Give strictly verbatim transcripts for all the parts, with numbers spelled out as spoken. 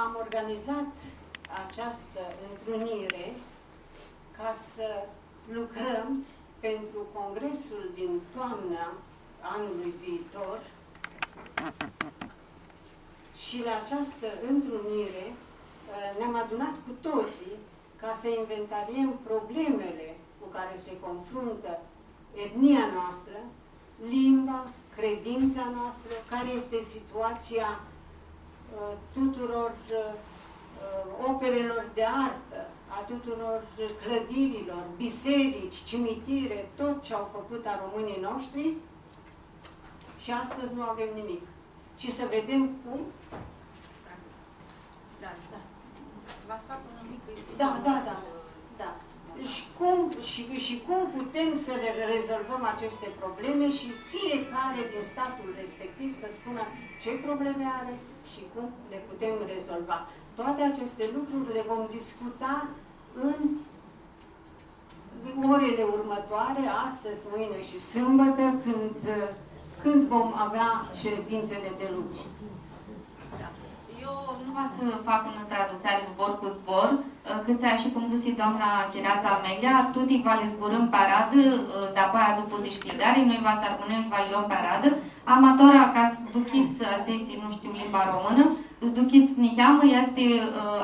Am organizat această întrunire ca să lucrăm pentru congresul din toamna anului viitor și la această întrunire, ă, ne-am adunat cu toții ca să inventariem problemele cu care se confruntă etnia noastră, limba, credința noastră, care este situația, ă, tuturor, ă, operelor de artă, a tuturor clădirilor, biserici, cimitire, tot ce au făcut aromânii noștri, și astăzi nu avem nimic. Și să vedem cum. Da, da. Va să fac un mic... Da, da, da, da. Și cum, și, și cum putem să le rezolvăm aceste probleme și fiecare din statul respectiv să spună ce probleme are și cum le putem rezolva. Toate aceste lucruri le vom discuta în orele următoare, astăzi, mâine și sâmbătă, când, când vom avea ședințele de lucru. Da. Eu nu va s-fac unã tradutseari zbor cu zbor, cãtse, ashi cum dzãsi doamna Chireatsa Amelia, tuti va li zburãm pi aradã, dapoaia dupã dishcljideari, noi va s-armãnem shi va li lom pi aradã. Ama tora, ca s-duchits atselj tsi nu shtiu limba românã, s-duchits niheamã, easti, ã,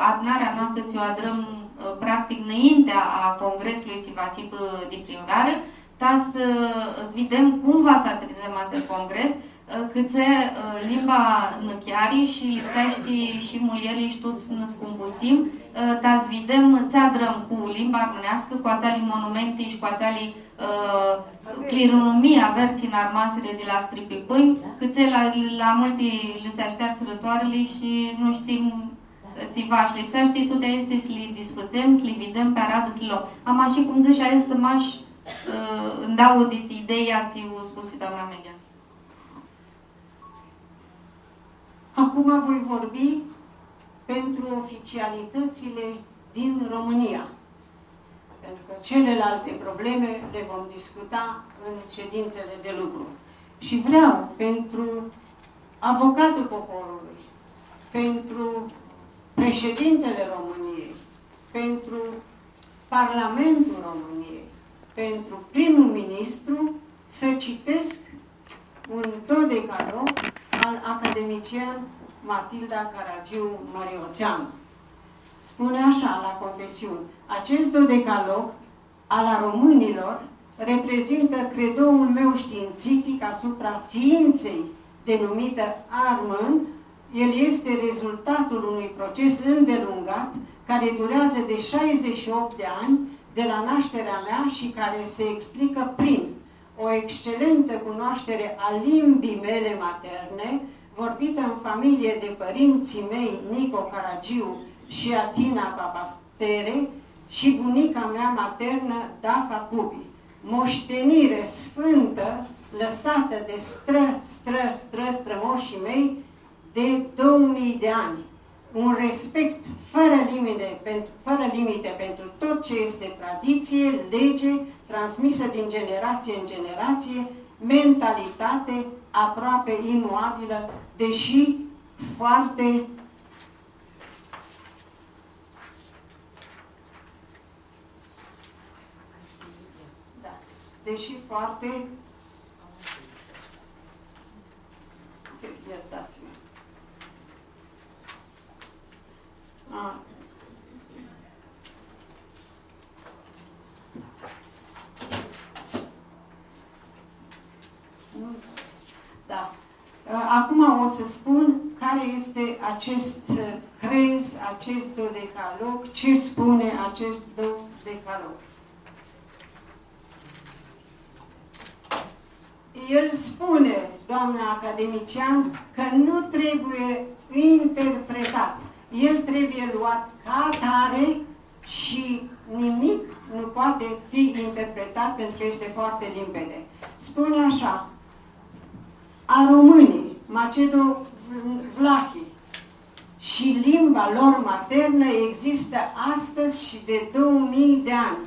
adunarea noastrã tsi u adrãm, ã, practic, nãintea a congresului tsi va s-hibã di primvearã, ta s-, s-videm cum va s-atradzem atsel congres, ã, cãtse, ã, limba nã cheari shi lipseashti shi muljerli shi tuts s-nã scumbusim, ã, ta s-videm tsi adrãm cu limba armãneascã, cu atseali monumenti shi cu atseali ã, clirunumii, averi tsi nã armasirã di la strãpãpãnj, cãtse la, la multi lã si ashtearsirã toarãli shi nu shtim tsiva. Shi lipseashti tuti aesti s-li disfãtsem, s-li videm pi aradã, s-li lom. Ama shi cum dzãsh, aestã mash, ã, ndauã di ideea tsi u spusi doamna Amelia. Acum voi vorbi pentru oficialitățile din România, pentru că celelalte probleme le vom discuta în ședințele de lucru. Și vreau, pentru avocatul poporului, pentru președintele României, pentru Parlamentul României, pentru primul ministru, să citesc un dodecalog al academician Matilda Caragiu Marioțeanu. Spune așa, la confesiuni: „Acest dodecalog al aromânilor reprezintă credoul meu științific asupra ființei denumită armân. El este rezultatul unui proces îndelungat, care durează de șaizeci și opt de ani de la nașterea mea și care se explică prin o excelentă cunoaștere a limbii mele materne, vorbită în familie de părinții mei Nico Caragiu și Atina Papastere și bunica mea maternă Dafa Cubi, moștenire sfântă lăsată de stră-, stră-, stră-, strămoșii mei de două mii de ani. Un respect fără limite pentru, fără limite pentru tot ce este tradiție, lege, transmisă din generație în generație, mentalitate aproape imuabilă, deși foarte, da, deși foarte, iertați-mă.” A. Da. Acum o să spun care este acest crez, acest dodecalog, ce spune acest dodecalog. El spune, doamna academician, că nu trebuie interpretat. El trebuie luat ca atare și nimic nu poate fi interpretat pentru că este foarte limpede. Spune așa: „Aromânii, macedo-vlahii și limba lor maternă există astăzi și de două mii de ani.”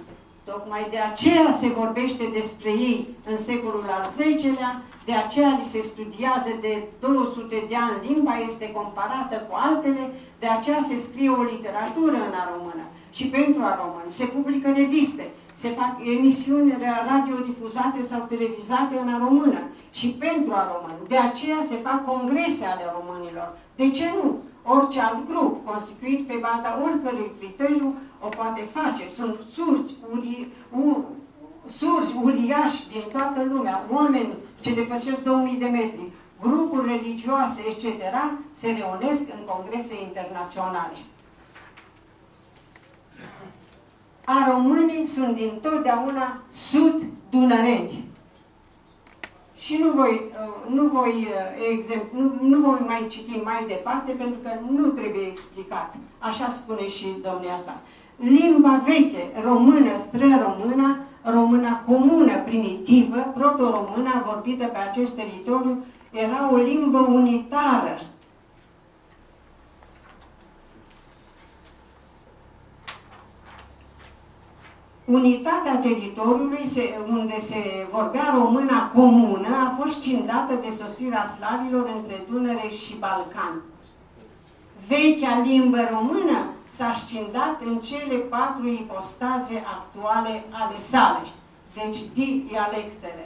Tocmai de aceea se vorbește despre ei în secolul al zecelea, de aceea li se studiază de două sute de ani, limba este comparată cu altele, de aceea se scrie o literatură în aromână și pentru aromâni, se publică reviste, se fac emisiuni ra-, radiodifuzate sau televizate în aromână și pentru aromâni, de aceea se fac congrese ale românilor. De ce nu? Orice alt grup, constituit pe baza oricărui criteriu, o poate face. Sunt surzi, uri-, u-, surzi uriași din toată lumea, oameni ce depășesc două mii de metri, grupuri religioase, et cetera, se reunesc în congrese internaționale. Aromânii sunt dintotdeauna sud-dunăreni. Și nu voi, nu voi, exemp-, nu, nu voi mai citi mai departe, pentru că nu trebuie explicat. Așa spune și domnia sa. Limba veche, română, străromâna, româna comună, primitivă, proto-româna, vorbită pe acest teritoriu, era o limbă unitară. Unitatea teritoriului se, unde se vorbea româna comună a fost scindată de sosirea slavilor între Dunăre și Balcan. Vechea limbă română s-a scindat în cele patru ipostaze actuale ale sale, deci dialectele.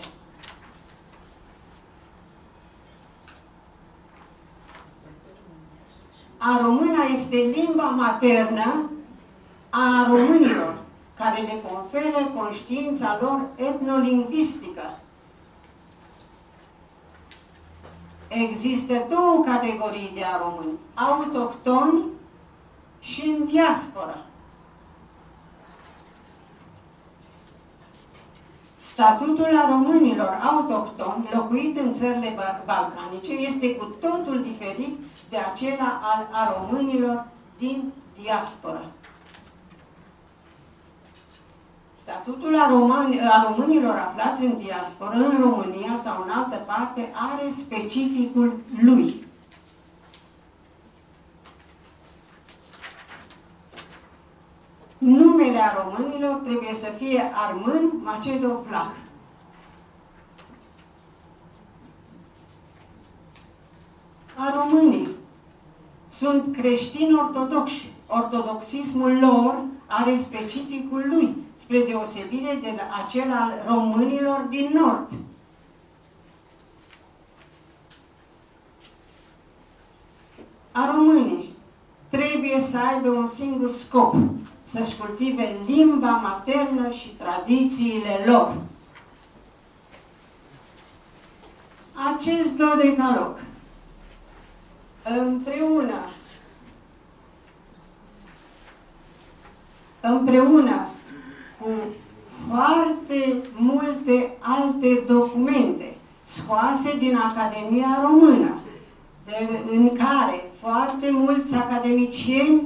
Aromâna este limba maternă a românilor, care le conferă conștiința lor etnolingvistică. Există două categorii de aromâni, autohtoni și în diasporă. Statutul a românilor autohtoni locuit în țările ba-, balcanice este cu totul diferit de acela al aromânilor din diasporă. Statutul a român-, a românilor aflați în diasporă, în România sau în altă parte, are specificul lui. Numele a românilor trebuie să fie armân, macedo, vlah. Aromânii sunt creștini ortodoxi. Ortodoxismul lor are specificul lui, spre deosebire de la acel al românilor din nord. Aromânii trebuie să aibă un singur scop, să-și cultive limba maternă și tradițiile lor. Acest dodecalog, împreună, împreună cu foarte multe alte documente scoase din Academia Română, de, în care foarte mulți academicieni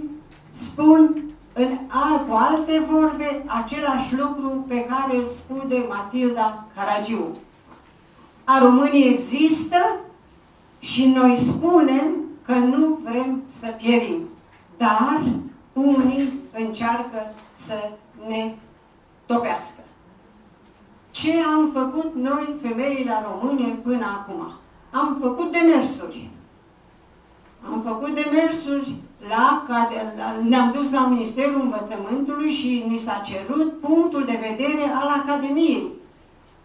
spun, în a-, cu alte vorbe, același lucru pe care îl spune Matilda Caragiu. Aromânii există și noi spunem că nu vrem să pierim, dar unii încearcă să ne topească. Ce am făcut noi, femeile române, până acum? Am făcut demersuri. Am făcut demersuri la, ca-, la, ne-am dus la Ministerul Învățământului și ni s-a cerut punctul de vedere al Academiei,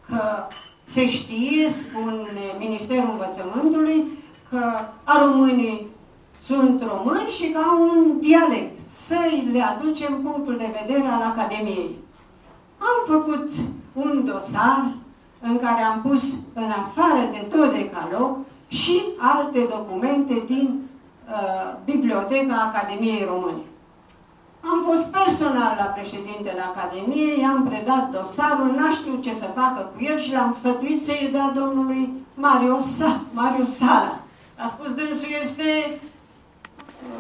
că se știe, spune Ministerul Învățământului, că aromânii sunt români și că au un dialect. Să le aducem punctul de vedere al Academiei. Am făcut un dosar în care am pus în afară de dodecalog și alte documente din, uh, Biblioteca Academiei Române. Am fost personal la președintele Academiei, i-am predat dosarul, n-a știut ce să facă cu el și l-am sfătuit să-l dea domnului Mario Sa-, Marius Sala. A spus, „Dânsul este,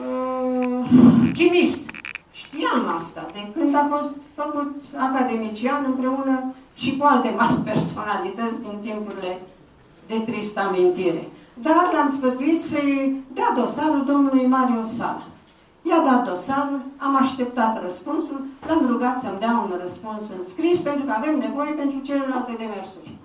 uh, chimist.” Știam asta de când a fost făcut academician împreună și cu alte mari personalități din timpurile de tristă amintire. Dar l-am sfătuit să-i dea dosarul domnului Mario Sala. I-a dat dosarul, am așteptat răspunsul, l-am rugat să-mi dea un răspuns în scris, pentru că avem nevoie pentru celelalte demersuri.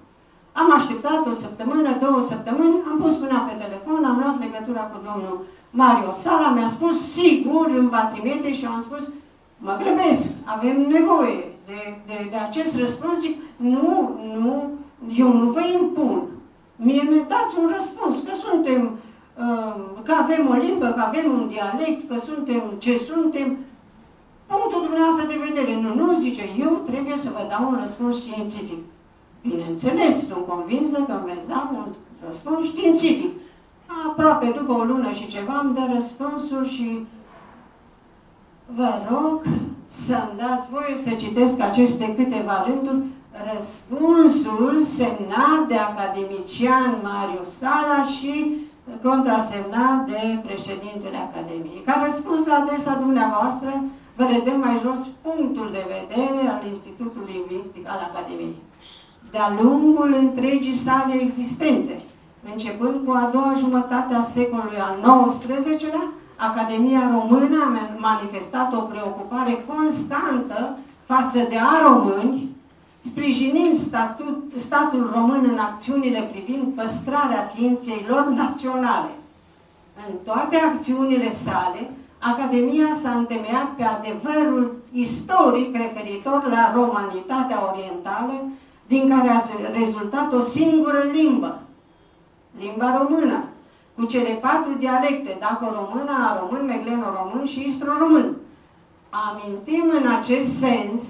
Am așteptat o săptămână, două săptămâni, am pus mâna pe telefon, am luat legătura cu domnul Mario Sala, mi-a spus, „Sigur, îmi va trimite”, și eu am spus, „Mă grăbesc, avem nevoie de, de, de acest răspuns.” Zic, „Nu, nu, eu nu vă impun. Mie mi dați un răspuns, că suntem, ă, că avem o limbă, că avem un dialect, că suntem ce suntem.” „Punctul dumneavoastră de vedere.” „Nu, nu”, zice, „eu trebuie să vă dau un răspuns științific.” „Bineînțeles, sunt convinsă că îmi veți da un răspuns științific.” Aproape după o lună și ceva îmi dă răspunsul și vă rog să-mi dați voie să citesc aceste câteva rânduri, răspunsul semnat de academician Mario Sala și contrasemnat de președintele Academiei. „Ca răspuns la adresa dumneavoastră, vă redăm mai jos punctul de vedere al Institutului Lingvistic al Academiei. De-a lungul întregii sale existențe, începând cu a doua jumătate a secolului al nouăsprezecelea, Academia Română a ma-, manifestat o preocupare constantă față de aromâni, sprijinind statut, statul român în acțiunile privind păstrarea ființei lor naționale. În toate acțiunile sale, Academia s-a întemeiat pe adevărul istoric referitor la romanitatea orientală, din care a rezultat o singură limbă, limba română, cu cele patru dialecte, daco-românã, aromân, megleno-român și istro-român. Amintim în acest sens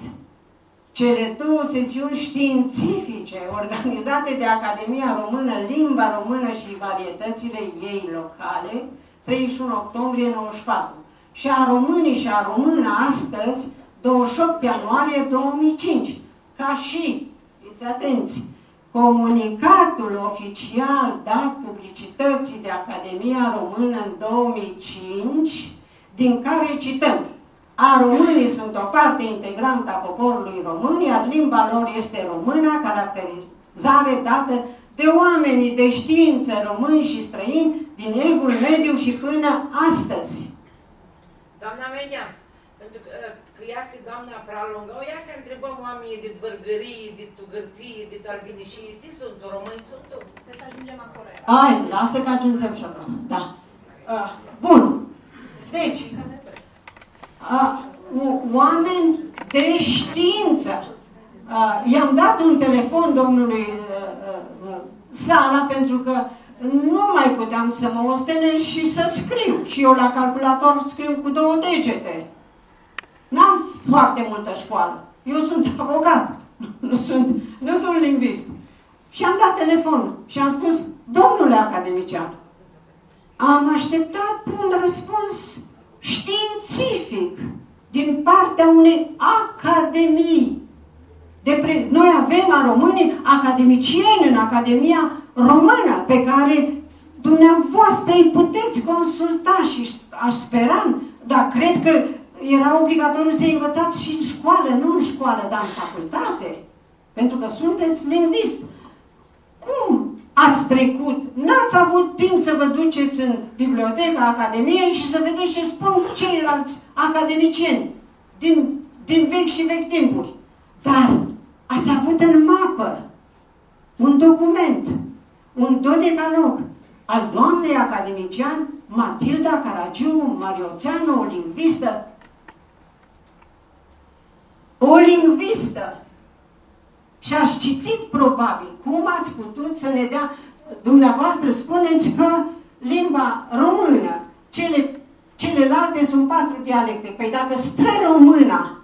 cele două sesiuni științifice organizate de Academia Română, Limba Română și Varietățile ei locale, treizeci și unu octombrie nouăzeci și patru, și Aromânii și Aromâna astăzi, douăzeci și opt ianuarie două mii cinci, ca și, fiți atenți, comunicatul oficial dat publicității de Academia Română în două mii cinci, din care cităm: „Aromânii sunt o parte integrantă a poporului român, iar limba lor este româna, caracterizare dată de oamenii de știință români și străini din Evul Mediu și până astăzi.” Doamna Menia, pentru că, că ea este doamna Pralungau, ia să întrebăm oamenii de Vârgării, de Gârții, de Albinishii, tsi suntu, români suntu? Să ajungem acolo. Hai, lasă că ajungem și acolo, da. A, bun. Deci, a, o-, oameni de știință. A, i-am dat un telefon domnului, a, a, a, Sala, pentru că nu mai puteam să mă ostenesc și să scriu. Și eu la calculator scriu cu două degete. N-am foarte multă școală. Eu sunt avocat, nu sunt, nu sunt lingvist. Și am dat telefon și am spus: „Domnule academician, am așteptat un răspuns științific din partea unei academii. De pre-, noi avem, aromânii, academicieni în Academia Română pe care dumneavoastră îi puteți consulta.” Și s-, aș speram, dar cred că era obligatoriu să învățați și în școală, nu în școală, dar în facultate. Pentru că sunteți lingvist. Cum ați trecut? N-ați avut timp să vă duceți în biblioteca Academiei și să vedeți ce spun ceilalți academicieni din, din vechi și vechi timpuri. Dar ați avut în mapă un document, un dodecalog al doamnei academician Matilda Caragiu Marioțeanu, o lingvistă, o lingvistă. Și ați citit, probabil, cum ați putut să ne dea, dumneavoastră spuneți că limba română, cele, celelalte sunt patru dialecte. Păi dacă străromâna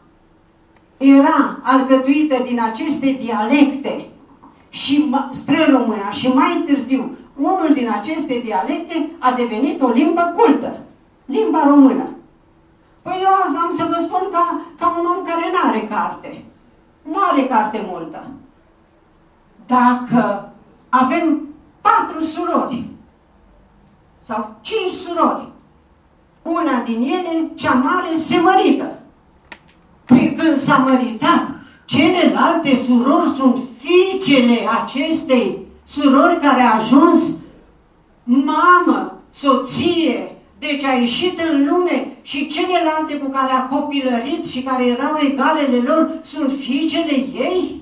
era alcătuită din aceste dialecte și ma-, străromâna, și mai târziu unul din aceste dialecte a devenit o limbă cultă, limba română. Păi eu azi am să vă spun ca, ca un om care n-are carte. Nu are carte multă. Dacă avem patru surori sau cinci surori, una din ele, cea mare, se mărită. Păi când s-a măritat, celelalte surori sunt fiicele acestei surori care a ajuns mamă, soție, deci a ieșit în lume și ce Celelalte cu care a copilărit și care erau egalele lor sunt fiicele ei?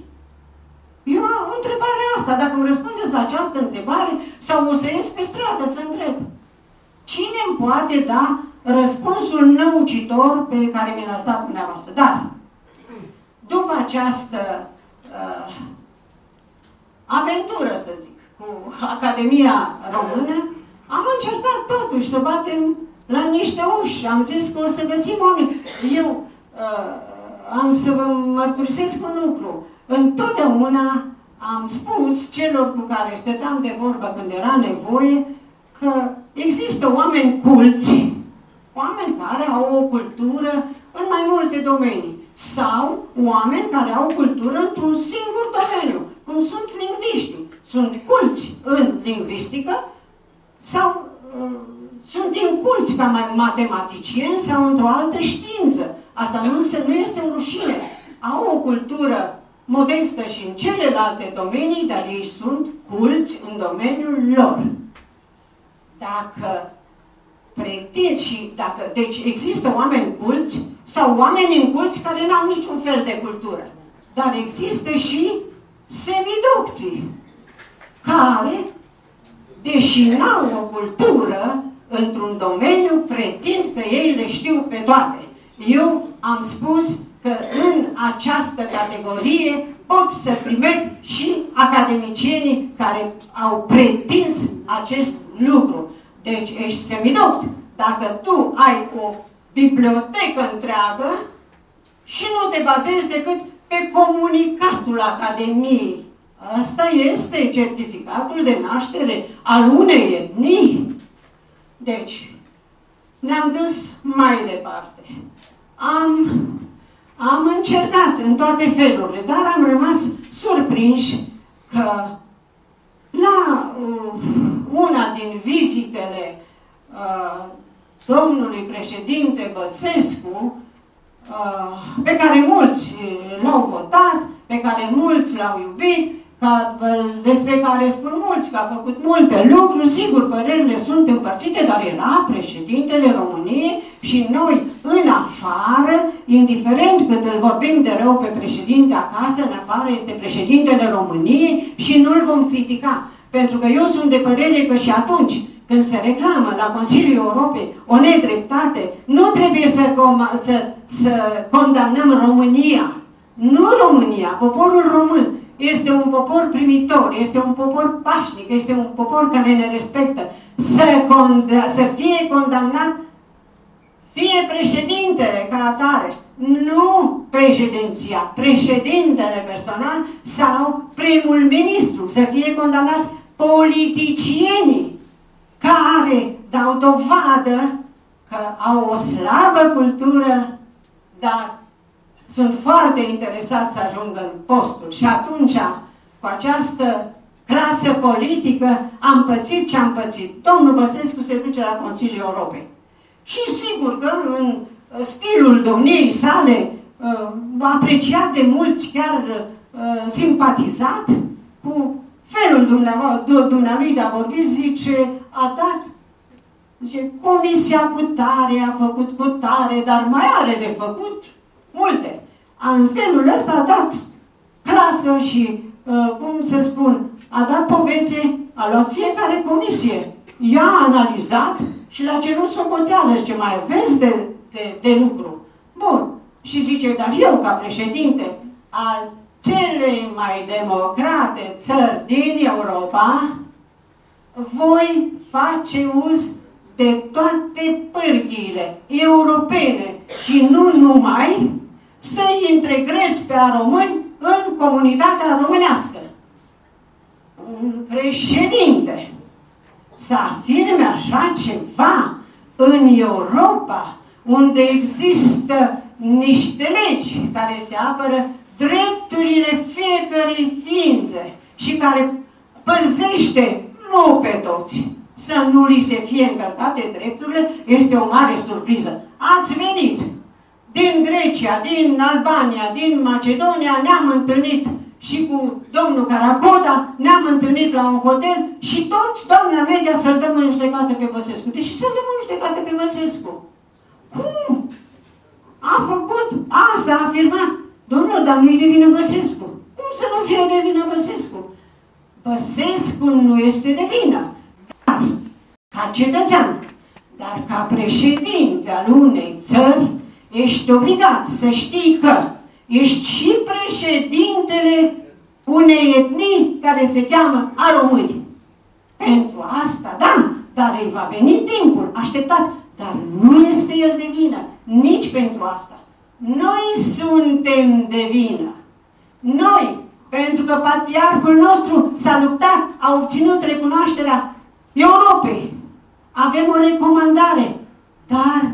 E o întrebare asta. Dacă îmi răspundeți la această întrebare, sau o să ies pe stradă să întreb. Cine îmi poate da răspunsul năucitor pe care mi l-ați dat dumneavoastră? Dar, după această uh, aventură, să zic, cu Academia Română, am încercat totuși să batem la niște uși. Am zis că o să găsim oameni. Eu uh, am să vă mărturisesc un lucru. Întotdeauna am spus celor cu care stăteam de vorbă când era nevoie, că există oameni culți, oameni care au o cultură în mai multe domenii, sau oameni care au cultură într-un singur domeniu, cum sunt lingviștii. Sunt culți în lingvistică sau uh, sunt inculți ca ma- matematicieni sau într-o altă știință. Asta nu, se, nu este o rușine. Au o cultură modestă și în celelalte domenii, dar ei sunt culți în domeniul lor. Dacă pretind și dacă, deci există oameni culți sau oameni inculți care n-au niciun fel de cultură, dar există și semidocții care, deși n-au o cultură într-un domeniu, pretind că ei le știu pe toate. Eu am spus că în această categorie pot să trimit și academicienii care au pretins acest lucru. Deci ești semidoct. Dacă tu ai o bibliotecă întreagă și nu te bazezi decât pe comunicatul Academiei, ăsta este certificatul de naștere al unei etnii. Deci, ne-am dus mai departe. Am, am încercat în toate felurile, dar am rămas surprinși că la uh, una din vizitele uh, domnului președinte Băsescu, uh, pe care mulți l-au votat, pe care mulți l-au iubit, ca, despre care spun mulți că a făcut multe lucruri, sigur, părerile sunt împărțite, dar era președintele României și noi, în afară, indiferent cât îl vorbim de rău pe președinte acasă, în afară este președintele României și nu-l vom critica. Pentru că eu sunt de părere că și atunci când se reclamă la Consiliul Europei o nedreptate, nu trebuie să, să, să condamnăm România. Nu România, poporul român este un popor primitor, este un popor pașnic, este un popor care ne respectă. Să, să fie condamnat fie președintele ca atare, nu președinția, președintele personal sau primul ministru, să fie condamnați politicienii care dau dovadă că au o slabă cultură, dar sunt foarte interesați să ajungă în postul. Și atunci, cu această clasă politică, am pățit ce am pățit. Domnul Băsescu se duce la Consiliul Europei. Și sigur că în stilul domniei sale, ă, apreciat de mulți, chiar ă, simpatizat cu felul dumnealui de a vorbi, zice, a dat, zice, comisia cu tare a făcut cu tare, dar mai are de făcut multe. În felul ăsta a dat clasă și, ă, cum să spun, a dat povețe, a luat fiecare comisie, ea a analizat și le-a cerut socoteală, zice, mai aveți de, de, de lucru. Bun. Și zice, dar eu, ca președinte al celei mai democrate țări din Europa, voi face uz de toate pârghiile europene și nu numai, să-i integrez pe aromâni în comunitatea românească. Un președinte să afirme așa ceva în Europa, unde există niște legi care se apără drepturile fiecărei ființe și care păzește, nu pe toți, să nu li se fie încălcate drepturile, este o mare surpriză. Ați venit din Grecia, din Albania, din Macedonia, ne-am întâlnit și cu domnul Caracoda, ne-am întâlnit la un hotel și toți, doamna Media, să-l dăm în judecată pe Băsescu. Deci să-l dăm în judecată pe Băsescu. Cum? s-a afirmat: „Domnul, dar nu-i de vină Băsescu.” Cum să nu fie de vină Băsescu? Băsescu nu este de vină. Dar, ca cetățean, dar ca președinte al unei țări, ești obligat să știi că ești și președintele unei etnii care se cheamă aromâni. Pentru asta, da, dar îi va veni timpul, așteptați, dar nu este el de vină, nici pentru asta. Noi suntem de vină. Noi, pentru că patriarhul nostru s-a luptat, a obținut recunoașterea Europei. Avem o recomandare, dar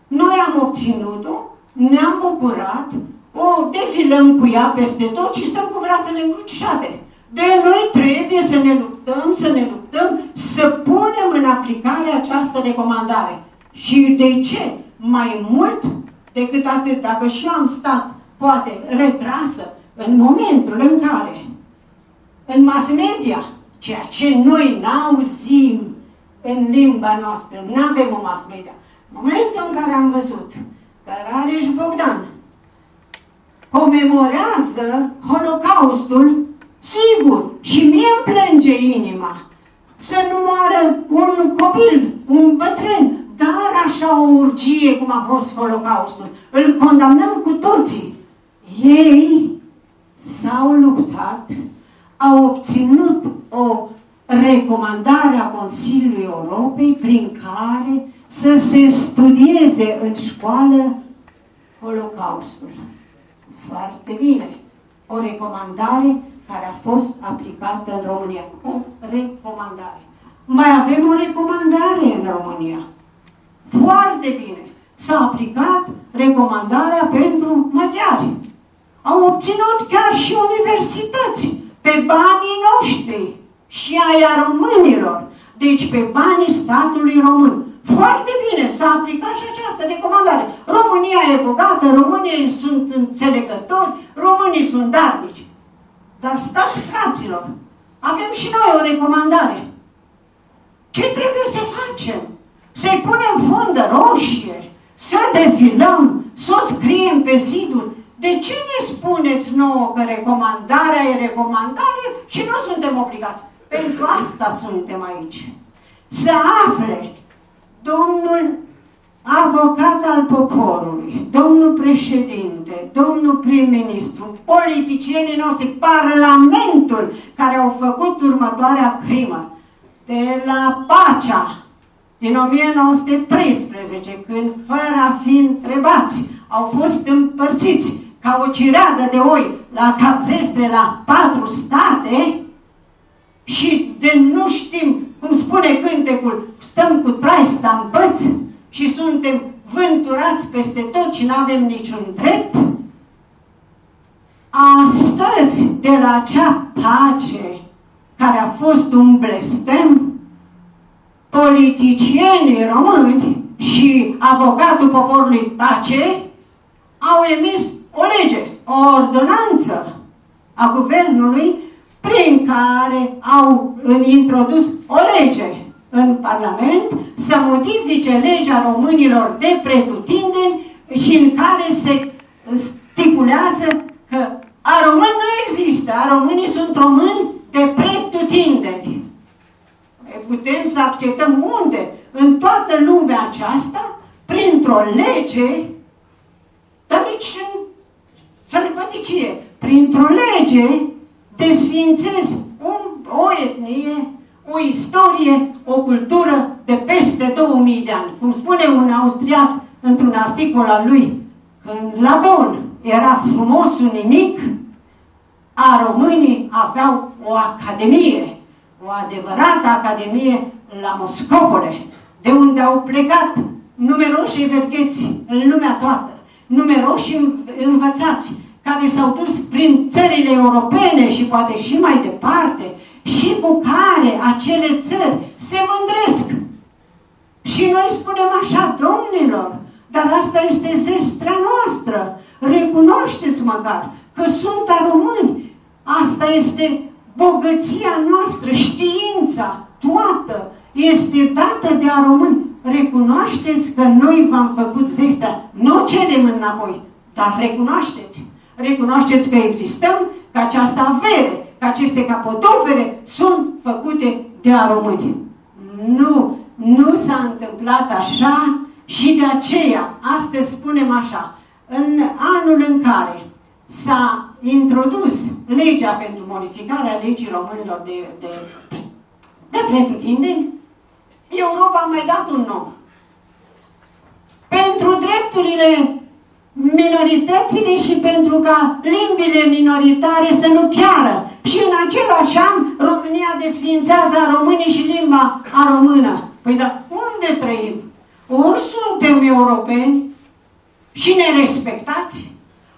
noi am obținut-o, ne-am bucurat, o defilăm cu ea peste tot și stăm cu brațele încrucișate. De noi trebuie să ne luptăm, să ne luptăm, să punem în aplicare această recomandare. Și de ce? Mai mult decât atât, dacă și eu am stat, poate, retrasă în momentul în care în mass media, ceea ce noi n-auzim în limba noastră, nu avem o mass media. În momentul în care am văzut că Rareș Bogdan comemorează Holocaustul, sigur, și mie îmi plânge inima să nu moară un copil, un bătrân, dar așa o urgie cum a fost Holocaustul. Îl condamnăm cu toții. Ei s-au luptat, au obținut o recomandare a Consiliului Europei prin care să se studieze în școală Holocaustul. Foarte bine. O recomandare care a fost aplicată în România. O recomandare. Mai avem o recomandare în România. Foarte bine. S-a aplicat recomandarea pentru maghiari. Au obținut chiar și universități pe banii noștri și ai a românilor, deci pe banii statului român. Foarte bine, s-a aplicat și această recomandare. România e bogată, românii sunt înțelegători, românii sunt darnici. Dar stați, fraților, avem și noi o recomandare. Ce trebuie să facem? Să-i punem fundă roșie, să defilăm, să o scriem pe ziduri? De ce ne spuneți nouă că recomandarea e recomandare și nu suntem obligați? Pentru asta suntem aici. Să afle domnul avocat al poporului, domnul președinte, domnul prim-ministru, politicienii noștri, Parlamentul, care au făcut următoarea crimă, de la pacea din o mie nouă sute treisprezece, când, fără a fi întrebați, au fost împărțiți ca o cireadă de oi la cap zestre la patru state, și de nu știm, cum spune cântecul, stăm cu traista în păți și suntem vânturați peste tot și n-avem niciun drept? Astăzi, de la acea pace care a fost un blestem, politicienii români și avocatul poporului Tace au emis o lege, o ordonanță a guvernului prin care au introdus o lege în Parlament să modifice legea românilor de pretutindeni și în care se stipulează că aromâni nu există, aromânii sunt români de pretutindeni. E, putem să acceptăm unde? În toată lumea aceasta, printr-o lege, dar nici în sălbăticie, printr-o lege desfințezi un, o etnie, o istorie, o cultură de peste două mii de ani. Cum spune un austriac într-un articol al lui, când la Bonn era frumosul nimic, aromânii aveau o academie, o adevărată academie la Moscopole, de unde au plecat numeroși evergheți în lumea toată, numeroși în-, învățați, care s-au dus prin țările europene și poate și mai departe, și cu care acele țări se mândresc. Și noi spunem așa: „Domnilor, dar asta este zestrea noastră, recunoașteți măcar că sunt aromâni, asta este bogăția noastră, știința toată este dată de aromâni, recunoașteți că noi v-am făcut zestrea, nu o cerem înapoi.” Dar recunoașteți, recunoașteți că existăm, că această avere, că aceste capodopere sunt făcute de aromâni. Nu, nu s-a întâmplat așa și de aceea astăzi spunem așa, în anul în care s-a introdus legea pentru modificarea legii românilor de, de, de pretutindeni, Europa a mai dat un nou. Pentru drepturile minoritățile și pentru ca limbile minoritare să nu piară. Și în același an, România desființează aromânii și limba aromână. Păi da, unde trăim? Ori suntem europeni și ne respectați,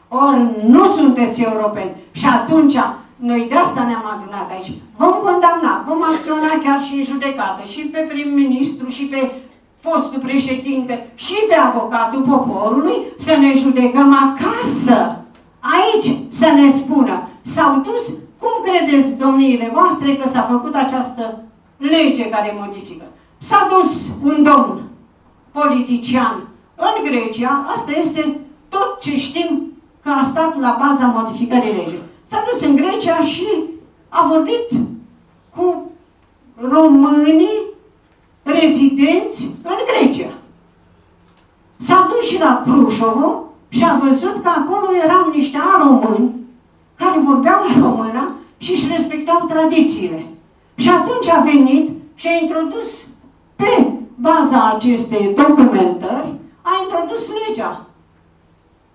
ori nu sunteți europeni. Și atunci, noi de asta ne-am adunat aici. Vom condamna, vom acționa chiar și în judecată, și pe prim-ministru, și pe fostul președinte, și pe avocatul poporului, să ne judecăm acasă, aici, să ne spună. S-au dus, cum credeți, domniile voastre, că s-a făcut această lege care modifică? S-a dus un domn politician în Grecia, asta este tot ce știm, că a stat la baza modificării legii. S-a dus în Grecia și a vorbit cu românii rezidenți în Grecia. S-a dus și la Crușovo și a văzut că acolo erau niște aromâni care vorbeau aromâna și își respectau tradițiile. Și atunci a venit și a introdus, pe baza acestei documentări, a introdus legea.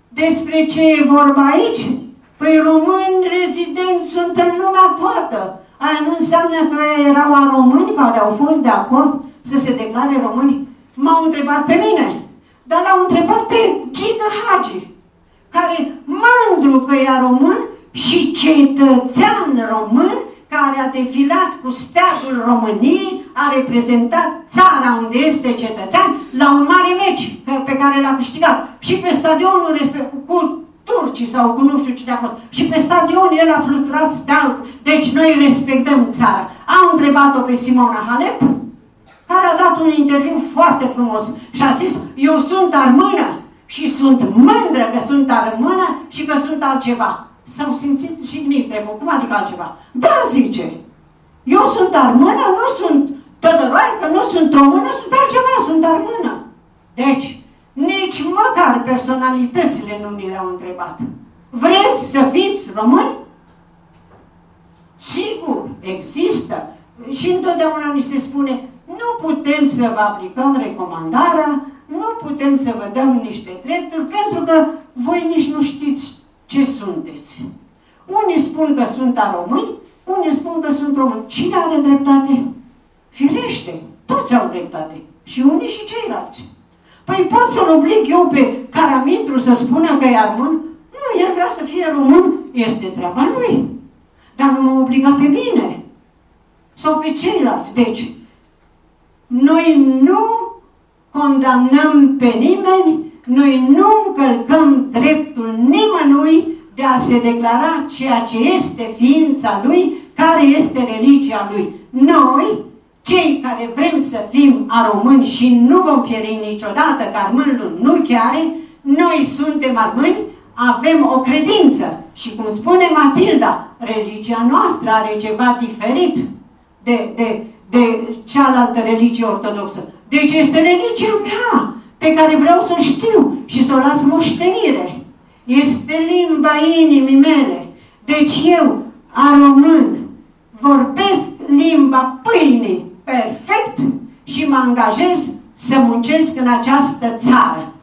Despre ce e vorba aici? Păi, români rezidenți sunt în lumea toată. Aia nu înseamnă că ei erau aromâni care au fost de acord să se declare români? M-au întrebat pe mine, dar l-au întrebat pe Gică Hagi, care, mândru că e român și cetățean român, care a defilat cu steagul României, a reprezentat țara unde este cetățean la un mare meci pe, pe care l-a câștigat. Și pe stadionul respectiv, cu turcii sau cu nu știu cine a fost, și pe stadion el a fluturat steagul. Deci noi respectăm țara. Am întrebat-o pe Simona Halep, care a dat un interviu foarte frumos și a zis: „Eu sunt armână și sunt mândră că sunt armână și că sunt altceva.” S-au simțit jigniți, întreabă: „Cum adică altceva?” „Da”, zice, „eu sunt armână, nu sunt tădăroaică, nu sunt română, sunt altceva, sunt armână.” Deci, nici măcar personalitățile nu ni le-au întrebat: „Vreți să fiți români?” Sigur, există. Și întotdeauna ni se spune: „Nu putem să vă aplicăm recomandarea, nu putem să vă dăm niște drepturi, pentru că voi nici nu știți ce sunteți.” Unii spun că sunt aromâni, unii spun că sunt români. Cine are dreptate? Firește, toți au dreptate. Și unii și ceilalți. Păi pot să-l oblig eu pe Caramitru să spună că e armân? Nu, el vrea să fie român, este treaba lui. Dar nu mă obliga pe mine sau pe ceilalți. Deci, noi nu condamnăm pe nimeni, noi nu încălcăm dreptul nimănui de a se declara ceea ce este ființa lui, care este religia lui. Noi, cei care vrem să fim aromâni și nu vom pieri niciodată, că armânul nu cheară, noi suntem armâni, avem o credință. Și cum spune Matilda, religia noastră are ceva diferit de, de, de cealaltă religie ortodoxă. Deci este religia mea pe care vreau să o știu și să o las moștenire. Este limba inimii mele. Deci eu, aromân, vorbesc limba pâinii perfect și mă angajez să muncesc în această țară.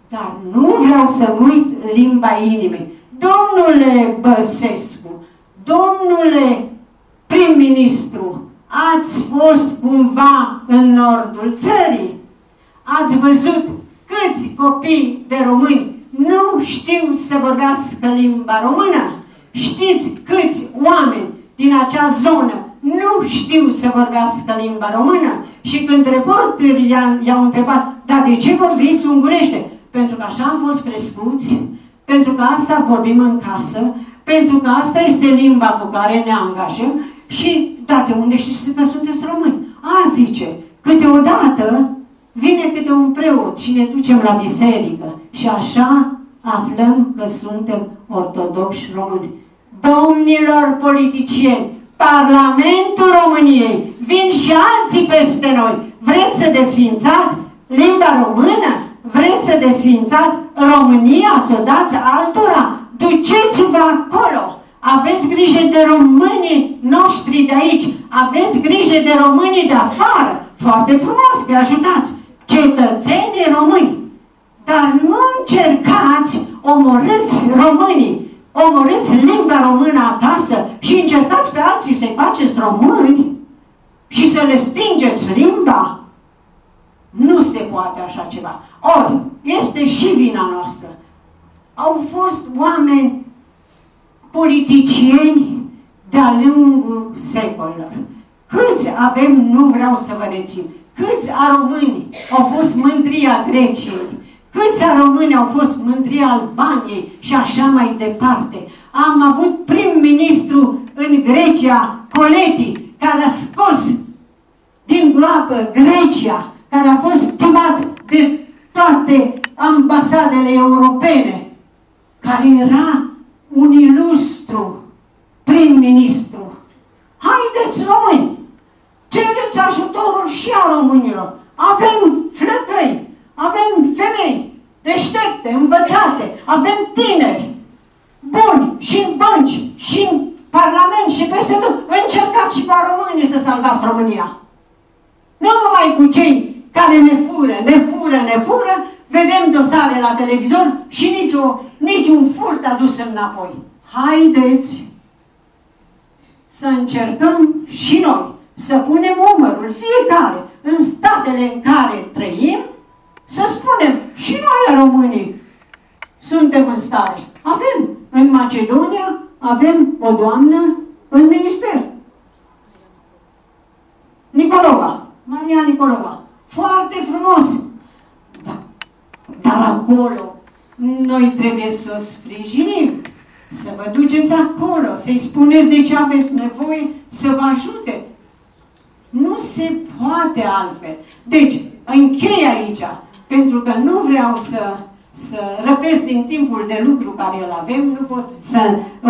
Dar nu vreau să uit limba inimii. Domnule Băsescu, domnule prim-ministru, ați fost cumva în nordul țării? Ați văzut câți copii de români nu știu să vorbească limba română? Știți câți oameni din acea zonă nu știu să vorbească limba română? Și când reporterii i-a, i-au întrebat: „Dar de ce vorbiți ungurește?” „Pentru că așa am fost crescuți, pentru că asta vorbim în casă, pentru că asta este limba cu care ne angajăm.” „Și, dar de unde știți că sunteți români?” „A, zice, câteodată vine câte un preot și ne ducem la biserică.” Și așa aflãm cã suntem ortodoxi români. Domnilor politicieni, Parlamentul României, vin și alții peste noi. Vreți să desființați limba română? Vreți să desființați România, să o dați altora? Duceți-vă acolo! Aveți grijă de românii noștri de aici, aveți grijă de românii de afară. Foarte frumos că ajutați cetățenii români. Dar nu încercați, omorâți românii, omorâți limba română acasă și încercați pe alții să-i faceți români și să le stingeți limba. Nu se poate așa ceva. Ori, este și vina noastră. Au fost oameni politicieni de-a lungul secolilor. Câți avem, nu vreau să vă rețin, câți aromâni au fost mândria Greciei, câți aromâni au fost mândria Albaniei și așa mai departe. Am avut prim-ministru în Grecia, Coleti, care a scos din groapă Grecia, care a fost stimat de toate ambasadele europene, care era un ilustru prim-ministru. Haideți, români, cereți ajutorul și a românilor. Avem flăcăi, avem femei deștepte, învățate, avem tineri buni și în bănci, și în Parlament, și peste tot. Încercați și cu românii să salvați România. Nu numai cu cei care ne fură, ne fură, ne fură, vedem dosare la televizor și nici o, nici un furt adus înapoi. Haideți să încercăm și noi să punem umărul fiecare în statele în care trăim, să spunem, și noi, românii, suntem în stare. Avem în Macedonia, avem o doamnă în minister. Nicolova, Maria Nicolova, foarte frumos. Da. Dar acolo noi trebuie să o sprijinim, să vă duceți acolo, să-i spuneți de ce aveți nevoie, să vă ajute. Nu se poate altfel. Deci, închei aici, pentru că nu vreau să, să răpesc din timpul de lucru care îl avem, nu pot să o,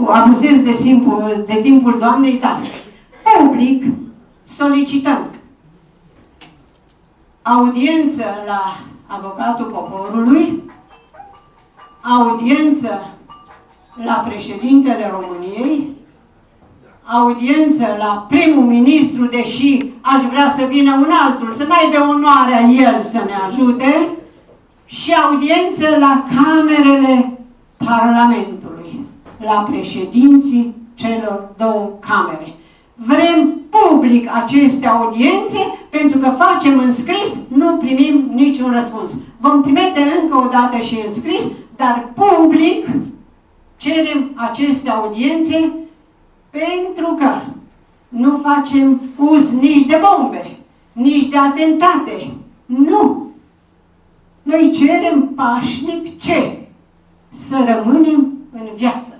o abuzez de timpul, de timpul doamnei, dar public solicităm audiență la avocatul poporului, audiență la președintele României, audiență la primul ministru, deși aș vrea să vină un altul, să n-aibă onoarea el să ne ajute, și audiență la camerele Parlamentului, la președinții celor două camere. Vrem public aceste audiențe, pentru că facem în scris, nu primim niciun răspuns. Vom trimite încă o dată și în scris, dar public cerem aceste audiențe pentru că nu facem uz nici de bombe, nici de atentate. Nu! Noi cerem pașnic ce? Să rămânem în viață.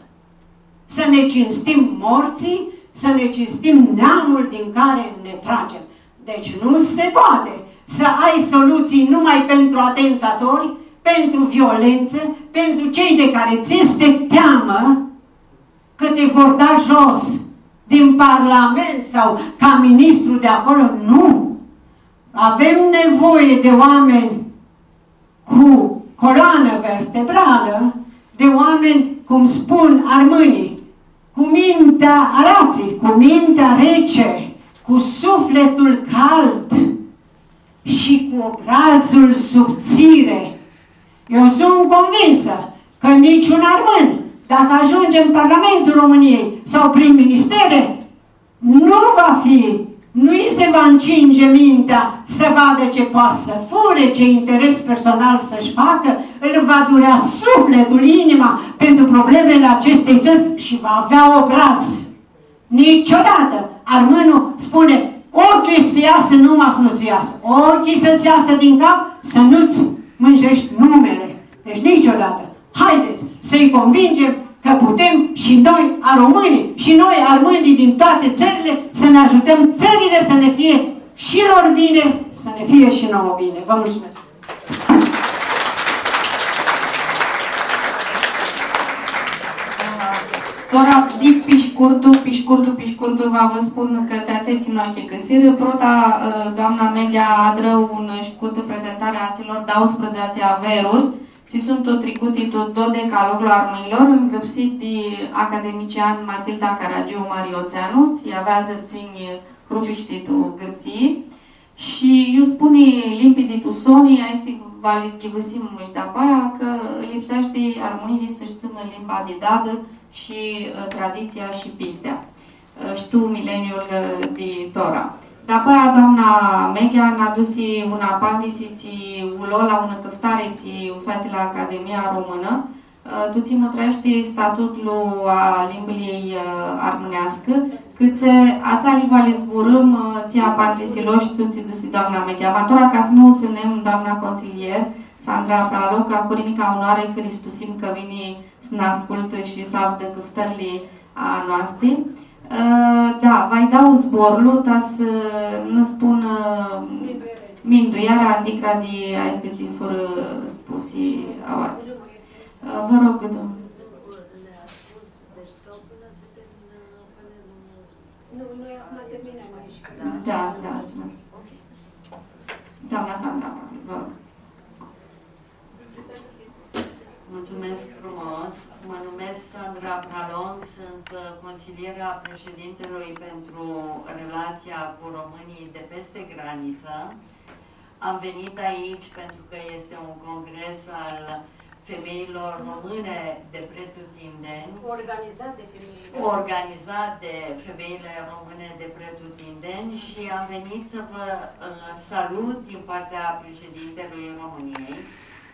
Să ne cinstim morții, să ne cinstim neamul din care ne tragem. Deci nu se poate să ai soluții numai pentru atentatori, pentru violență, pentru cei de care ți este teamă că te vor da jos din Parlament sau ca ministru de acolo. Nu! Avem nevoie de oameni cu coloană vertebrală, de oameni, cum spun armânii, cu mintea aratsi, cu mintea rece, cu sufletul cald și cu obrazul subțire. Eu sunt convinsă că niciun armân, dacă ajunge în Parlamentul României sau prin ministere, nu va fi, nu îi se va încinge mintea să vadă ce poate să fure, ce interes personal să-și facă, îl va durea sufletul, inima pentru problemele acestei țări și va avea obraz. Niciodată armânul spune, „Ochii să iasă, numai să nu-ți iasă. Ochii să-ți iasă din cap, să nu-ți mânjești numele.” Deci niciodată. Haideți să-i convingem că putem și noi, aromânii, și noi, armânii din toate țările, să ne ajutăm țările să ne fie și lor bine, să ne fie și nouă bine. Vă mulțumesc! Tora, di pi shcurtu, pi shcurtu, pi shcurtu, va vã spun cã ti atselj tsi nu achicãsirã. Prota, ã, doamna Meghea adrã unã shcurtã prezentari a atsilor dauãsprãdzatsi averuri, tsi suntu tricuti tu dodecaloglu a armãnjlor, ngrãpsit di academician Matilda Caragiu Mariotseanu, tsi avea zãrtsinj hrupishti tu Gãrtsii. Shi iu spuni limpidi tu soni, aesti va li ghivãsim shi dapoaia, cã lipseashti armãnjlji s-sh tsãnã limba di dadã shi, ã, traditsia shi pistea, ã, shi tu mileniul, ã, di tora. Dapoaia, doamna Meghea nã adusi un apandisi tsi u lo la unã cãftari tsi u featsi la Academia Românã, ã, tu tsi mutreashti statutlu a limbãljei, ã, armãneascã, cãtse atseali va li zburãm, ã, tsi apandisi lo shi tu tsi dzãsi doamna Meghea. Ma tora, ca s-nu u tsãnem, doamna consilier Sandra Pralo, cã ahurhini ca unãoarã hãristusim cã vini s-nã ascultã shi s-avdã cãftãrli a noasti. Ã, da, va-lj dau zborlu, ta s-nã spunã mindueara, mindueara, andicra di aesti tsi furã spusi aoatsi. Ã, vă rog, domnule. Nu, noi acum terminăm aici. Da, da, da. Doamna Sandra, vă rog. Mulțumesc frumos. Mă numesc Sandra Pralong, sunt, uh, consiliera președintelui pentru relația cu românii de peste graniță. Am venit aici pentru că este un congres al femeilor române de pretutindeni. Organizat de femeile. Organizat de femeile române de pretutindeni și am venit să vă, uh, salut din partea președintelui României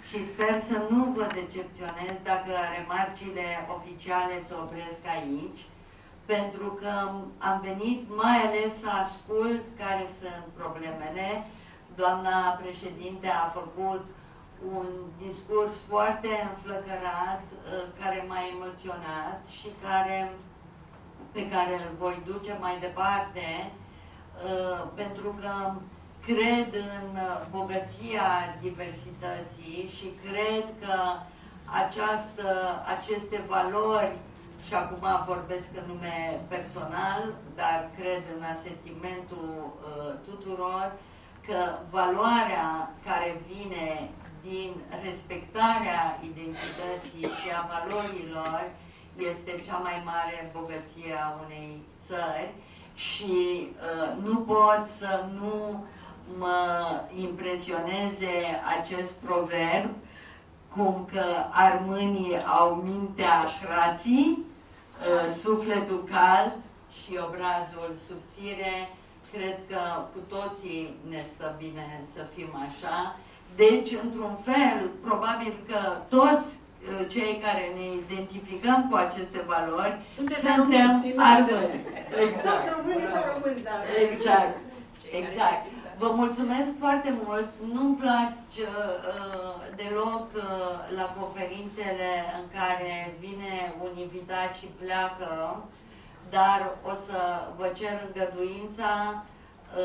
și sper să nu vă decepționez dacă remarcile oficiale se opresc aici. Pentru că am venit mai ales să ascult care sunt problemele. Doamna președinte a făcut un discurs foarte înflăcărat, ă, care m-a emoționat și care, pe care îl voi duce mai departe, ă, pentru că cred în bogăția diversității și cred că această, aceste valori, și acum vorbesc în nume personal, dar cred în asentimentul, ă, tuturor, că valoarea care vine din respectarea identității și a valorilor este cea mai mare bogăție a unei țări și, ă, nu pot să nu mă impresioneze acest proverb, cum că armânii au mintea hrații, ă, sufletul cald și obrazul subțire. Cred că cu toții ne stă bine să fim așa. Deci, într-un fel, probabil că toți, ă, cei care ne identificăm cu aceste valori, suntem armâni. Exact. Toți românii sunt români, da. Exact. Exact. Vă mulțumesc foarte mult. Nu-mi place, ă, deloc, ă, la conferințele în care vine un invitat și pleacă, dar o să vă cer îngăduința, ă,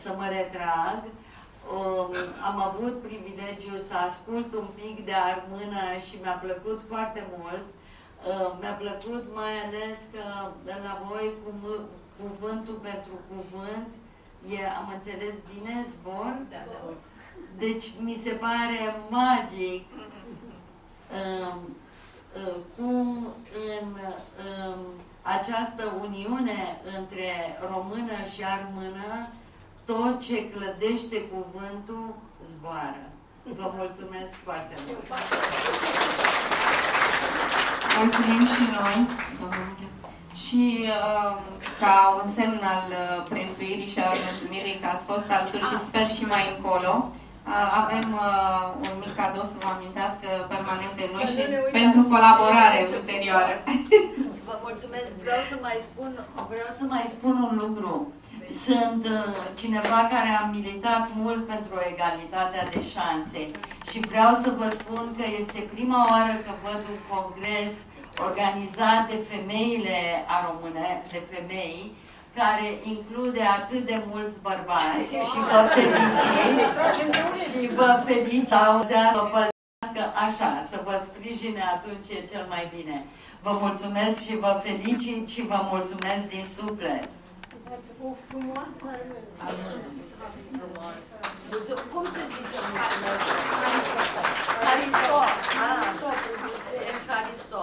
să mă retrag. Ă, am avut privilegiul să ascult un pic de armână și mi-a plăcut foarte mult. Ă, mi-a plăcut mai ales că la voi cu mâ-, cuvântul pentru cuvânt e, am înțeles bine, zbor? Da, da. Deci mi se pare magic, ă, ă, cum în, ă, această uniune între română și armână, tot ce clădește cuvântul zboară. Vă mulțumesc foarte mult! Mulțumim și noi, doamna Michel. Și, ă, ca un semn al, ă, prețuirii și al mulțumirii că ați fost alături și sper și mai încolo, ă, avem, ă, un mic cadou să vă amintească permanent de noi și pentru colaborare ulterioară. Vă mulțumesc. Vreau să mai spun, vreau să mai spun un lucru. Sunt, ă, cineva care am militat mult pentru egalitatea de șanse și vreau să vă spun că este prima oară că văd un congres organizat de femeile a române, de femei, care include atât de mulți bărbați și vă felicit și vă felicit, auzeați, vă Așa, să vă sprijine, atunci e cel mai bine. Vă mulțumesc și vă felicit și vă mulțumesc din suflet. O frumoasă armână. Frumos. Mulțu-, cum se zice mulțumesc? Haristo. Ah, Evharisto.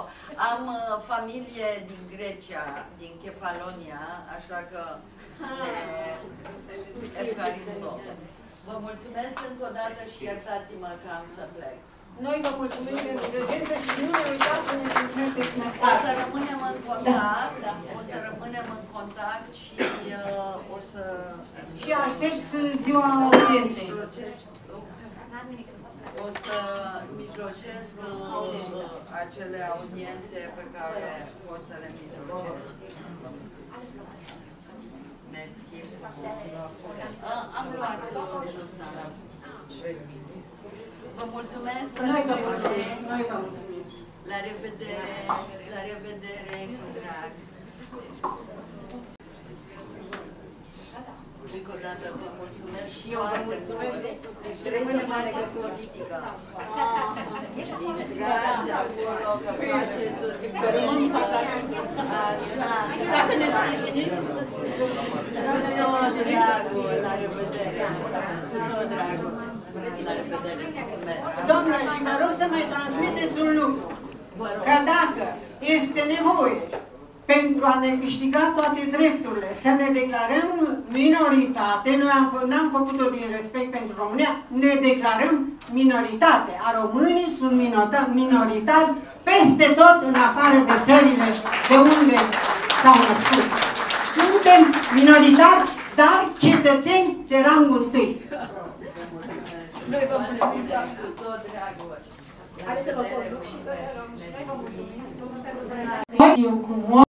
Am, uh, familie din Grecia, din Kefalonia, așa că ne... Evharisto. Vă mulțumesc încă o dată și iertați-mă că am să plec. Noi vă mulțumim pentru prezență și nu ne uitați să ne transmiteți mesaj. O să rămânem în contact, o să rămânem în contact și, uh, o să... Și aștept ziua audienței. O să mijlocesc, uh, acele audiențe pe care pot să le mijlocesc. Mersi. A, am luat, uh, dosarul. Vă mulțumesc. Noi vă mulțumim. Noi vă mulțumim. La revedere. La revedere, cu drag. Încă o dată vă mulțumesc. Și eu vă mulțumesc. Trebuie să faceți politică. Intrați acolo, că faceți o diferență. Așa. Cu tot dragul, la revedere. Cu tot dragul. La revedere. Mulțumesc. Doamna, și vă rog să mai transmiteți un lucru. Vă rog. Că dacă este nevoie pentru a ne câștiga toate drepturile, să ne declarăm minoritate, noi am fă-, n-am făcut-o din respect pentru România, ne declarăm minoritate. Aromânii sunt minota-, minoritari peste tot în afară de țările de unde s-au născut. Suntem minoritari, dar cetățeni de rangul întâi. Noi vă mulțumim. Hai să vă conduc și să ne luăm și noi vă mulțumim. Eu cu voi,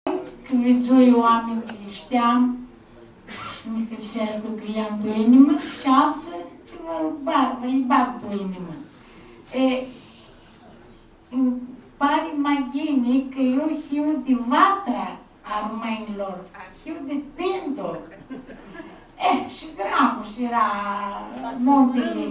cã vidzui oaminj tsi li shteam shi mi hãrsescu cã lj-am tu inimã shi altsã tsi vã ba-, vã li bag tu inimã. E, nji pari ma ghini cã eu hiu di Vatra armãnjlor, hiu di Pindu. Eh, shi Gramush eara muntili.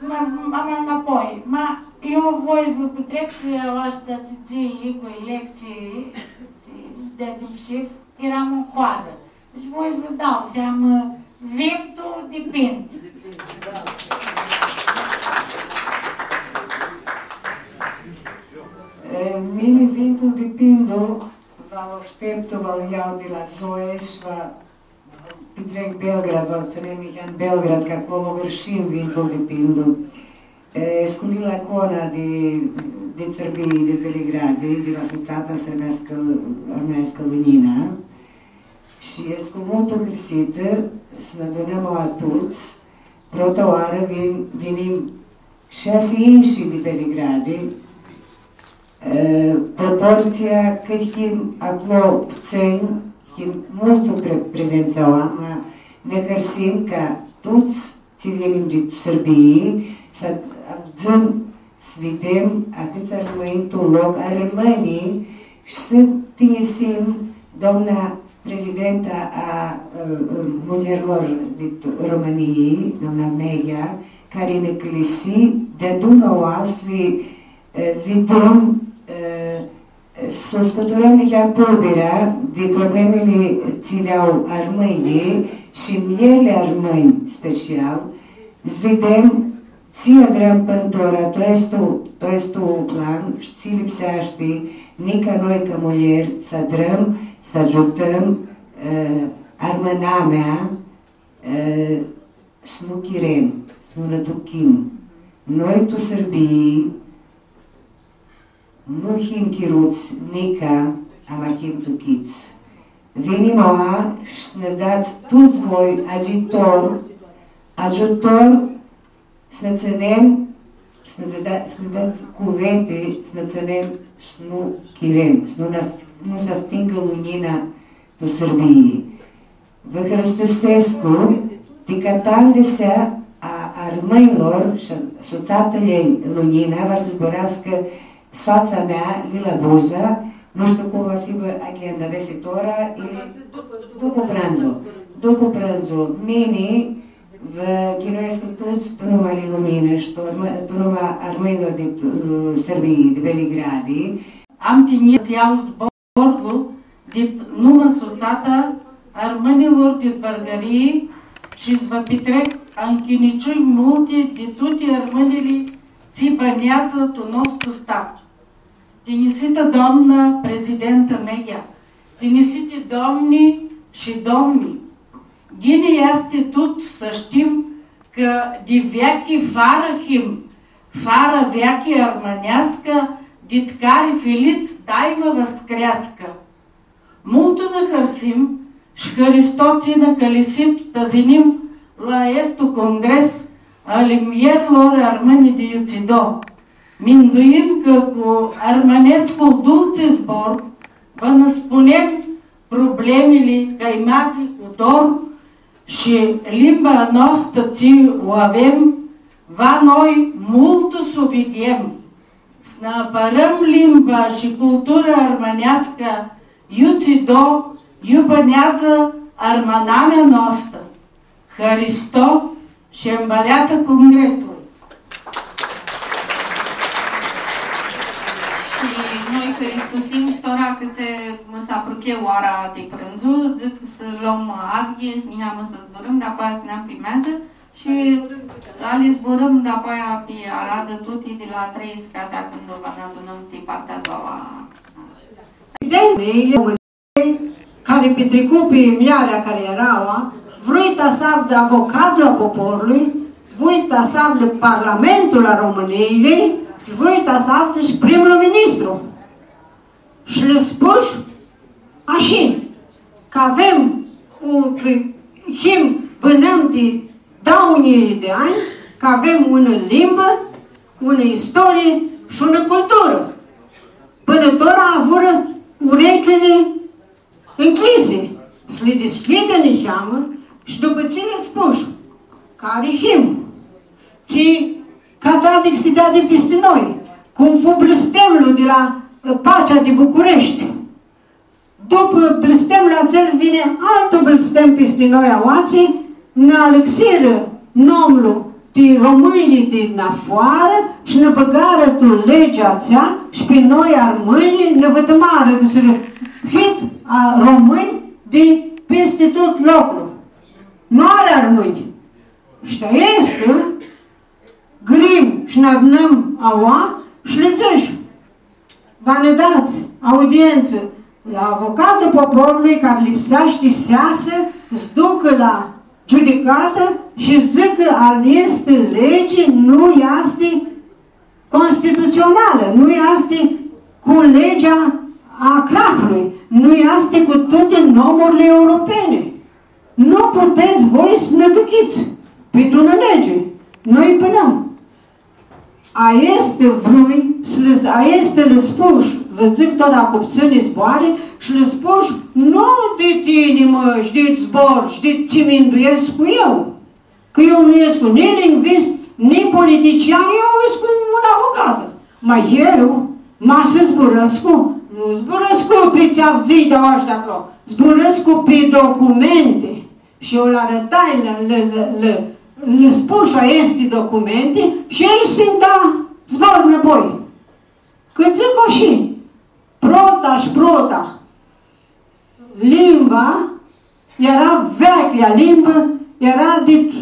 Ma, ma, ma, ma apoi, ma eu voi s-vã pitrec, eu ashi, tsi dzãsi, cu lectsii, tsi, di, di psif, eram tu hoarã. Shi voi s-vã dau seamã, vin tu di Pindu. E, mini vin tu di Pindu. Va lu ashteptu, va lu ljau di la Zoe shi va pitrec Belgrad, va s-tsãnem niheam Belgrad, cã aclo hãrsim vin tu di Pindu. E, sculji la cona di, di Sãrbii, di Beligradi, di la Sutsata Sãrbeascã, Armãneascã Lunjina. Shi escu multu hãrsitã s-nã adunãm aoa tuts, prota oarã vin-, vinim shasi inshi di Beligradi, e, proportsia cãt him aclo ptsãnj, him multu pre-, prezentsi aoa, ma nã hãrsim ca tuts tsi vinim di Sãrbii, s-avdzãm, s-videm ahãts armãnj tu loc, armãnj, shi s-tinjisim doamna prezidenta a, ã, ã, muljerlor di Romãnii, doamna Meghea, cari nã cãlisi deadun aoa s-li, ã, videm, ã, s-u scuturãm niheam pulbirea di problemili tsi li au armãnjlji shi muljerli armãnj special, s-videm tsi adrãm pãn tora, tu aestu, tu aestu plan, shi tsi lipseashti, nica noi ca muljeri, s-adrãm, s-agiutãm, e, armãnamea, e, s-nu chirem, s-nu nã tuchim. Noi tu Sãrbii, nu him chiruts nica, ama him tuchits. Vinim aoa shi nã dats tuts voi agiutor, agiutor s-nã tsãnem, s-nã da-, s-nã dats cuveti, s-nã tsãnem, s-nu chirem, s-nu nã, nu s-astingã lunjina tu Sãrbii. Vã hãristusescu di catandisea a armãnjlor shi a Sutsatãljei Lunjina, va s-zburascã soatsa mea, Lila Buza, nu shtiu cum va s-hibã aghenda, vesi tora, i dupu prãndzu. Dupu prãndzu, mini, Vã ghinuescu tuts tu numa ali Lumina shi tu armã-, tu numa armãnjlor di, ã, Sãrbii, di Beligradi. Am tinjia s-ljau zborlu dit numa Sutsata Armãnjlor di Vãrgãrii shi s-vã pitrec anchiniciunj multi di tuti armãnjlji tsi bãneadzã tu nostru stat. Tinjisitã doamnã prezidentă Meghea, tinjisiti doamni shi domni, ghini easti tuts s-shtim cã di veaclji farã him, farã veaclji armãneascã, dit cari filits daima va s-creascã. Multu nã hãrsim shi Hristo tsi nã cãlisit ta s-yinim la aestu congres a limierlor armãnj di iutsido. Minduim cã cu armãnescu dultsi zbor va nã spunem problemili cai ma tsi cu dor shi limba a noastã tsi u avem, va noi multu s-u videm. S-nã apãrãm limba shi cultura armãneascã, iutsido, iu bãneadzã armãnamea noastã. Haristo shi ãmbãreatsã congreslui. Shi noi haristusim shi tora cã tsi s-apruche oara ti prãndzu, dzãc s-lom adghii, s-niheamã s-zburãm, dapoaia s-neam pi meazã, shi ali zburãm dapoaia pi aradã tuti di la trei s-cati cãndu va nã adunãm ti partea a doua. Prezidentul cari pitricu pi mljarea cari eara, vrui ta s-avdã avocatlu a poporlui, vrui ta s-avdã Parlamentul a Romãniei, vrui ta s-avdã shi primlu ministru. Shi lã spush ashi, cã avem un, cã him, bãnãm di dauã njilji di anj, cã avem unã limbã, unã istorii shi unã culturã. Pãnã tora avurã urecljili ncljisi, s-li dishcljidã niheamã shi dupã tsi lã spush cari him, tsi catadic s-deadi pisti noi, cum fu blãstemlu di la, ã, Pacea di Bucureshti. Dupã blãstemlu atsel vini altu blãstem pisti noi aoatsi, nã alãxirã nomlu ti romãnjlji di nafoarã shi nã bãgarã tu legea atsea shi pi noi armãnjlji nã vãtãmarã, dzãsirã, hits a romãnj di pisti tut loclu. Nu ari armãnj. Shi aestã grim shi nã adunãm aua shi lã dzãsh, va nã dats audientsã la avocatlu poporlui cari lipseashti s-easã, s-ducã la giudicatã shi s-dzãcã, aestã legi nu easti constitutsionalã, nu easti cu legea a crahlui, nu easti cu tuti nomurli europeni. Nu putets voi s-nã duchits pi tu unã legi. Noi bãnãm. Aestã vrui s-lã, aestã lã spush, vã dzãc tora cu ptsãni zboarã, shi lã spush, nu di tini, mã, shi di zbor, shi di tsi minduescu eu. Cã eu nu escu ni lingvist, ni politician, eu escu un avocat. Ma eu, ma s-zburãscu, nu zburãscu pi tsi avdzãi di aoa shi di aclo, zburãscu pi documenti. Shi eu lã arãtai, lã, lã, lã, lã, lã spush aesti documenti shi elj s-nji da zbor nãpoi. Cã dzãc ashi, prota shi prota, limba eara veaclja limbã, eara di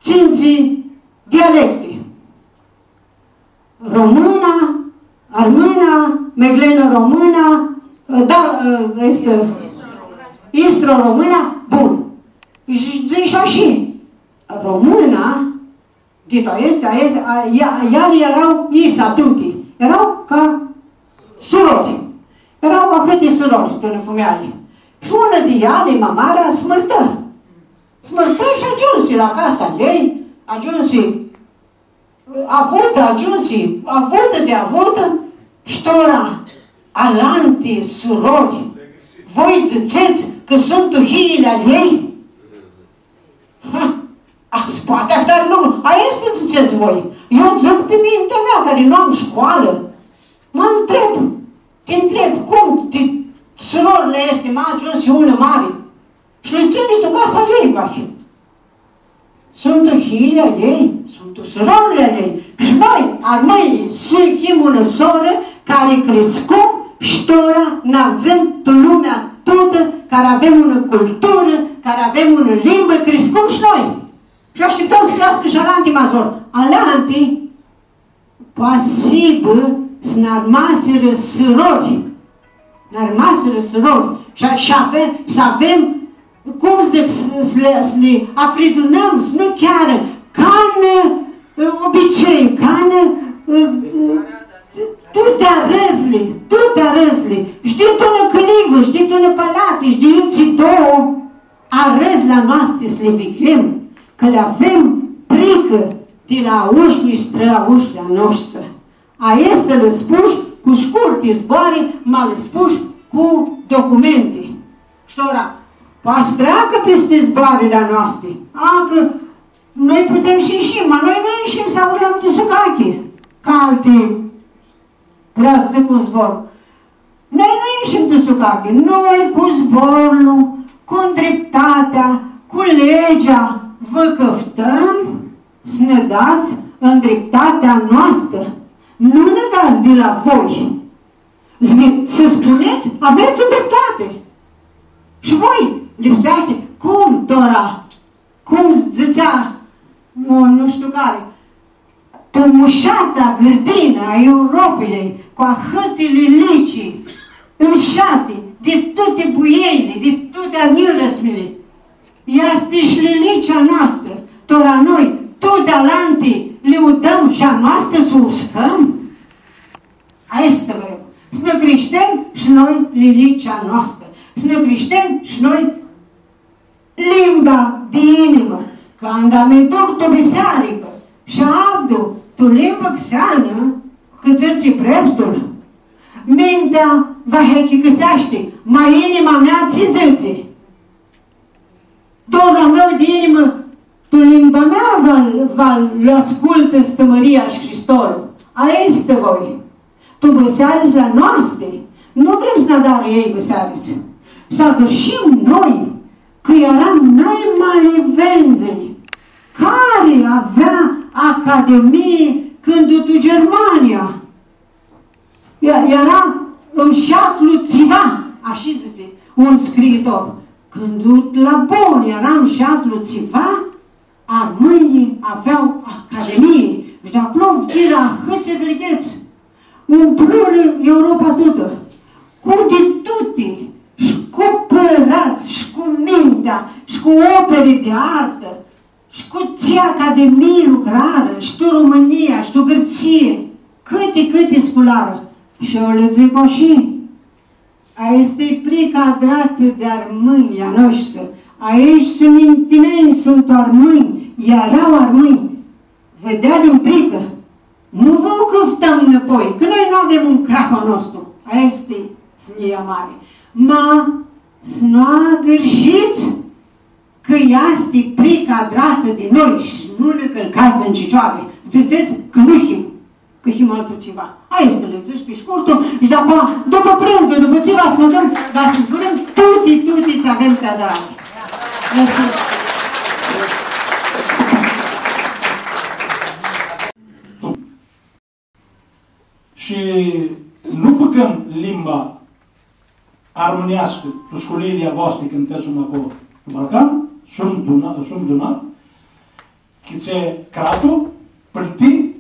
tsintsi dialecti. Româna, armâna, megleno-româna, da, este istro-româna, bun. Shi dzãsh ashi, româna, dit aesti, aesti, a, ea, eali eara isa tuti, eara ca surori. Eara ahãti surori, pãnã fumealji. Shi unã di eali, ma marea, s-mãrtã. S-mãrtã shi agiumsi la casa a ljei, agiumsi avutã, agiumsi, avutã di avutã, shi tora alanti surori, voi dzãtsets cã suntu hiili a ljei? Ha, a, s-poati ahtari lucru. Aestã dzãtsets voi. Eu dzãc pi mintea mea, cari nu am scoalã. Mã ntreb, ti ntreb, cum ti surorli aesti ma agiumsi unã mari? Shi li tsãni tu casa a ljei, vahi. Suntu hiljlji a ljei, suntu surãrli a ljei. Shi noi, armãnjlji, s-him unã sorã cari criscum shi tora nã avdzãm tu lumea tutã, cari avem unã culturã, cari avem unã limbã, criscum shi noi. Shi ashtiptãm s-creascã shi alanti ma zori. Alanti, poati s-hibã s-nã armasirã surori. Nã armasirã surori. Shi, shi avem, s-avem, cum dzãc, s-, s-li, s-li apridunãm, s-nu chearã, ca n, ã, obicei, ca n, ã, ã, tuti arãdzli, tuti arãdzli. Shi dit unã cãlivã, shi dit unã pãlati, shi di iutsido. Arãdzli a noasti s-li vicljim, cã li avem pricã ti la aushlji, strãaushlji a noshtsã. Aestã lã spush cu shcurti zboari, ma lã spush cu documenti. Shi tora, poati s-treacã pisti zboarãli a noasti. A, cã noi putem s-ishim, ma noi nu ishim s-aurlãm tu sucachi, ca alti. Vrea s-dzãc un zbor. Noi nu ishim tu sucachi, noi cu zborlu, cu ndriptatea, cu legea, vã cãftãm s-nã dats ndriptatea noastrã. Nu nã dats di la voi. Zi-, s-spunets, avets ndriptati. Shi voi lipseashti, cum tora, cum dzãtsea, nu, nu shtiu cari, tu mushata gãrdinã a Europilei, cu ahãti lilici, mshati di tuti buieli, di tuti anjurãsmili. Easti shi lilicea noastrã, tora noi, tuti alanti li udãm shi a noastrã s-u uscãm? Aestã vrem. S-nã crishtem shi noi lilicea noastrã. S-nã crishtem shi noi limba di inimã, canda mi duc tu bisearicã shi avdu tu limbã xeanã, cã dzãtsi preftul, mintea va hechicãseashti, ma inima mea tsi dzãtsi? Dorlu a meu di inimã, tu limba mea va, va lu ascultã Stãmãria shi Hristolu. Aestã voi. Tu bãsearitsli a noasti, nu vrem s-nã adarã elj bãsearits. S-agãrshim noi, cã earam nai ma livendzãlj. Cari avea academii cãndu tu Germania? Ia, eara mshatlu tsiva, ashi dzãtsi un scriitor. Cãndu la Bonn eara mshatlu tsiva, armãnjlji avea academii shi di aclo fudzirã ahãts gãrghets. Umplurã Europa tutã, cu di tuti, shi cu pãradz, shi cu mintea, shi cu operi di artã, shi cu tsi academii lucrarã, shi tu Romãnia, shi tu Gãrtsii, cãti, cãti scularã. Shi eu lã dzãc ashi, aestã-i prica adratã di armãnjlji a noshtsã, aeshti mintinenj suntu armãnj, eara armãnj. Vã deadim pricã, nu vã u cãftãm nãpoi, cã noi nu avem un crahu a nostru, aestã-i snia mari. Ma s-nu agãrshits, cã easti prica adratã di noi shi nu nã cãlcats tu cicioari. Dzãtsets cã nu him, cã him altu tsiva. Aestã lã dzãsh pi shcurtu shi dapoaia, dupã prãndzu, dupã tsi va s-mãcãm, va s-zburãm tuti, tuti tsi avem ti adrari. Mersi. Shi nu bãgãm limba armãneascã tu sculiili a voastri cãndu fetsum aclo tu Balcan, sum duna-, sum dunat, cãtse cratlu plãti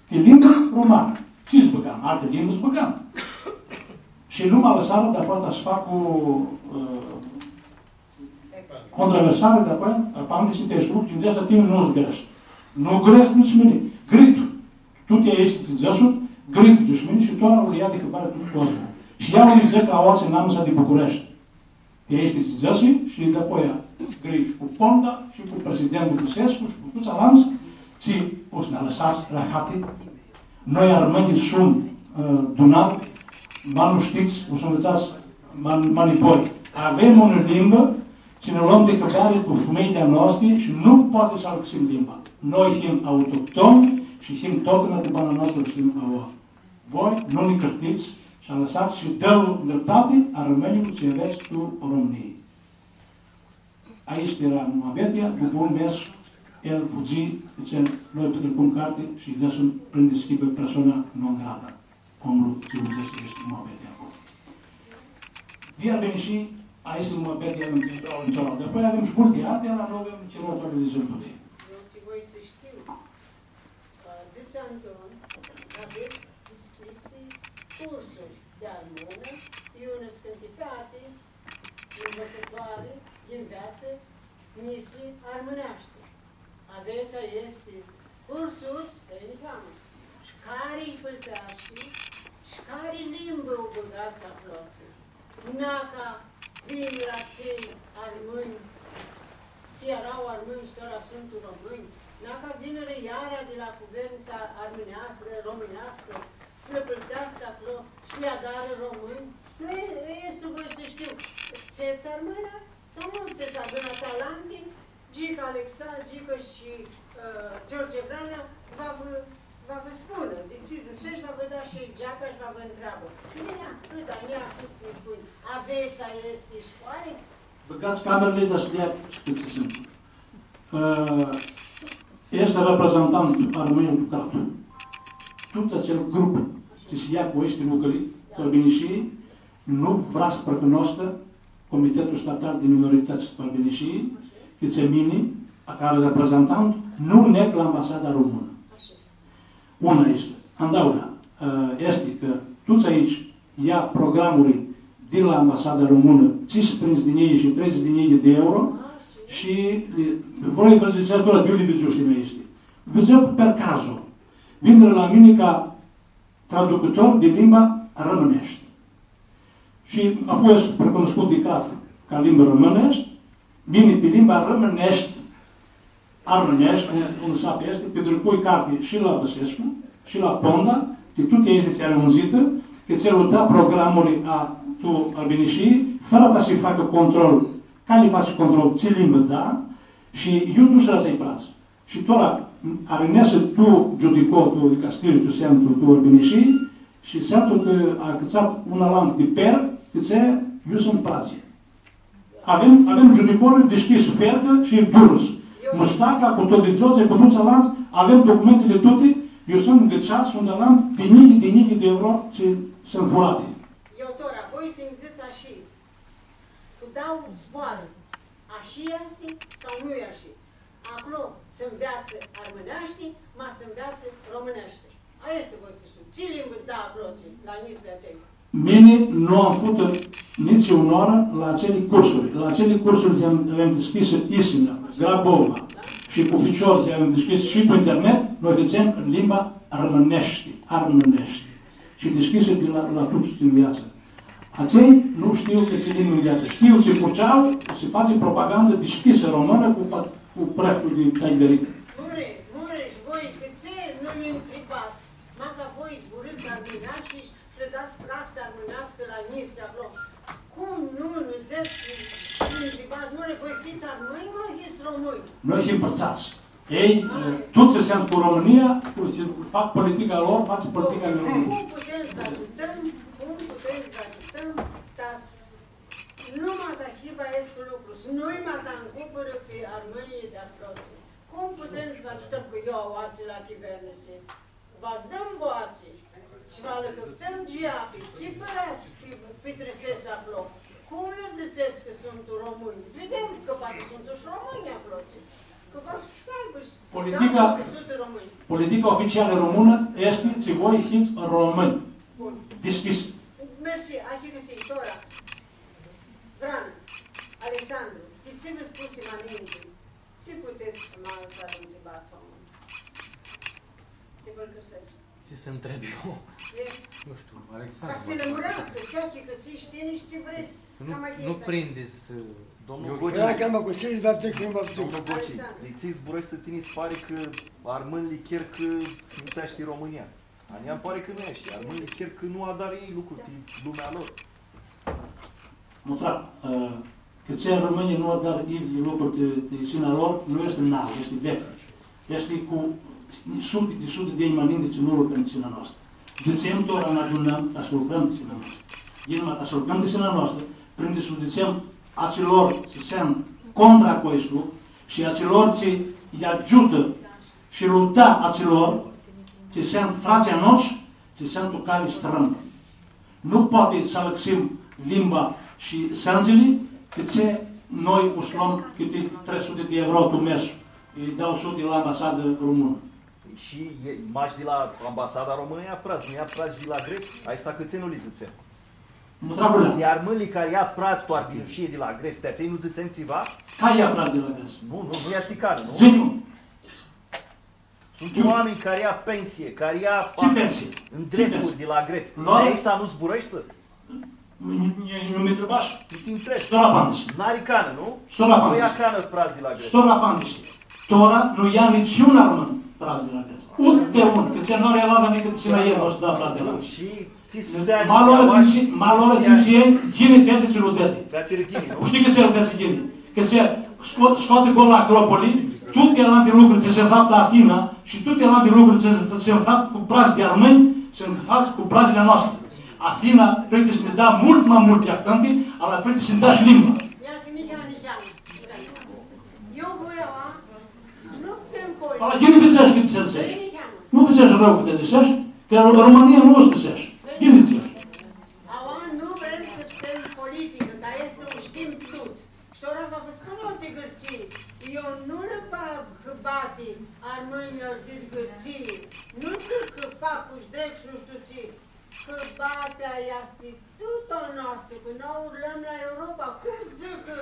ti limba romanã. Tsi s-bãgãm? Alti limbi s-bãgãm. Shi lumea alãsarã, dapoaia s-fac cu, ã, Contraversare, dapoaia, apandisi, ti spun, dzãtsea, tini nu s-greshti. Nu greshti nitsi mini. Gritu. Tuti aesti tsi dzãshu, gritu, dzãsh mini, shi tora u ljea di hãbari tut cosmul. Shi ia u dzãc aoatsi namisa di Bucureshti. Ti aesti tsi dzãsi, shi dapoaia grii shi cu Ponta, shi cu prezidentul Băsescu, shi cu tuts alantsã, tsi o s-nã alãsats rahati. Noi, armãnjlji, sum, ã, dunat, ma nu shtits, u s-nvitsats ma, ma nipoi. Avem unã limbã, tsi nã lom di hãbari cu fumeljli a noastri shi nu poati s-alãxim limba. Noi him autohtoni shi him totna di bana noastrã shi him aoa. Voi nu nã cãrtits shi alãsats shi dãlu ndriptati armãnjlor tsi avets tu Romãnii. Aestã eara muabetea, cu bun mes, El fudzi, dzãtsi, noi pitricum carti shi dzãsim, prindi s-hibã persona non grata. Omlu tsi undzesi aestã muabeti aclo. Di Arbinishii, aestã muabeti avem pentru a doua oarã. Apoi avem shi multi alti, dar nu avem ce nu avem de zis tuti. Eu tsi voi s-shtiu, ã, dzãtsi Anton, avets dishcljisi cursuri di armãnã, iu nãscãnti feati, nvitsãtoari, nveatsã, nishti armãneashti. Avets aesti cursuri, stai niheamã. Shi cari lji plãteashti, shi cari limbã u bãgats aclotsi. Naca vinirã atselj armãnj, tsi eara armãnj shi tora suntu romãnj, naca vinirã iara di la guvernitsa armãneascã, romãneascã, s-lã plãteascã aclo shi lj-adarã romãnj. Nu e, easti voi s-shtiu, ftsets armãnã? Sau nu ftsets armãnã? Talanti, Gica Alexa, Gica shi, ã, George Vrana va vã, va vã spunã. Di tsi dzãsesh, va vã da shi el geaca shi va vã ntreabã. Mini, cãt a mea, cãt mi spun. Avets aesti shcoali? Bãgats camerili, dar s-li ia shi cãtse suntu. Ã, easti reprezentant armãnjlor tu crat. Tut atsel grup, tsi s-ljea cu aesti lucri, tu Arbinishii, nu vrea s-pricunoascã Comitetul Statal di Minoritãts tu Arbinishii, cãtse mini, ca reprezentant, nu neg la ambasada românã. Una easti. A daulea, ã, easti cã tuts aeshti ia programuri di la ambasada românã, tsisprãdzatsi di njilji shi treidzãts di njilji di euro, shi li, voi vã dzãtsets, di iu li vidzush tini aesti. Vidzush per caso. Vinirã la mini ca traducãtor di limba armãneashti. Shi a fost pricunoscut di crat ca limbã armãneashti, vini pi limba armãneashti, armãneashti, cum s-apeasti, pitricui carti shi la Bãsescu, shi la Ponda, di tuti aesti tsi ari undzitã, cã tsi lu da programuri a, tu Arbinishii, fãrã ta s-facã control, cari li fatsi control, tsi limbã da, shi iu dush atselj pradz. Shi tora, arinescu tu giudico, tu dicastiriu, tu centru, tu Arbinishii, shi centru ti acãtsat un alantu di per, cãtse iu suntu pradz. Avem, avem giudicorlu dishcljis Fercã shi Durãs. Mustaca, cu Todi Dzodze, cu tuts alantsã, avem documentili tuti, iu suntu ngãtsats, suntu alantu, di njilji, di njilji di euro, tsi suntu furati. Eu tora, voi s-nji dzãts ashi, cu dauã zboarã, ashi easti sau nu e ashi? Aclo s-nveatsã armãneashti, ma s-nveatsã romãneashti. Aestã voi s-shtiu. Tsi limbã s-da aclo, tsi, la njitslji atselj? Mini nu am futã nitsi unã oarã la atseali cursuri. La atseali cursuri tsi avem dishcljisã Isinã, Grabova shi cu ficiori tsi avem dishcljisã shi pi internet, noi dzãtsem limba armãneashti, armãneashti. Shi dishcljisã di la, la tuts tsi nveatsã. Atselj nu shtiu cã tsi limbã nveatsã. Shtiu tsi fãtsea, tsi fatsi propagandã dishcljisã romãnã cu pa-, cu preftul di Tagderic. Mure, mure, shi voi cãtse nu lji ntribats? Maca voi zburãts armãneashti shi predats praxi armãneascã la njitslji aclo. Cum nu nã dzãtsets, nu ntribats, mure, voi hits armãnj, ma hits romãnj? Noi him pãrtsats. Ei, tuts tsi suntu cu Romãnia, cu, fac politica lor, fatsi politica lui Romãnia. Cum putem s-vã agiutãm, cum putem s-vã agiutãm, ta s-, nu ma ta hibã aestu lucru, s-nu-lj ma ta ncupãrã pi armãnjlji di aclotsi? Cum putem s-vã agiutãm, cã eu aoatsi la chivernisi va s-dãm boatsi shi va lã cãftãm geapi, tsi pãradz pi-, pitritsets aclo? Cum lã dzãtsets cã suntu romãnj? S-videm cã poati suntu shi romãnj aclo, tsi, cã va s-aibã shi, politica, da, cã suntu romãnj. Politica oficialã românã easti tsi voi hits romãnj. Bun. Dishcljis. Mersi, achicãsii, tora. Vrana, Alexandru, ti tsi vã spusi ma ninti, tsi putets ma s-ntribats omlu? Ti pãlãcãrsescu. Tsi s-ntreb eu? E. Nu shtiu, Alexandru. Ca s-ti lãmureascã, tsi achicãsii tini shi tsi vrei s-, nu, cama nu easti. Prindi s-, domnul Goci. Era cama cu tine, dar de cum va. Domnul Goci, Alexandru, di tsi zburãshti tini s-pari cã armãnjlji cher cã s-muteashti Romãnia? A njia nj-pari cã nu easti. Armãnjlji cher cã nu adarã elj lucru ti lumea lor. Mutra, ã, cã tsi armãnjlji nu adarã elj lucru ti, ti sina lor, nu easti nau, easti veclji. Easti cu suti di suti di anj ma ninti tsi nu lucrãm ti sina noastrã. Dzãtsem tora nã adunãm, ta s-lucrãm ti sina noastrã. Ghini, ma ta s-lucrãm ti sina noastrã, prindi s-dzãtsem atsilor tsi suntu contra cu aestu lucru shi atsilor tsi Lj-agiutã shi lupta atsilor, tsi suntu fratslji a noshtri, tsi suntu tu cali strãnbã. Nu poati s-alãxim limba shi sãndzili, cã tsi noi u s-lom cãti trei suti di euro tu mes, i dauã suti la ambasada rumãnã. Shi e, mash di la ambasada romãnã ia pradz, nu ia pradz di la grets? Aestã cãtse nu li dzãtsem? Mutrabulea. Di armãnjlji cari ia pradz tu Arbinishii di la grets, ti atselj nu dzãtsem tsiva? Cari ia pradz di la grets? Nu, nu, nu easti canã, nu? Dzã-nj un. Suntu oaminj cari ia pensii, cari ia... Tsi pensii? Ndrepturi di la grets. Lor? Aestã nu zburãshti? Nu, nu, nu mi ntribash. Nu ti ntreb. Stora apandisi. N-ari canã, nu? Stora apandisi. Nu ia canã pradz di la grets. Stora apandisi. Tora nu ia nitsiun armãn pradz di la grets. Uite un, cã tsi nu ari Elada, nica tsi la el nu s-da pradz di la grets. Shi tsi s-fãtsea... Ma lor dzãsi, ma lor dzãsi, ghini featsi tsi lu deadi. Featsi ghini, nu? Shtii cãtse lu featsi ghini? Cã tsi sco-, scoati aclo la Acropoli, tuti alanti lucri tsi s-fapã tu Athina shi tuti alanti lucri tsi s-fapã cu pradz di armãnj, s-fats cu pradzli a noastri. Athina prindi s-nã da multu ma multu di ahtãnti, ala prindi s-nã da shi limba. Ia, niheamã, niheamã. Eu voi aua, nu fãtsem poli-... Ala ghini fãtsesh cãt dzãsesh. Nu fãtsesh rãu cãt dzãsesh, cã Ru-, Romãnia nu u scusesh. Ghini dzãsesh. Aua nu vrem s-fãtsem politicã, cã aestã u shtim tuts. Shi tora va vã spun eu ti Gãrtsii, eu nu lã bag hãbati armãnjlor dit Gãrtsii, nu dzãc cã fac shi dreg shi nu shtiu tsi, hãbatea easti tutã a noastrã, cã noi urlãm la Europa, cum s-dzãcã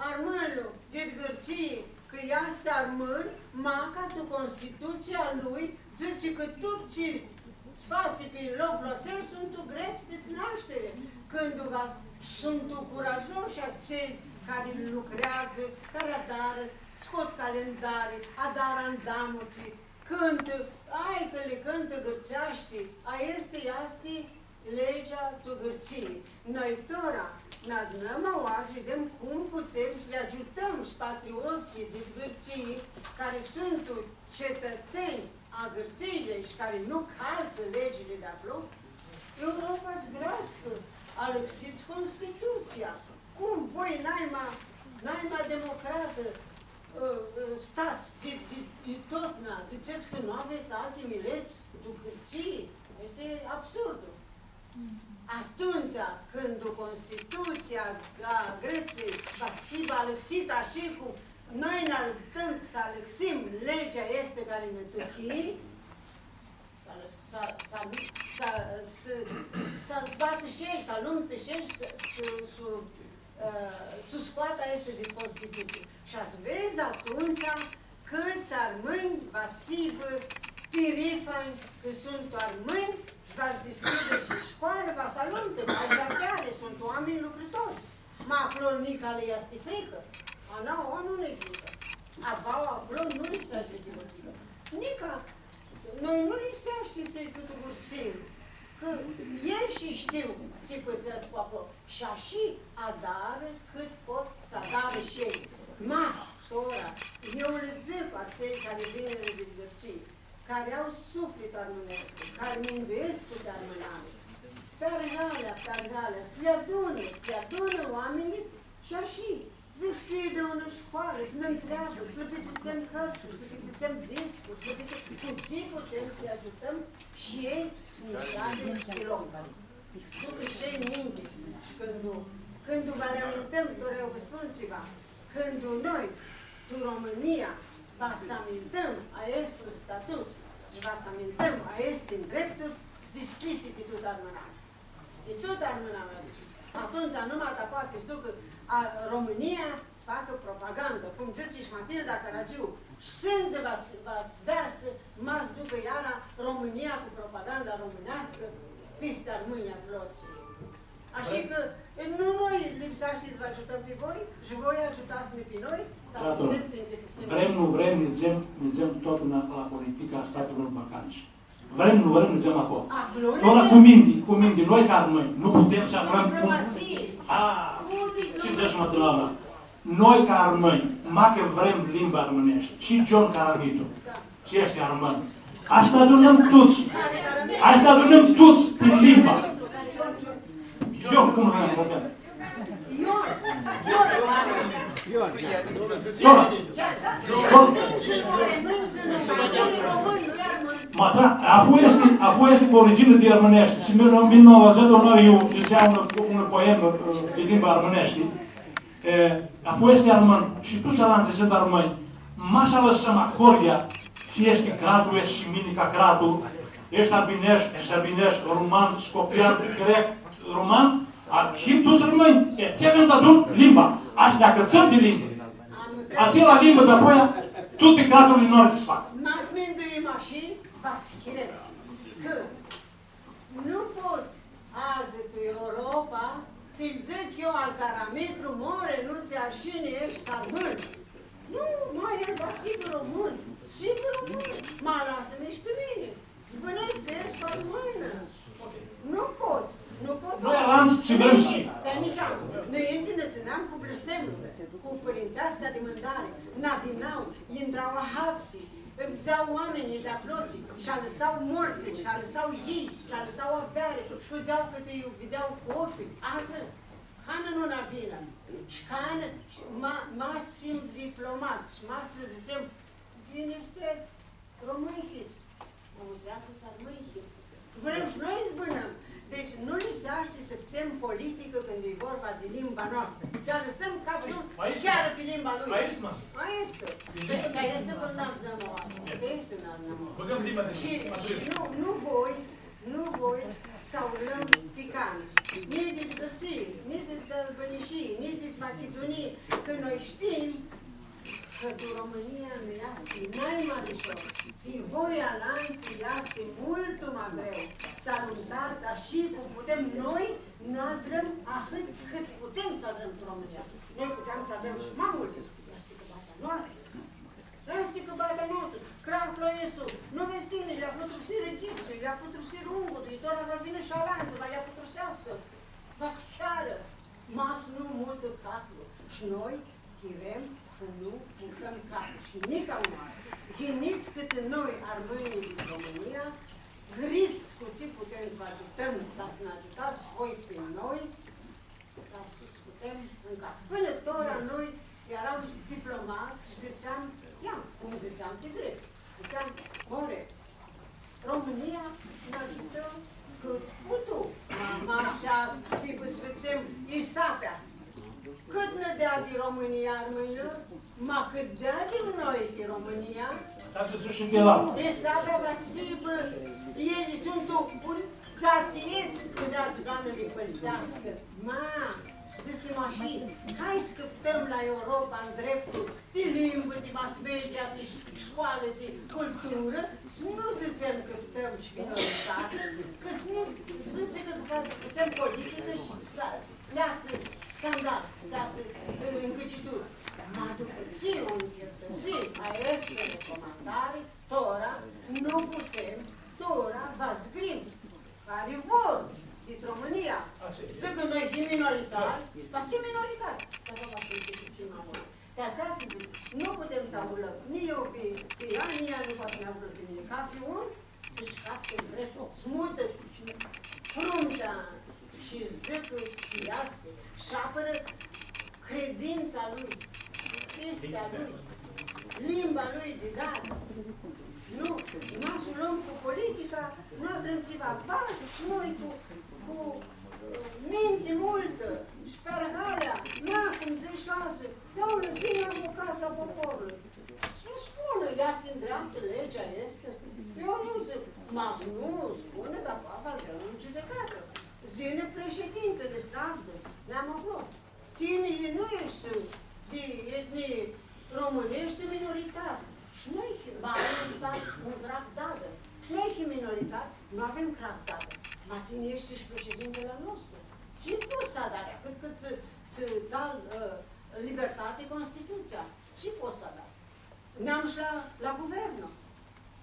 armãnlu dit Gãrtsii cã easti armãn, maca tu Constitutsia lui dzãtsi cã tut tsi s-fatsi pi loclu atsel suntu grets dit nashtiri, cãndu va s-, suntu curajoshi atselj cari lucreadzã, cari adarã, scot calendari, adarã andamusi, cãntã, ai cã li cãntã gãrtseashti, aestã easti legea tu Gãrtsii. Noi tora nã adunãm aoa s-videm cum putem s-li agiutãm shi patriotslji dit Gãrtsii, cari suntu cetãtsenj a Gãrtsiiljei shi cari nu calcã legili di aclo. Europa s-greascã, alãxits Constitutsia. Cum voi, naima, naima democratã, ã, ã, stat di, di, di totna, dzãtsets cã nu avets alti milets tu Gãrtsii? Easti absurdu. Atumtsea, cãndu Constitutsia a Gãrtsiiljei va s-hibã alãxitã ashi cum noi nã luptãm s-alãxim legea aestã cari nã tuchi, s-, s-, s-, s-, s-zbatã shi elj, s-alumtã shi elj, s-, s-, s-, ã, s-u scoatã aestã di Constitutsii. Shi va s-vedz atumtsea cãts armãnj va s-hibã pirifanj cã suntu armãnj shi va s-dishcljidã shi shcoalã, va s-alumtã, cã ashi chiar suntu oaminj lucrãtori. Ma aclo nica lã easti fricã? A nauã nu lã-i fricã. A vauã aclo nu lipseashti s-hibã fricã. Nica, noi nu lipseashti s-lji cutugursim, cã elj shi shtiu tsi pãtsescu aclo. Shi ashi adarã cãt pot s-adarã shi elj. Ma, tora, eu lã dzãc atselj cari vinirã di Gãrtsii, cari au suflit armãnescu, cari minduescu ti armãnami. Pi arhealea, pi arhealea, s-lji adunã, s-lji adunã oaminjlji shi ashi, s-dishcljidã unã shcoalã, s-nã ntreabã, s-lã pitritsem cãrtsuri, s-lã pitritsem discuri, s-lã pitritsem, cu tsi putem s-lji agiutãm shi elj s-nã ntreabã shi lom. Ducã shi elj minti. Shi cãndu, cãndu va li amintãm, tora eu vã spun tsiva, cãndu noi, tu Romãnia, va s-amintãm aestu statut shi va s-amintãm aesti ndrepturi, s-dishcljisi ti tutã armãnamea. Ti tutã armãnamea, dzãc. Atumtsea numata poati s-ducã, a, Romãnia s-facã propagandã, cum dzãtsi shi Matinda Caragiu, shi sãndzi va s-, va s-vearsã, ma s-ducã iara Romãnia cu propaganda romãneascã pisti armãnjlji a lor. Ashi cã, e, nu noi lipseashti s-vã agiutãm pi voi, shi voi agiutats-nã pi noi, ca s-putem s-nã nchidisim. Vrem, nu vrem, nidzem, nidzem totna la politica a statelor balcanice. Vrem, nu vrem, nidzem aclo. Aclo. Tora nidzem. Cu minti, cu minti, noi ca armãnj, nu putem s-aflãm cum... Diplomatsii. A, cu diplomatsii. Tsi dzãts, mã, tu la... Noi ca armãnj, macã vrem limba armãneashti, shi John Caramitru, tsi easti armãn. Hai s-nã adunãm tuts. Hai s-nã adunãm tuts pi limba. John, cum s-cheamã? John. John. John. Originea di armãneashti. Shi mi, mi, mi, la zece ori eu dzãtseam unã, unã poemã, ã, di limba armãneashti. E, a fost armãn shi tuts alantsã suntu armãnj. Ma s-alãsãm ahoryea, tsi easti cratlu, easti shi mini ca cratlu, easti arbinesh, easti arbinesh, roman, scopian, grec, roman, a, him tuts armãnj. E, tsi avem deadun? Limba. Aestã acãtsãm di limbã. Atsea limbã dapoaia, tuti craturli nu ari tsi s-facã. Ma s-minduim ashi, va s-chirem cã nu pots adzã tu Europa, tsi-lj dzãc eu al Caramitru, more, nu tsi arshini, eshti armãn. Nu, ma el va s-hibã romãn, s-hibã romãn, ma lasã-mi shi pi mini. S-bãnescu, escu armãnã. Nu pot, nu pot. Noi alantsã tsi vrem s-him. Stai nica, noi nãinti nã tsãneam cu blãstemlu, cu pãrinteasca di mãndari, nã vinau, intrau ahapsi, fudzea oaminjlji di aclotsi, shi alãsau mortsã, shi alãsau yii, shi alãsau aveari, shi fudzea cãti lj-videa cu ocljilj. Adzã, canã nu nã vinã, shi canã, shi ma, ma s-him diplomats, shi ma s-lã dzãtsem, ghini shtits, romãnj hits, ma mutreacã s-armãnj him. Vrem shi noi s-bãnãm. Deci nu lipseashti s-fãtsem politicã cãndu e vorba di limba noastrã. Cã alãsãm ca fiu s-chearã pi limba lui. Aestã, ma. Aestã. Dar easti vãrnã znãmã aestã. Easti vãrnã znãmã. Bãgãm limba di... Shi, shi nu, nu voi, nu voi s-aurlãm pi canã. Nitsi di Gãrtsii, nitsi di Albãnishii, nitsi di Machidunii, cã noi shtim cã tu Romãnia nã easti nai ma lishor. Ti voi alantsã easti multu ma greu s-alumtats, ashi cum putem noi, nã adrãm ahãt cãt putem s-adrãm tu Romãnia. Noi puteam s-adrãm shi ma multu. Easti cãbata noastrã. Easti cãbata noastrã. Cratlu aestu, nu vedz tini, lj-aputrushirã ghivtsãlji, lj-aputrushirã ungurlji, tora va s-yinã shi alantsã, va lj-aputruseascã, va s-chearã, ma s-nu mutã caplu. Shi noi, chirem cã nu mutãm caplu shi nica unã oarã. Yinits cãtã noi, armãnjlji di Romãnia, grits cu tsi putem s-vã agiutãm, ca s-nã agiutats voi pi noi, ca s-u scutem tu cap. Pãnã tora noi earam diplomats shi dzãtseam, ia, cum dzãtseam ti grets, dzãtseam, more, Romãnia nã agiutã cãt putu, ma, ma ashi s-hibã s-fãtsem isapea. Cãt nã deadi Romãnia armãnjlor, ma cãt deadi noi ti Romãnia. Isapea va s-hibã, elj suntu un tsatsiets, cãndu adzã doamna li pãlteascã. Ma, dzãtsem ashi, hai s-cãftãm la Europa ndreptul di limbã, di mass media, di scoalã, di culturã, s-nu dzãtsem cãftãm shi minoritati, cã s-nu dzãtsem cã fãtsem politicã shi s-easã scandal, s-easã, ã, ncãcituri. Ma dupã tsi u nchirtãsim aestã recomandari, tora nu putem, tora va s-grim. Cari vor dit Romãnia, dzãc cã noi him minoritari, va s-him minoritari, dar va s-him minoritari. Ti atsea dzãc, nu putem s-aurlãm, ni eu pi, pi ea, ni ea nu poati s-mi aurlã pi mini. Cafi un s-shi caftã dreptul, s-mutã fruntea shi s-dzãcã tsi easti, sh-apãrã credintsa lui, cinstea lui, limba lui di dad. Nu, ma s-u lom cu politica, nu adrãm tsiva. Ba, shi noi cu, cu, ã, minti multã shi pi arharea, na, cum dzãts shi adzã, ia unã zi avocat la poporlu. S-nu spunã, easti ndreaptã, legea easti. Eu nu dzãc, ma s-nu spunã, dar poati va dãm giudicatã. S-yinã președintili s-nã avdã, neam aclo. Tini nu eshti di etnii romãnj, eshti minoritar. Shi noi him, ma ai un stat, un craft dadã. Shi noi him minoritar, nu avem craft dadã. Ma tini eshti shi președintili a nostru. Tsi pots s-adari, ahãt cãt tsã, tsã da, ã, libertati Constitutsia? Tsi pots s-adari? Neam shi la, la guvernu.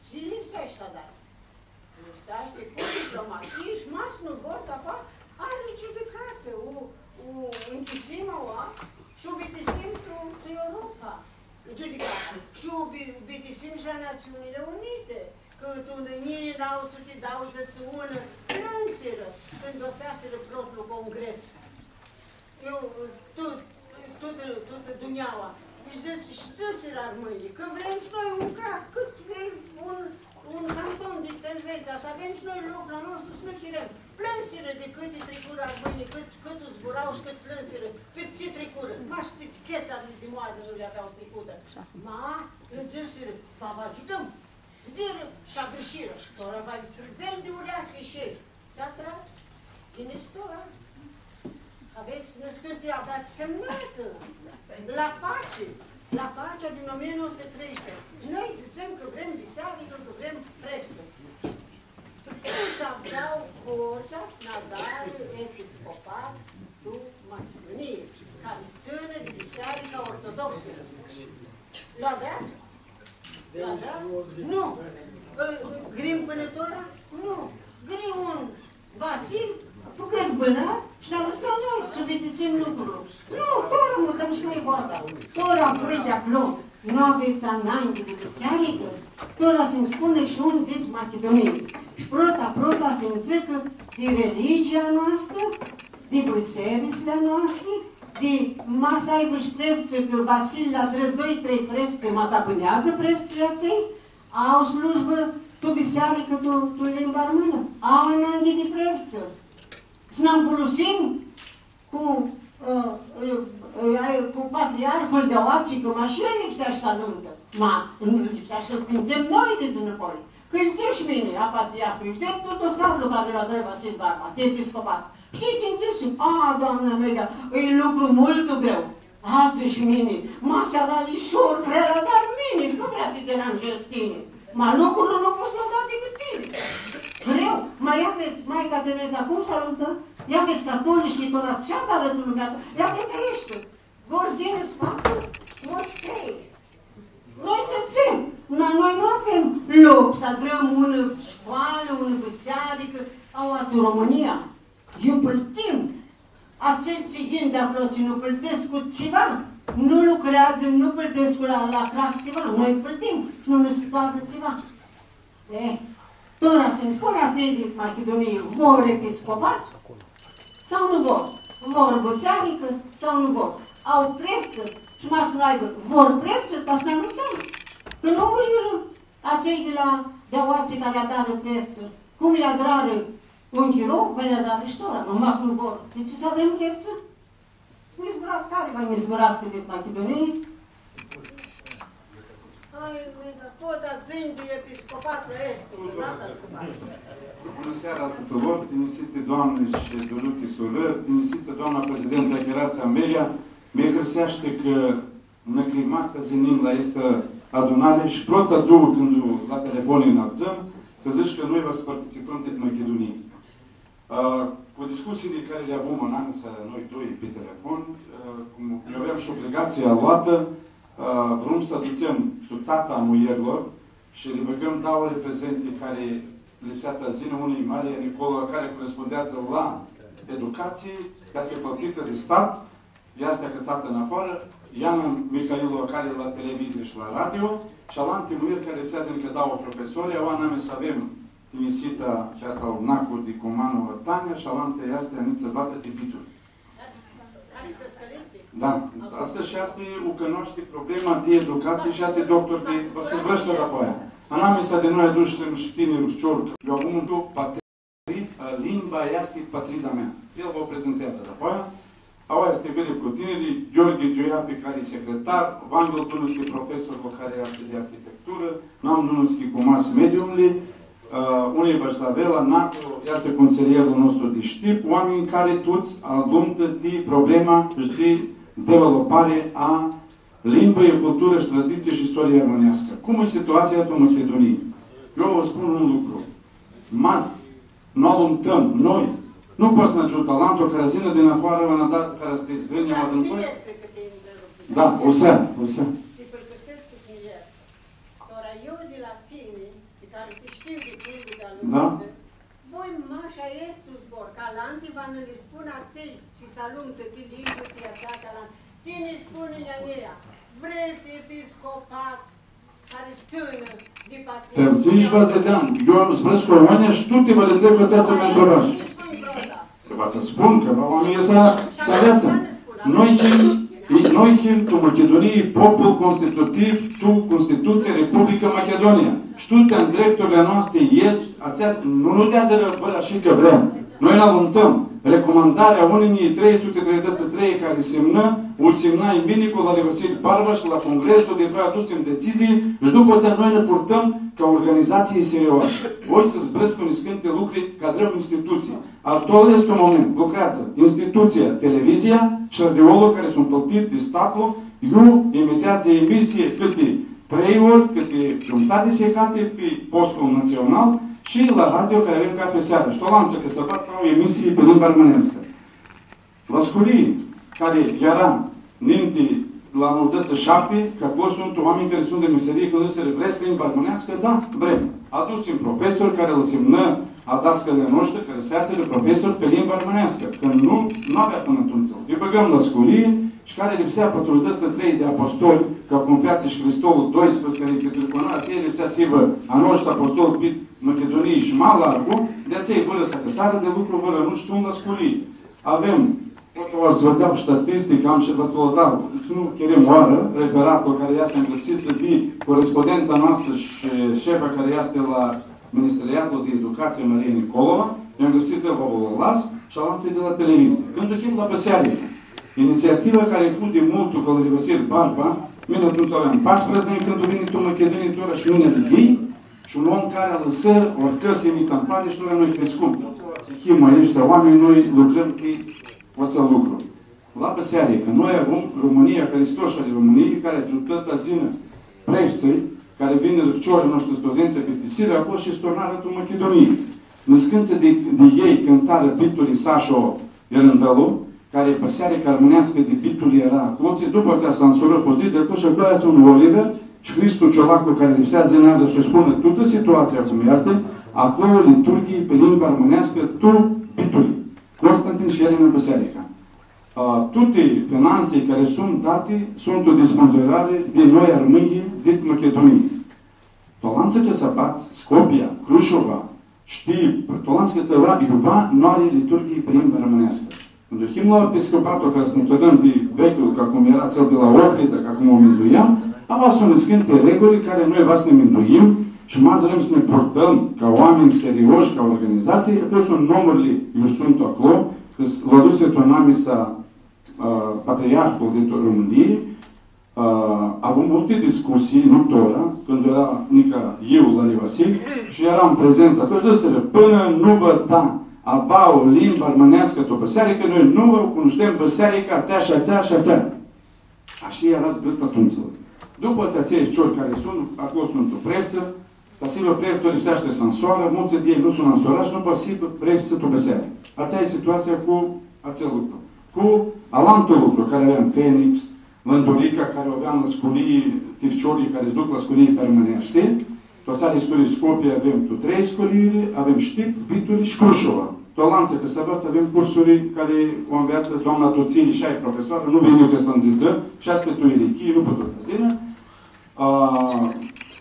Tsi lipseashti s-adari? Lipseashti cu diplomatsii shi ma s-nu vor, ta pa ari giudicatã, u, u nchisim aua shi u bitisim tu, tu Europa. Giudicatã. Shi u bi-, bitisim shi la Natsiunile Unite, cã tu njilji nauã suti dauãdzãts shi unu plãnsirã cãndu u feasirã propriul congres. Eu, tu, tutã, tutã dunjaua. Shi dzãsi, shi dzãsirã armãnjlji, cã vrem shi noi un craft, cãt vrem un, Un canton di Elvetsia, s-avem shi noi loclu a nostru, s-nu chirem. Plãnsirã di cãti tricurã armãnjlji, cãt, cãt zburau shi cãt plãnsirã, cãt tsi tricurã. Mash pi chetsarli di moartã nu li avea tricutã. Ma, lã dzãsirã, va vã agiutãm. Dzãsirã shi agãrshirã. Shi tora va lji trãdzem di ureaclji shi elj. Tsi atrag? Ghini tora. Avets nãscãnti, avets semnatã. La pace. La pacea din o mie nouă sute treisprezece. Noi dzãtsem cã vrem bisearicã, cã vrem preftsã. Tuts avea vocea s-nã adarã episcopat tu Machidunii, cari s-tsãni di Bisearica Ortodoxã. Lu avea? Lu avea? Nu. Ã, grim pãnã tora? Nu. Gri un Vasil, tu cãt bãna, shi nã alãsã a noi s-u bitisem lucrul. Nu, tora mutãm shi noi boatsa. Tora voi di aclo nu avets ananghi di bisearicã? Tora s-nji spunã shi un dit Machidunii. Shi prota, prota s-nji dzãcã di religia a noastrã, di bisearitsli a noasti, di ma s-aibã shi preftsã, cã Vasil adrã doi, trei preftsã, ma ca bãneadzã preftsãlji atselj, au slujbã tu bisearicã, tu, tu limba armãnã? Au ananghi di preftsã? S-nã ampulusim cu, ã, ã, ã, cu patriarhul di aoatsi, cã ma shi el lipsea s-alumtã. Ma, nu lipsea s-lu pindzem noi di dinãpoi. Cã lj-dzãsh mini a patriarhului, di tu dosarlu cari lu adrã Vasil Barba, di episcopat. Shtii tsi nji dzãsi? A, doamna Amelia, e lucru multu greu. A, dzãsh mini, ma s-eara lishor, vrea lu adar mini shi nu vrea s-ti deranjez tini. Ma lucrul nu pots s-lu adari dicãt tini. Greu, ma ia vedz, maica Tereza cum s-alumtã? Ia vedz, catolici, tora tsi adarã tu lumea ta. Ia vedz aeshti, vor s-yinã s-facã moschei. Noi stãtsem, ma noi nu avem loc s-adrãm unã scoalã, unã bisearicã, aoa tu Romãnia. Iu plãtim. Atselj tsi yin di aclo, tsi nu plãtescu tsiva, nu lucreadzã, nu plãtescu la, la crah tsiva, noi plãtim shi nu nã si toarnã tsiva. E, tora s-nji spunã atselj di Machidunii, vor episcopat sau nu vor? Vor bisearicã sau nu vor? Au preftsã shi ma s-nu aibã, vor preftsã, ta s-nã alumtãm. Cã nu murirã atselj di la, di aoatsi cari adarã preftsã, cum li adrarã un chiro, va lj-adarã shi tora, ma s-nu vor. Di tsi s-adrãm preftsã? S-nã zburascã, cari va nã zburascã di Machidunii? Hai, mi da, pot s-dzãc di episcopatlu aestu, lasã s-scãpã. Bunã seara a tuturor, tinjisiti doamni shi duruchi surãri, tinjisitã doamna prezidentu Chiratsea Meria, mi hãrseashti cã nã climat ca s-yinim la aestã adunari shi prota dzuã cãndu la telefon nã avdzãm, s-dzãts cã noi va s-participãm dit Machidunii. Ã, cu discutsiili cari li avum anamisa noi doi pi telefon, ã, cum eu aveam shi obligatsia loatã, ã, vrum s-adutsem sutsata a muljerlor shi li bãgãm dauã reprezenti cari lipsea ta s-yinã, unã e Maria Nicola, cari corespundeadzã la educatsii, easti plãtitã di stat, easti acãtsatã nafoarã, Iana Mihailova, cari e la televizii shi la radio, shi alanti muljeri cari lipsea s-yinã, cã dauã profesori, aoa anamisa avem tinjisita, feata al Nacu di Cumanova, Tania, shi alantã easti Anitsa Zlata di Bituli. Da, aestã shi aestã e, u cunoshti problema di educatsii shi aestã e doctor di, va s-zburashti dapoaia. Anamisa di noi adusim shi tinirlu ficior, eu avum un tu patri-, limba easti patrida mea. El va u prezenteadzã dapoaia. Aoa easti viri cu tiniri, Gheorghe Gioia, pi cari e secretar, Vanghel Dunuschi, profesor, cu cari easti di arhitecturã, Nan Dunuschi cu mass mediumli, ã, unã e Bajtavela, Nacu easti consilierlu nostru di shtip, oaminj cari tuts alumtã ti problema shi di developari a limbã, culturã shi traditsii shi istoria armãneascã. Cum e situatsia tu Machidunii? Eu vã spun un lucru. Ma s-nu alumtãm noi, nu poati s-nã agiutã alantu cari s-yinã di nafoarã, va nã da, cari s-ti zgãnjea, va nã... Da, o searã, o searã. Ti pãlãcãrsescu cu miljertsã. Tora eu di la tini, di cari ti shtiu di timpu di alumtã, voi mash aestu zbor, cã alanti va nã li spunã atselj tsi s-alumtã ti limbã, ti atsea, ti alanti. Tini spuni, Ianea, vrets episcopat cari s-tsãnã di patriarhia? Ti dzãc, va s-deadem. Eu zburãscu cu oaminjlji shi tuti va li ntreb, va tsã ntreba. Cã va tsã spun, cã va oaminjlji s-, s-aveatsã. Noi, Noi him tu Machidunii popul constitutiv, tu Constitutsia Republica Machidunia. Shi tuti ndrepturli a noasti es, atsea, nu, nu deadirã vãrã shi cã vrea. Noi nã alumtãm. Recomandarea unã njilji trei suti treidzãts shi trei cari simnã, u simnai mini cu Lali Vasili Barba shi la congreslu di Vrea adusim decizii shi dupã atsea noi nã purtãm ca organizatsii serioasã. Voi s-zburãscu niscãnti lucri, cã adrãm institutsii. Actual easti un moment, lucreadzã institutsia, televizia shi radiolu cari suntu plãtits di statlu, iu emiteadzã emisii cãti trei ori, cãti giumitati sihati pi postul natsional shi la radio cari avem cathi searã. Shi tu alantsã cãsãbadz au emisii pi limba armãneascã. La sculii, cari eara ninti la nauãdzãts shi shapti, cã aclo suntu oaminj cari suntu di meserii, cãndu dzãsirã, „Vrets limba armãneascã?” „Da, vrem.” Adusim profesori cari lã simnã a dascãljlor a noshtri, cari s-featsirã profesori pi limba armãneascã, cã nu, nu avea pãnã atumtsea. Lji bãgãm la sculii shi cari lipsea patrudzãts shi trei di apostoli, ca cum featsi shi Hristolu doisprãdzatsi, cari pitricuna, atselj lipsea s-hibã a noshtri apostoli pi Machidunii shi ma largu, di atselj vãrã s-acãtsarã di lucru, vãrã nu, shi suntu la sculii. Avem, pot s-vã dau statistica, am shi va s-u dau, nu chirim oarã, referatlu cari easti ngrãpsit di corespondenta noastrã shi shefa cari easti la Ministeriatul di Educatsii, Maria Nicolova, eu ngrãpsit, va vã lu las, shi alantu di la televizii. Cãndu him la bãsearicã, initsiativa cari fu di multu cu Lali Vasili Barba, mini atumtsea aveam paisprãdzatsi di anj cãndu vini tu Machidunii, tora shi mini di elj, shi un om cari alãsã, oricã s-yini tsi ãn pari shi tora noi criscum. Him aeshti oaminj, noi lucrãm cu atsel lucru. La bãsearicã, noi avem România, Hristos ali României, cari agiutã ta s-yinã preftsãlj, cari vinirã ficiorlji a noshtri studentsã, bitisirã aclo shi s-turnarã tu Machidunii. Niscãntsã di, di elj cãntarã bituli Sasho Irãndãlu, cari bãsearica armãneascã di bituli eara aclotsi, dupã tsi s-ansurã, fudzi di aclo shi aclo easti un Oliver shi Hristu Ciolacu, cari lipsea s-yinã adzã s-spunã tutã situatsia cum easti, aclo liturghii pi limba armãneascã tu bituli. Constantin shi Elena Bãsearica. A, tuti finantsili cari suntu dati, suntu di sponsorari di noi armãnjlji dit Machidunii. Tu alantsã cãsãbadz, Scopia, Crushova, Shtip, tu alantsã cãsãbadz, iuva nu ari liturghii pi limba armãneascã. Cãndu him la episcopatul cari s-nã turnãm di veclju, ca cum eara atsel di la Ohrida, ca cum u minduiam, aoa suntu niscãnti reguli cari noi va s-nã minduim shi ma s-vrem s-nã purtãm ca oaminj serioshi, ca organizatsii, aclo suntu nomurli, iu suntu aclo, cã s-, lu adusi tu anamisa, ã, patriarhul di tu Romãnii, ã, avum multi discutsii, nu tora, cãndu eara nica iu la Lali Vasili, shi earam prezentsã atumtsea, dzãsirã, pãnã nu va da avauã limba armãneascã tu bãsearicã, noi nu va cunushtem bãsearica atsea shi atsea shi atsea. Ashi eara zburãt atumtsea. Dupã tsi atselj ficiori cari suntu, aclo suntu preftsã, ta s-hibã preftu lipseashti s-ansoarã, multsã di elj nu suntu ansorats shi nu poati s-hibã preftsã tu bãsearicã. Atsea e situatsia cu atsel lucru. Cu alantu lucru, cari aveam Phoenix, Lãndurica, cari u aveam la sculii, ti ficiorlji cari s-duc la sculii pi armãneashti, tu atseali sculii Scopia avem tu trei sculii, avem Shtip, Bituli shi Crushova. Tu alantsã cãsãbadz avem cursuri cari u nveatsã doamna Tutsiri, shi ea e profesoarã, nu vini cã s-nã dzãtsã, shi aestã tu ilichii, nu putu s-yinã. A,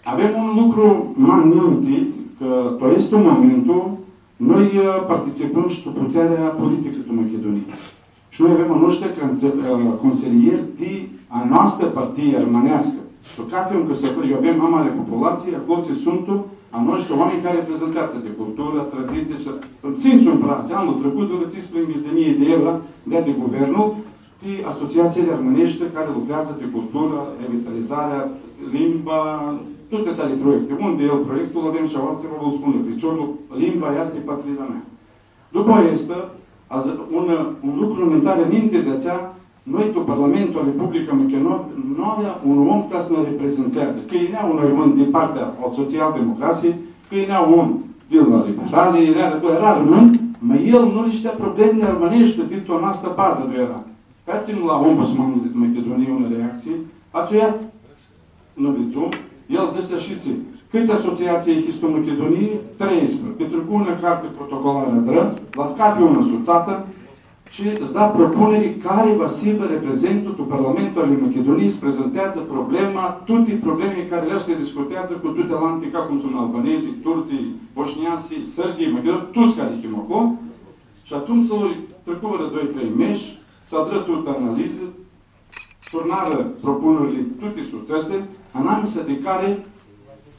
avem un lucru ma ninti, cã tu aestu momentu noi, ã, participãm shi tu putearea politicã tu Machidunii. Shi noi avem a noshtri conse-, ã, consilieri di a noastrã partii armãneascã. Tu cathi un cãsãbãr, iu avem ma mari populatsii, aclotsi suntu a noshtri oaminj cari reprezenteadzã di culturã, traditsii shi, tsintsi un praz, anlu tricut, vãrã tsisprãyinghits di njilji di euro, deadi guvernul, ti asociatsiili armãneshti cari lucreadzã pi culturã, revitalizarea, limba, tuti atseali proiecti. Un di el proiectul, avem shi aoatsi, va vã spunã ficiorlu, Limba easti patria mea. Dupã aestã, a, un, un lucru nã tari ninti di atsea, noi, tu Parlamentul Republica Machidunia, nu avea un om ta s-nã reprezenteadzã. Cã yinea un armãn di partea al social-democratsii, cã yinea un di la liberali, yinea, eara armãn, ma el nu li shtea problemili armãneshti, di tu a noastrã bazã nu eara. Featsim la ombudsmanlu di Machidunii unã reactsii, atsea nu vidzum, el dzãsi ashitsi, cãti asociatsii hits tu Machidunii? Treisprã. Pitricu unã carti protocolarã, adrã, la cathi unã sutsatã, shi s-da propuniri cari va s-hibã reprezentu tu Parlamentul ali Machidunii, s-prezenteadzã problema, tuti problemili cari li s-discuteadzã cu tuti alanti, ca cum suntu albanezlji, turtsãlji, boshneatslji, sãrbii, machidonjlji, tuts cari him aclo. Shi atumtsea, tricu vãrã doi, trei mesh, s-adrã tutã analizã, turnarã propunirli tuti sutsãtsli, anamisa di cari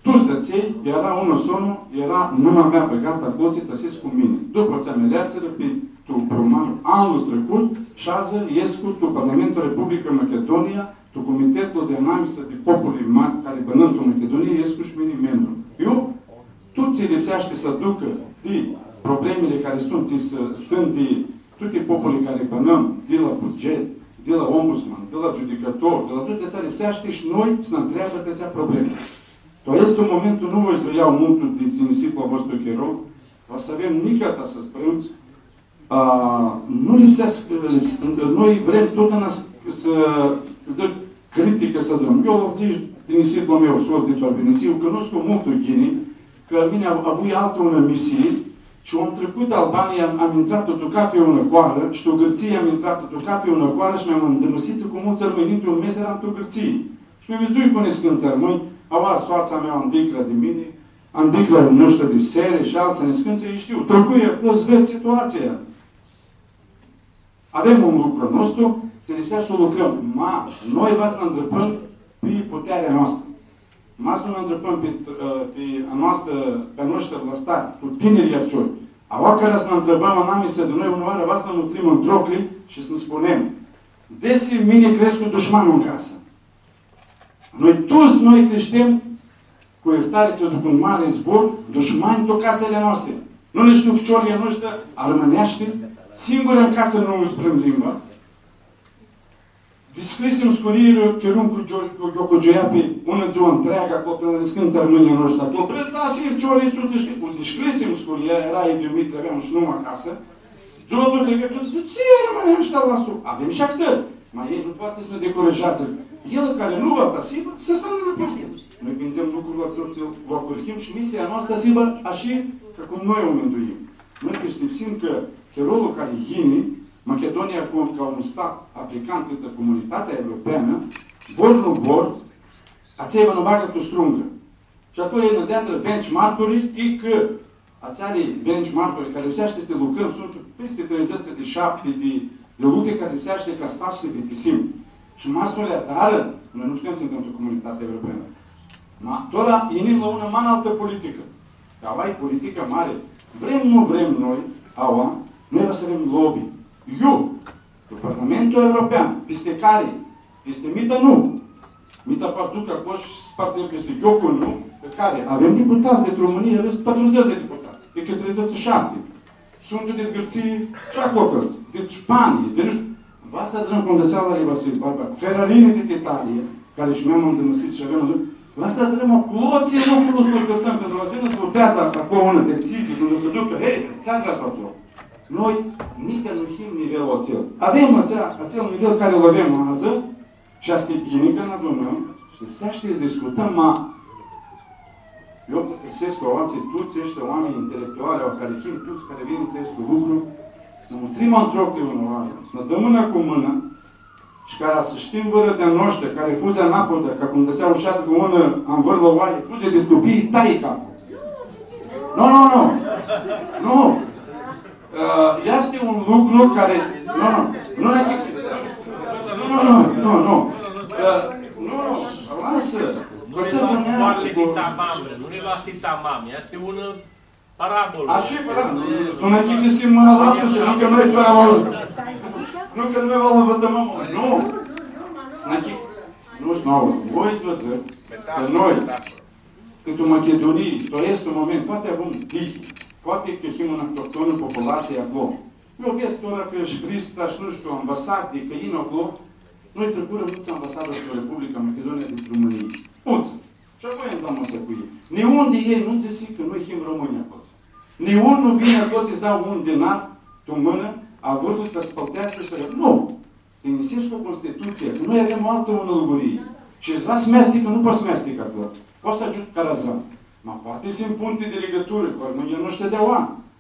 tuts di atselj eara unã sonã, eara numa mea bãgatã aclotsi, ta s-escu cu mini. Dupã atsea mi aleapsirã pi tu prumar anlu tricut, sh-adzã escu tu Parlamentul Republica Machidunia, tu Comitetlu di Anamisa di Populi Mari cari bãnãm tu Machidunia, escu shi mini membru. Iu, tut tsi lipseashti s-aducã di problemili cari suntu, tsi s-, suntu di tuti populi cari bãnãm, di la buget, di la ombudsman, di la giudicãtor, di la tuti atselj lipseashti shi noi s-nã ntreabã di atselj problemi. Tu aestu momentu nu voi s-vã ljau multu di, di nisiplu a vostru chiro, va s-avem nica ta s-zburãm, a, nu lipseashti, lips-, noi vrem totdeauna s-, s-, dzãc, criticã s-dãm. Eu dzãc di nisiplu a meu, sots di tu Arbinisi, u cunuscu multu ghini, cã mini av-, avui altã unã misii shi am tricut Albania, am, am intrat tu cafi unã hoarã shi tu Gãrtsii am intrat tu cafi unã hoarã shi mi-am andãmusitã cu multsã armãnj. Nintri un mes eram tu Gãrtsii. Shi mi vidzui cu niscãntsã armãnj, aua, soatsa mea andiclja di mini, andiclja a noshtri di Seri shi altsã niscãntsã, lji shtiu. Tricui aclo s-ved situatsia. Avem un lucru a nostru, tsi lipseashti s-lu lucrãm. Ma, noi va s-nã ndripãm pi putearea noastrã. Ma s-nu nã ndripãm pi, pi a noastrã, pi a noshtri vlãstari, tu tinirlji ficiori. Aua cara s-nã ntribãm anamisa di noi, unãoarã va s-nã mutrim ãn trocli shi s-nã spunem: desi mini crescu dushmanlu ãn casã. Noi tuts, noi crishtem, cu ljirtari tsi dzãc, un mari zbor, dushmanj tu casili a noastri. Nu nã shtiu ficiorlji a noshtri armãneashti, singuri ãn casã nu zburãm limba. Dishcljisim sculiili, chirum cu gio-, cu gio-, cu gioia pi unã dzuã ntreagã, aclo, pãnã la niscãntsã armãnj a noshtri aclo. Pre-, da, si, ficiorlji suntu dishclji-, u dishcljisim sculia, eara Iu Dimitri, avea un shnum acasã. Dzuã tutã, cã tut dzãtsi, tsi armãneashti aoa? Avem shi ahtãri. Ma elj nu poati s-nã decurajadzã. El cari nu va ta s-hibã, s-stanã nãparti. Noi vindzem lucrul atsel, tsi lu ahurhim shi misia noastrã s-hibã ashi ca cum noi u minduim. Noi pistipsim cã chirolu cari yini, Machidunia, cu, ca un stat aplicant cãtrã Comunitatea Europeanã, vor, nu vor, atselj va nã bagã tu strungã. Shi apoi elj nã deadirã benchmark-uri, i cã atseali benchmark-uri cari lipseashti s-li lucrãm, suntu pisti treidzãts di shapti di, di lucri cari lipseashti ca stat s-li bitisim. Shi ma s-nu li adarã, noi nu putem s-intrãm tu Comunitatea Europeanã. Ma, tora yinim la unã ma altã politicã. Cã aoa e politicã mari. Vrem, nu vrem noi, aoa, noi va s-avem lobby. Iu, tu Parlamentul European, pisti cari, pisti Mita nu. Mita poati s-ducã aclo shi s-parti pisti Ghiocu nu, pi cari avem deputats di Romãnia, avem patrudzãts di deputats, pi cã treidzãts shi shapti. Suntu di Gãrtsii shi aclo, di Spanii, di nu shtiu. Va s-adrãm, cum dzãtsea Lali Vasili Barba, Ferrarini di Italia, cari shi mea ma ndãmusits shi avem, va s-adrãm aclotsi lucrul s-lu cãftãm, cãndu va s-yinã s-u teadã aclo unã decizii, cãndu va s-ducã, hei, tsi adrat aclo? Noi nica nu him nivelul atsel. Avem atsea, atsel nivel cari lu avem adzã, shi aestã e ghini cã nã adunãm, shi lipseashti s-discutãm, ma eu pãlãcãrsescu aoatsi tuts aeshti oaminj intelectuali, aoa cari him tuts, cari vinim tu aestu lucru, s-nã mutrim ãn trocli unãoarã, s-nã dãm mãna cu mãna, shi cara s-shtim vãrã di-a noshtri, cari fudzi anapodã, ca cum dzãtsea ushat cu unã anvãrlã oaie, fudzi di cupii, tai caplu. Nu, nu, nu. Nu. Ã, easti un lucru cari, nu, nu, nu nã achicãsim. Nu, nu, nu, nu. Ã, nu, nu, lasã. Cu atsea bunea, cu... Nu e la asta tamam, easti unã parabolã. Ashi e, parabolã. Nu nã achicãsim, mã, la altu, nu cã noi tora la, nu cã noi la vãtãmãm, nu. S-nã achi-, nu, s-nã audã. Voi s-vã dzãc cã noi, cã tu Machidunii, tu aestu moment, poati avem dihi, poati cã him unã autohtonã populatsii aclo. Eu ved tora cã shi Hrista shi, nu shtiu, ambasadi, cã yin aclo, noi tricurã multsã ambasadori tu Republica Machidunia dit Romãnii. Multsã. Shi apoi am dat masã cu elj. Niun di elj nu dzãsi cã noi him romãnj aclo. Niun nu vini aclo s-da un dinar tu mãnã a vãrlui ta s-pãlteascã shi s-, nu! Tinjisescu Constitutsia, cã noi avem altã unã lugurii. Shi s-va s-measticã, nu poati s-measticã aclo. Poati s-agiutã cara s-va. Ma poati s-him punti di ligãturã cu armãnjlji a noshtri di aua.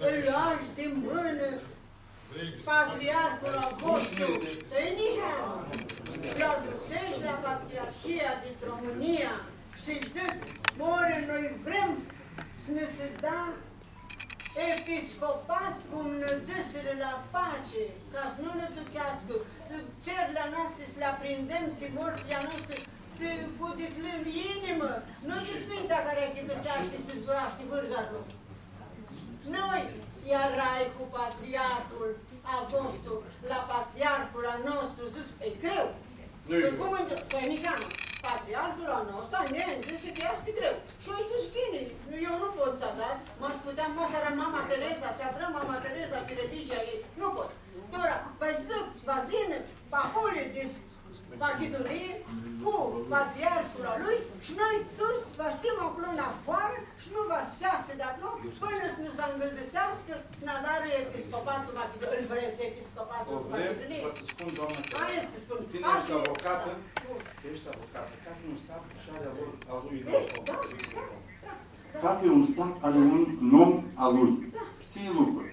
Ãl loash di mãnã patriarhul a vostru, Niheanu, lu adusesh la Patriarhia di Romãnia shi dzãts, more, noi vrem s-nã si da episcopat, cum nã dzãsirã, la pace, ca s-nu nã tucheascã, tserli a noastri s-li aprindem, ti mortsãlj a noastri, ti, cu di inimã, nu di mintea cari achicãseashti tsi zburashti vãrgarlu. Noi, earai cu patriarhul a vostru, la patriarhul a nostru, dzãts, e greu. Nu-i greu. Pãi cum, ãndz-, pãi, nica, patriarhul a nostru, nj-dzãsi cã easti greu. Shi eu dzãsh, ghini, eu nu pot s-adar, ma s-puteam, ma s-eara Mama Tereza, tsi adrã Mama Tereza ti religia ei, nu pot. Tora, va dzãc, va s-yinã, va huli di Machidunii cu patriarhul a lui shi noi tuts va s-him aclo nafoarã shi nu va s-easã di aclo pãnã s-nu s-angãldiseascã, s-nã adarã episcopatlu Machidunii. Îl vreți episcopatlu Machidunii? O vrem, va tsã spun, doamnã Teresa. Aia easti, spun. Tini eshti avocatã, tu eshti avocatã. Cathi un stat sh-ari a lui, a lui nom. Da, da, da, da. Cathi un stat ari un nom a lui. Da. Tsi lucru.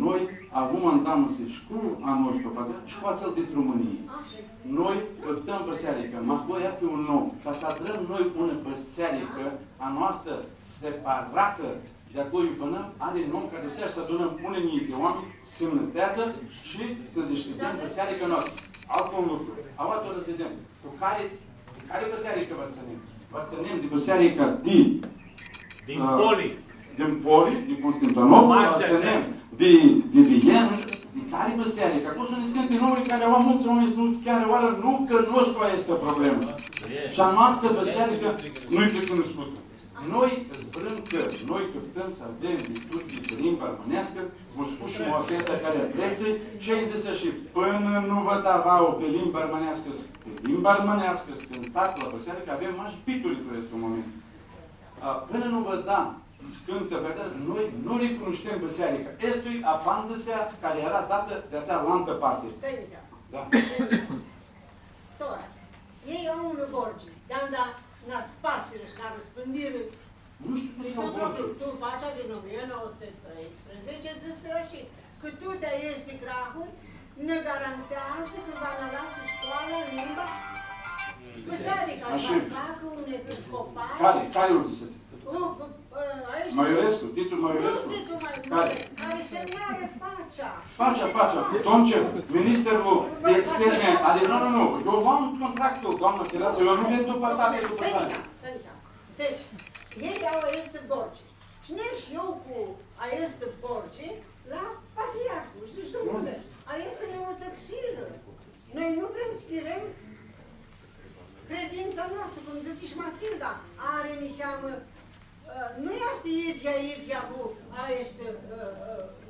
Noi avum andamãsi shi cu a nostru patriarh shi cu atsel dit Romãnii. Noi cãftãm bãsearicã, ma aclo easti un nom. Ca s-adrãm noi unã bãsearicã a noastrã separatã di aclo iu bãnãm, ari nom cari lipseashti s-adunãm unã njilji di oaminj, sãmnãteadzã shi s-nã dishcljidem bãsearicã a noastrã. Altu un lucru. Aoa tora s-videm. Cu cari, cu cari bãsearicã va s-tsãnem? Va s-tsãnem di bãsearica di, din, ã, Poli. Din Poli, di Constantinopol, va s-tsãnem di, di Viena, di cari bãsearicã? Aclo suntu niscãnti nomuri cari aoa multsã oaminj nu, chiar oarã nu cãnoscu aestã problemã. E. Shi a noastrã bãsearicã nu-i pricunuscutã. Noi zburãm cã noi cãftãm s-avem liturghii pi limba armãneascã, vã spush muabeta cari tretsi, shi nji dzãsi shi, pãnã nu vã da vauã pi limba armãneascã, pi limba armãneascã s-cãntats la bãsearicã, avem mash bituri tu aestu moment. A, pãnã nu vã da s-cãntã, noi nu ricunushtem bãsearica. Aestã-i apandisea cari eara datã di atsea alantã parti. Stai, Mica. Da. Stai, Mica. Tora, elj au unã borgi, di anda nã sparsirã shi nã arãspãndirã. Nu shtiu cã s-au borgi. Tu, tu, pacea din o mie nouă sute treisprezece, dzãsirã shi cã tuti aesti grahuri nã garanteadzã cã va nã alasã shcoala, limba, bãsearica, ashi, va s-facã un episcopat. Cari? Cari u dzãsirã? U, ã, aestu. Maiurescu, Titu Maiurescu. Nu Titu Maiurescu. Cari? Cari semnarã pacea. Pacea, pacea. Domnul ministrul di externe, ali, nu, nu, nu, eu lu am contractul, doamnã Chirață, eu nu vin dupã tati, dupã sani. Stai, stai, stai. Deci, elj au aestã borgi. Nji eu cu aestã porci la patriarhul shi dzãc, „Domnule, aestã nã urtãxirã. Noi nu vrem s-chirem credința noastră, cum dzãtsi shi Matilda, ari niheamã, ã, nu easti idyea, idyea cu aeshti, ã,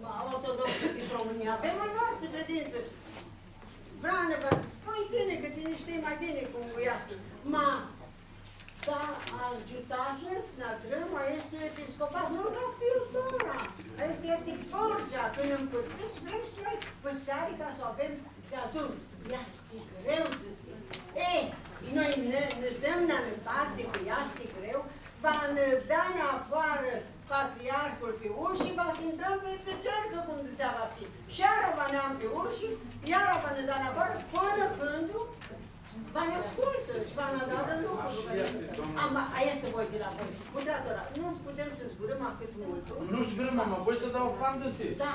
ã, ortodoxi dit Romãnia. Avem a noastrã credintsã.” Vrana va s-spui tini, cã tini shtii ma ghini cum easti. Ma, da, agiutats-nã s-nã adrãm aestu episcopat. Nu-l caftã eu tora. Aestã easti porcea, cãndu nã mpãrtsãm, vrem shi noi bãsearica s-u avem deadun. Easti greu, dzãsi. E, noi nã, nã dãm nã, nã parti, cã easti greu, va nã da nafoarã patriarhul pi ushi, va s-intrãm pi, pi geargã, cum dzãtsea Vasili. Shi iara va nã am pi ushi, iara va nã da nafoarã, pãnã cãndu va nã ascultã shi va nã adarã lucrul. Ama, aestã voi di la voi. Cu tratora, nu putem s-zburãm ahãt multu. Nu zburãm, ama voi s-dau apandisi. Da.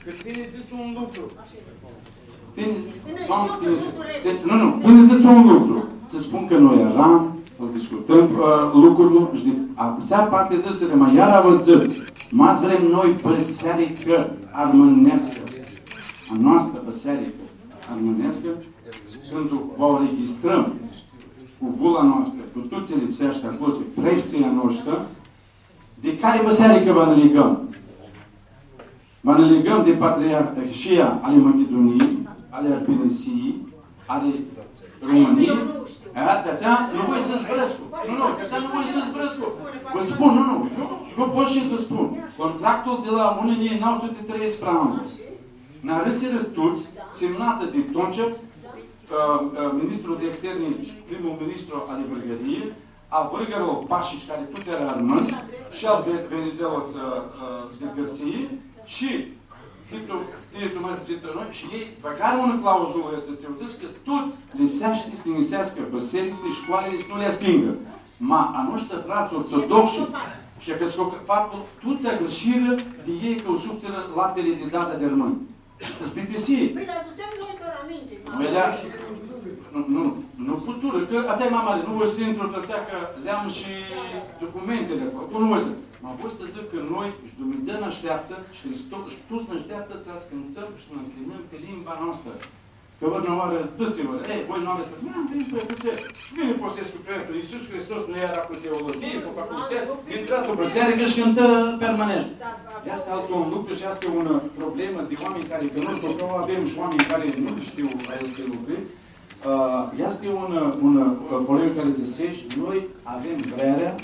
Cã tini dzãts un lucru. Bine, nu, nu, nu, bine, deci un lucru. Să spun că noi eram, să discutăm, ă, lucrul și de, a, atsea parti di sãrima, iara vã dzãc, ma s-vrem noi bãsearicã armãneascã, a noastrã bãsearicã armãneascã, cãndu va u registrãm cu vula noastrã, cu tut tsi lipseashti aclo, preftsãlj a noshtri, di cari bãsearicã va nã ligãm? Va nã ligãm di Patriarhia ali Machidunii, ali Arbinisiei, ali Romãnii? E, di-atsea nu voi s-zburãscu. Nu, nu, di-atsea nu voi s-zburãscu. Vã spun, nu, nu, eu, eu pot shi s-vã spun. Contractul di la unã njilji nauã suti treidzãts anlu. Nã arãsirã tuts, simnatã di Toncev, ã, ã, ministrul di externi shi primul ministru ali Vãrgãriljei, a Vãrgãrlor Pashici, cari tut eara armãn, shi al Ve-, Venizelos, ã, ã, di Gãrtsii, shi Titu, Titu, mã, Titu, noi, shi elj bãgarã unã clauzulã, easti, tsi dzãtsi cã tuts lipseashti s-tinjiseascã bãsericli, shcoalili, s-nu li stingã. Ma a noshtri frats ortodoxi shi episcopatul, tuts agãrshirã di elj cã u suptsirã laptili di dada di armãnj. Shi s-bitisi. Pãi, adutsem noi tora aminti, ma. Noi lea-, nu, nu, nu puturã, cã atsea e ma mari, nu voi s-intru, cã atsea cã li am shi documentili aclo, aclo nu voi s-, ma voi s-dzãc cã noi, shi Dumnidzã nã ashteaptã, shi Hristo-, shi tuts nã ashteaptã, ca s-cãntãm shi s-nã ncljinãm pi limba noastrã. Cã vãrnãoarã, tãtsi vãrnãoarã, e, voi nu avets, nu, nu, nu, nu, shi mini posescu preotul, Iisus Hristos nu eara cu teologie, cu facultet, intrã tu bãsearicã shi cãntã pi armãneashti. Easti altu un lucru shi easti unã problemã di oaminj cari, cã noi, socru, avem shi oaminj cari nu shtiu aesti lucri. Ã, easti unã, unã, ã, problemã cari dzãtsesh, noi avem vrearea,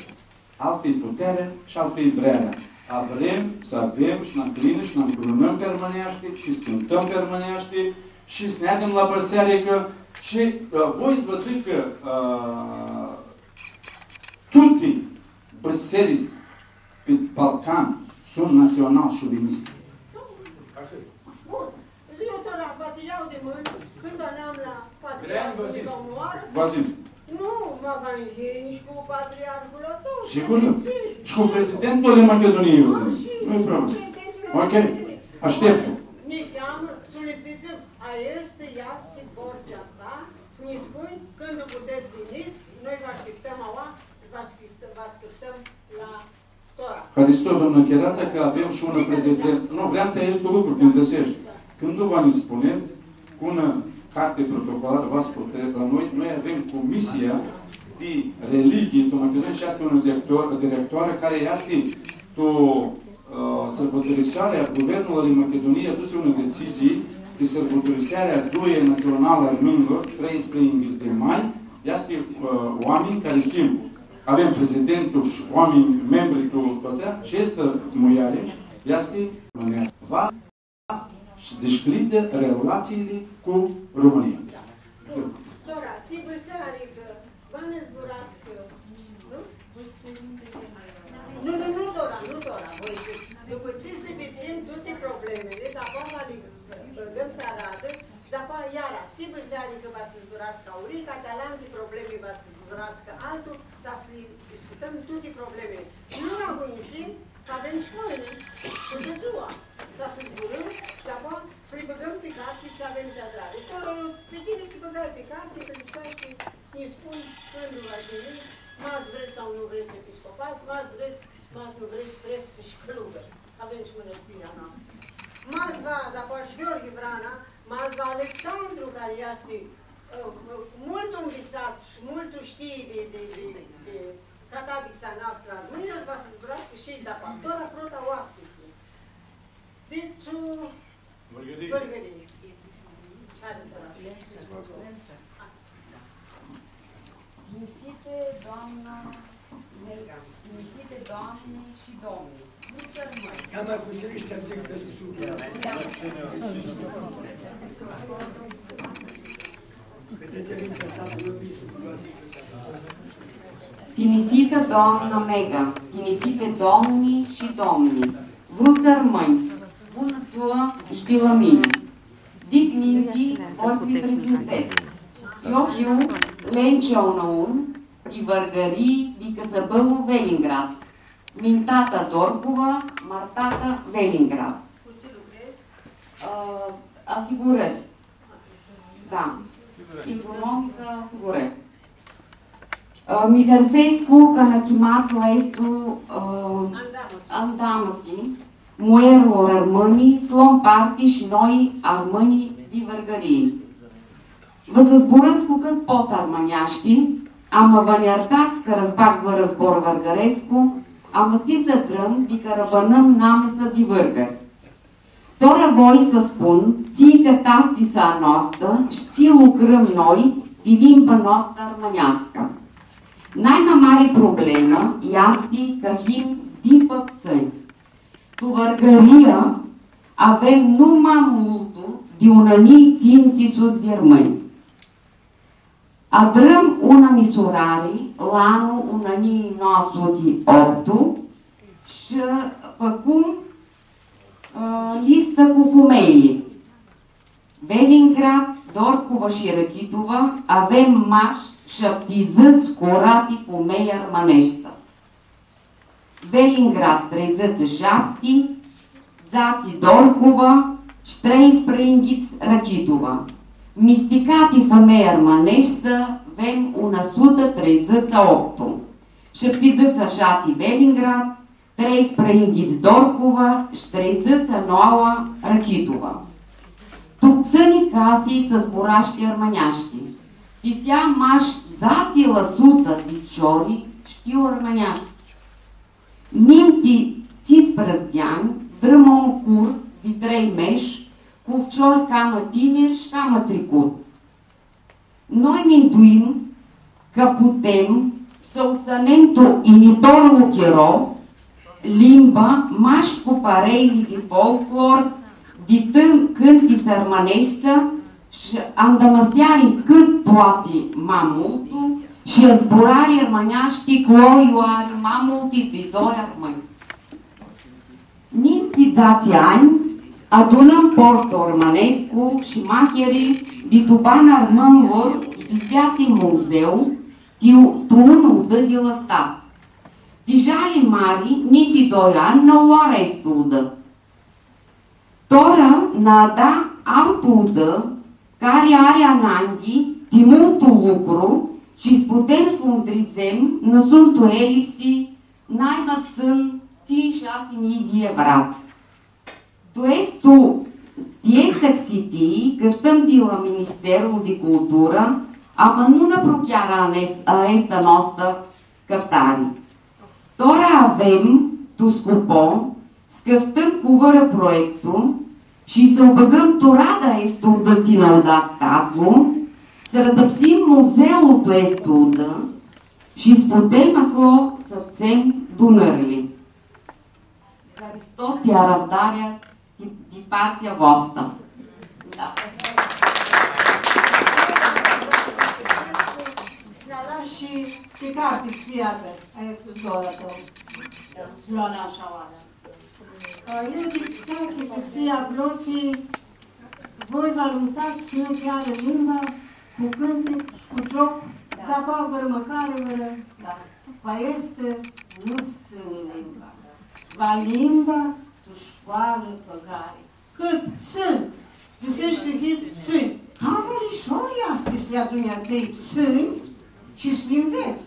altu-i putearea shi altu-i vrearea. A, vrem s-avem shi nã ncljinãm shi nã ncljinãm pi armãneashti shi s-cãntãm pi armãneashti shi s-neadzem la bãsearicã shi, ã, voi s-vã dzãc cã, ã, tuti bãserits pi Balcan suntu natsional-shuviniste. Bun. Eu tora, va ti ljau di mãnã, cãndu aneam la patriarhul, Vazim. Ca unã oarã. Vazim. Nu, ma va nj-yinj cu patriarhul a tãu. Sigur. Shi cu prezidentul ali Machiduniei, Vazim. Nu-i problemã. Ok. Ashteptu. Niheamã, s-u li dzãtsem, aestã easti porcea ta, s-nji spunj, cãndu putets s-yinits, noi vã ashtiptãm aua, vã ashtiptãm, vã ashtiptăm la Haristo, doamnã Chiratsã, cã avem shi un prezident. Nu, vream ti aestu lucru, cãndu dzãsesh. Cãndu va nã spunets, cu unã carti protocolarã, va s-putem, noi, noi avem Comisia di Religie, tu Machidunia, shi easti unã director-, directoarã cari easti tu, ã, sãrbãtorisearea, guvernul ali Machidunii adusi unã decizii di sãrbãtorisearea a Dzuãljei Natsionalã a Armãnjlor, treisprãyinghits di mai, easti, ã, oaminj cari him Avem prezidentul shi oaminj, membri tu, tu atsea, shi aestã muljari easti armãneascã. Va s-dishcljidã relatsiili cu Romãnia. Bun. Tora, ti bãsearicã, va nã zburascã, nu? Nu, nu, nu tora, nu tora. Voi, dupã tsi s-li bitisim tuti problemili, dapoaia va li bãgãm pi aradã, dapoaia iara, ti bãsearicã va s-zburascã auri, cã ti alanti problemi va s-zburascã altu, ta s-li discutãm tuti problemili. Nu nã agonisim, cã avem shcoli tutã dzua, ta s-zburãm, dapoaia s-li bãgãm pi carti tsi avem di adrari. Tora, pi tini ti bãgai pi carti, cã lipseashti, nji spunj cãndu va yini, ma s-vrets sau nu vrets episcopats, ma s-vrets Ma s-nu vrets preftsã shi cãlugãri, avem shi mãnãstirea a noastrã. Ma s-va, dapoaia shi Gheorghe Vrana, ma s-va Alexandru, cari easti, ã, multu nvitsat shi multu shtii di, di, di, di catadixa a noastrã a armãnjlor, va s-zburascã shi el dapoaia. Tora prota oaspitslji. Deci, ã, Vãrgãrii. Vãrgãrii. Tinjisite doamna Mega, tinjisite doamni shi domni, vruts armãnj. Ia, ma cu silish, dzãc cã s-, sub. Ia. Cã ti-ai interesat, nu mi-ai spus. Tinjisite doamna Mega, tinjisite doamni shi domni, vruts armãnj, bunã dzua shi di la mini. Dit ninti, voi s-mi prezintets. Io hiu Lencea Unaun, di Vãrgãrii, di cãsãbãlu Velingrad. Mintata Dorcuva, martata Velingrad. Ã, asigurãri. Da. Economicã, asigurãri. Ã, mi hãrsescu cã nã chimat la aestu, ã, andamãsi, muerlor armãni, s-lom parti shi noi, armãnjlji di Vãrgãrii. Va s-zburãscu cãt pot armãneashti, ama va nj-artats cã rãzbag vãrã zbor vãrgãrescu, ama tsi s-adrãm di cã arãbãnãm namisa di vãrgãri. Tora voi s-spun tsi-i catastisa a noastã shi tsi lucrãm noi ti limba noastã armãneascã. Naima mari problemã easti cã him di pãptsãnj. Tu Vãrgãria avem numa multu di unã njilji tsintsi suti di armãnj. Adrãm unã misurari la anlu unã njilji nauã suti optu shi fãcum, ã, listã cu fumeili. Velingrad, Dorcuva shi Rachitova avem mash shaptidzãts curati fumei armãneshti. Velingrad, treidzãts shi shapti, dzatsi Dorcuva shi treisprãyinghits Rachitova. Misticati fumei armãneshti avem unã sutã treidzãts shi optu, shaptidzãts shi shasi Velingrad, treisprãyinghits Dorcuva shi treidzãts shi nauã Rachitova. Tu ptsãni casi s-zburashti armãneashti. Ti atsea mash dzatsi la sutã di ficiori shtiu armãneashti. Ninti tsisprãdzatsi di anj, drãm un curs di trei mesh cu ficiori cama tiniri shi cama tricuts. Noi minduim cã putem s-u tsãnem tu yinitorlu chiro limba mash cu pareili di folclor, di tãn-, cãntitsi armãneshti shi andãmãseari cãt poati ma multu shi zburari armãneashti cu oarã ma multi di doi armãnj. Ninti dzatsi anj, adunãm portu armãnescu shi machiri di tu bana armãnjlor shi di s-featsi muzeu, ti u-, tu unã udã di la stat. Ti jali mari, ninti doi anj nã loarã aestã udã. Tora nã da altã udã, cari ari ananghi ti multu lucru shi s-putem s-lu ndridzem, nã suntu elipsi, nai ma ptsãn tsintsi, shasi njilji di evrats. Tu aestu, ti aestã axitii, cãftãm di la Ministerlu di Culturã, ama nu nã apruchearã aes-, aestã noastã cãftari. Tora avem tu scupo s-cãftãm cu vãrã proiectu shi s-u bãgãm tu radã aestu udã tsi nã u da statlu, s-arãdãpsim muzeulu tu aestu udã shi s-putem aclo s-fãtsem dunãrli. Haristo ti arãvdarea di, di partea voastrã. Da. S-nã alash shi pi carti scriatã, aestã zboarã a tãu. S-lu alash aoatsi. Ã, eu dzãc, tsi-i aclo tsi voi va alumtats s-nu chearã limba cu cãntic shi cu gioc, da, dapoaia vãrã mãcari, vãrã, da. Cu aestã nu s-tsãni limba. Va limba tu shcoalã bãgari. Cãt ptsãnj? Dzãsesh cã hits ptsãnj. Cama lishor easti s-li adunj atselj ptsãnj shi s-li nvets.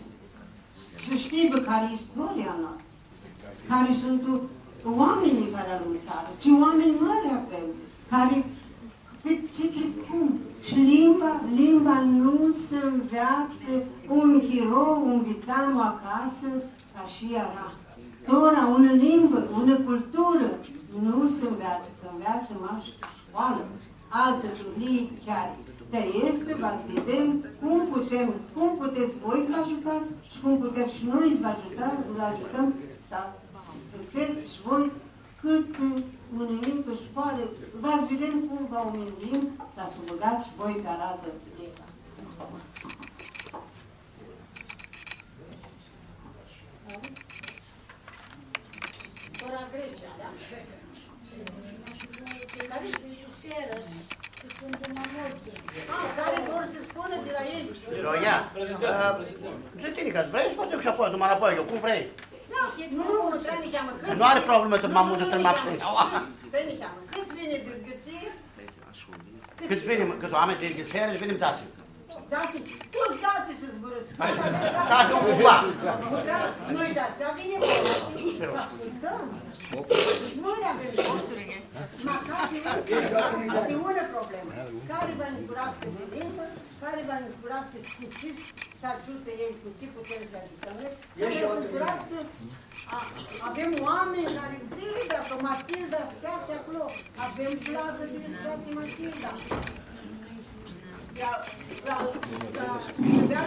S-shtii bãgari istoria a noastrã. cari suntu oaminjlji cari alumtarã, tsi oaminj mãri avem, cari, pi tsi tricum. Shi limba, limba nu s-nveatsã un chiro, u nvitsam acasã, ca shi eara. Tora, unã limbã, unã culturã, nu s-nveatsã, s-nveatsã mash tu scoalã. Altã turlii chiar. Ti aestã va s-videm cum putem, cum putets voi s-vã agiutats shi cum putem shi noi s-vã agiutã-, s-vã agiutãm, ta s-putsets shi voi cãtã unã limbã scoalã, va s-videm cum va u minduim, ta s-u bãgats shi voi pi aratã limbã. Tora Grecia, da? Cari searã, cã suntu ma multsã. Ah, cari vor s-spunã di la elj? Di la ea. Ã, dzã tini, ca s-vrei, s-fãtsem shi apoi, tu ma apoi, eu, cum vrei. Da, nu, nu, stai niheamã, cãts... Nu ari problemã, tu ma multsã, tu ma putsãnj. Stai niheamã, cãts vini di Gãrtsii? Cãts vini, cãts oaminj di, di searã, vini dzatsi. Dzatsi, tu dzatsi s-zburãts. Hai, ca di un cumva. Noi dzatsi, a, vini, ascultãm. Shi noi avem. Ma ca di un, ca di unã problemã. Cari va nã zburascã di limbã, cari va nã zburascã cu tsi s-agiutã elj, cu tsi putem s-lã agiutãm noi. Trebuie s-zburascã, a, avem oaminj cari dzãc, dacã Matilda s-featsi aclo, avem plagã di s-featsi Matilda. Ia, ia, ia, ia, ia,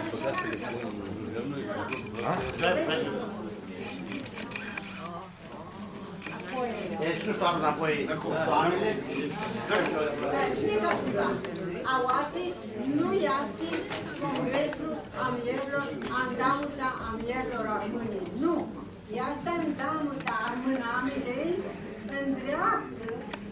ia. E, sus, doamna, apoi, doamnele. Aoatsi nu easti congreslu a muljerlor, andamusea a muljerlor armãni. Nu. Easti andamusea armãnamilei ndreaptã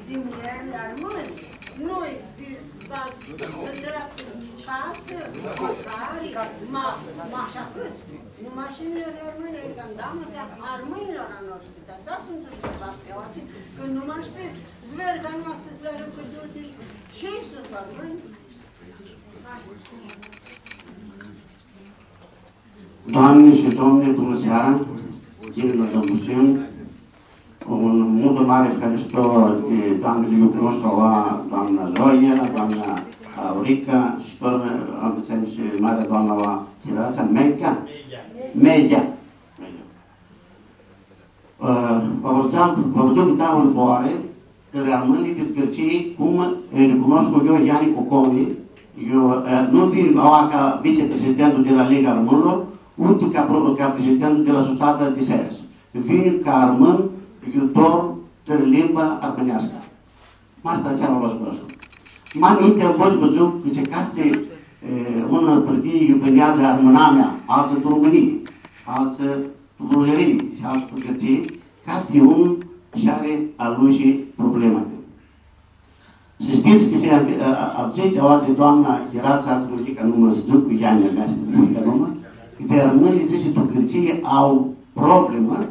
di muljerli armãni. Noi, di, va, ndreaptã casã, mãcari, ma, ma shi ahãt. Nu mash muljerli armãni, easti andamusea armãnjlor a noshtri. Ti atsea suntu shi bãrbatslji aoatsi, cã nu mash pi zverga noastrã s-li arãcã tuti, shi elj suntu armãnj. Doamne shi domni, bunã seara! Ghini nã dãmusim. Un multu mari efharisto di doamnili iu cunoscu aua, doamna Zoia, doamna Aurica, shi tora am, shi marea doamna aua, Chiratsa, Meghea? Meghea. Meghea. Ã, va vã dzãc, va vã dzãc dauã zboarã, cã armãnjlji di Gãrtsii, cum, ã, li cunoscu eu, Yiani Coconi, eu, ã, nu vin aua ca vicepresidentul di la Liga Armãnjlor, uti ca pro-, ca presidentul di la Sutsata di Searã. Vin ca armãn, iu dor di limba armãneascã. Ma aestã tsi va vã spunescu. Ma ninti voi s-vã dzãc cã tsi cafti, e, unã pãrtii iu bãneadzã armãnamea, altsã tu Romãnii, altsã tu Bulgãrii shi altsã tu Gãrtsii, cafti un shi ari a lui shi problemati. S-shtits cã tsi a, a, a, avdzãt aua di doamna Chiratsa, cum dzãc, cã nu mã dzãc cu Yiani, a mea, dzãc cã nu mã, cã tsi armãnjlji, dzãtsi, tu Gãrtsii au problemã,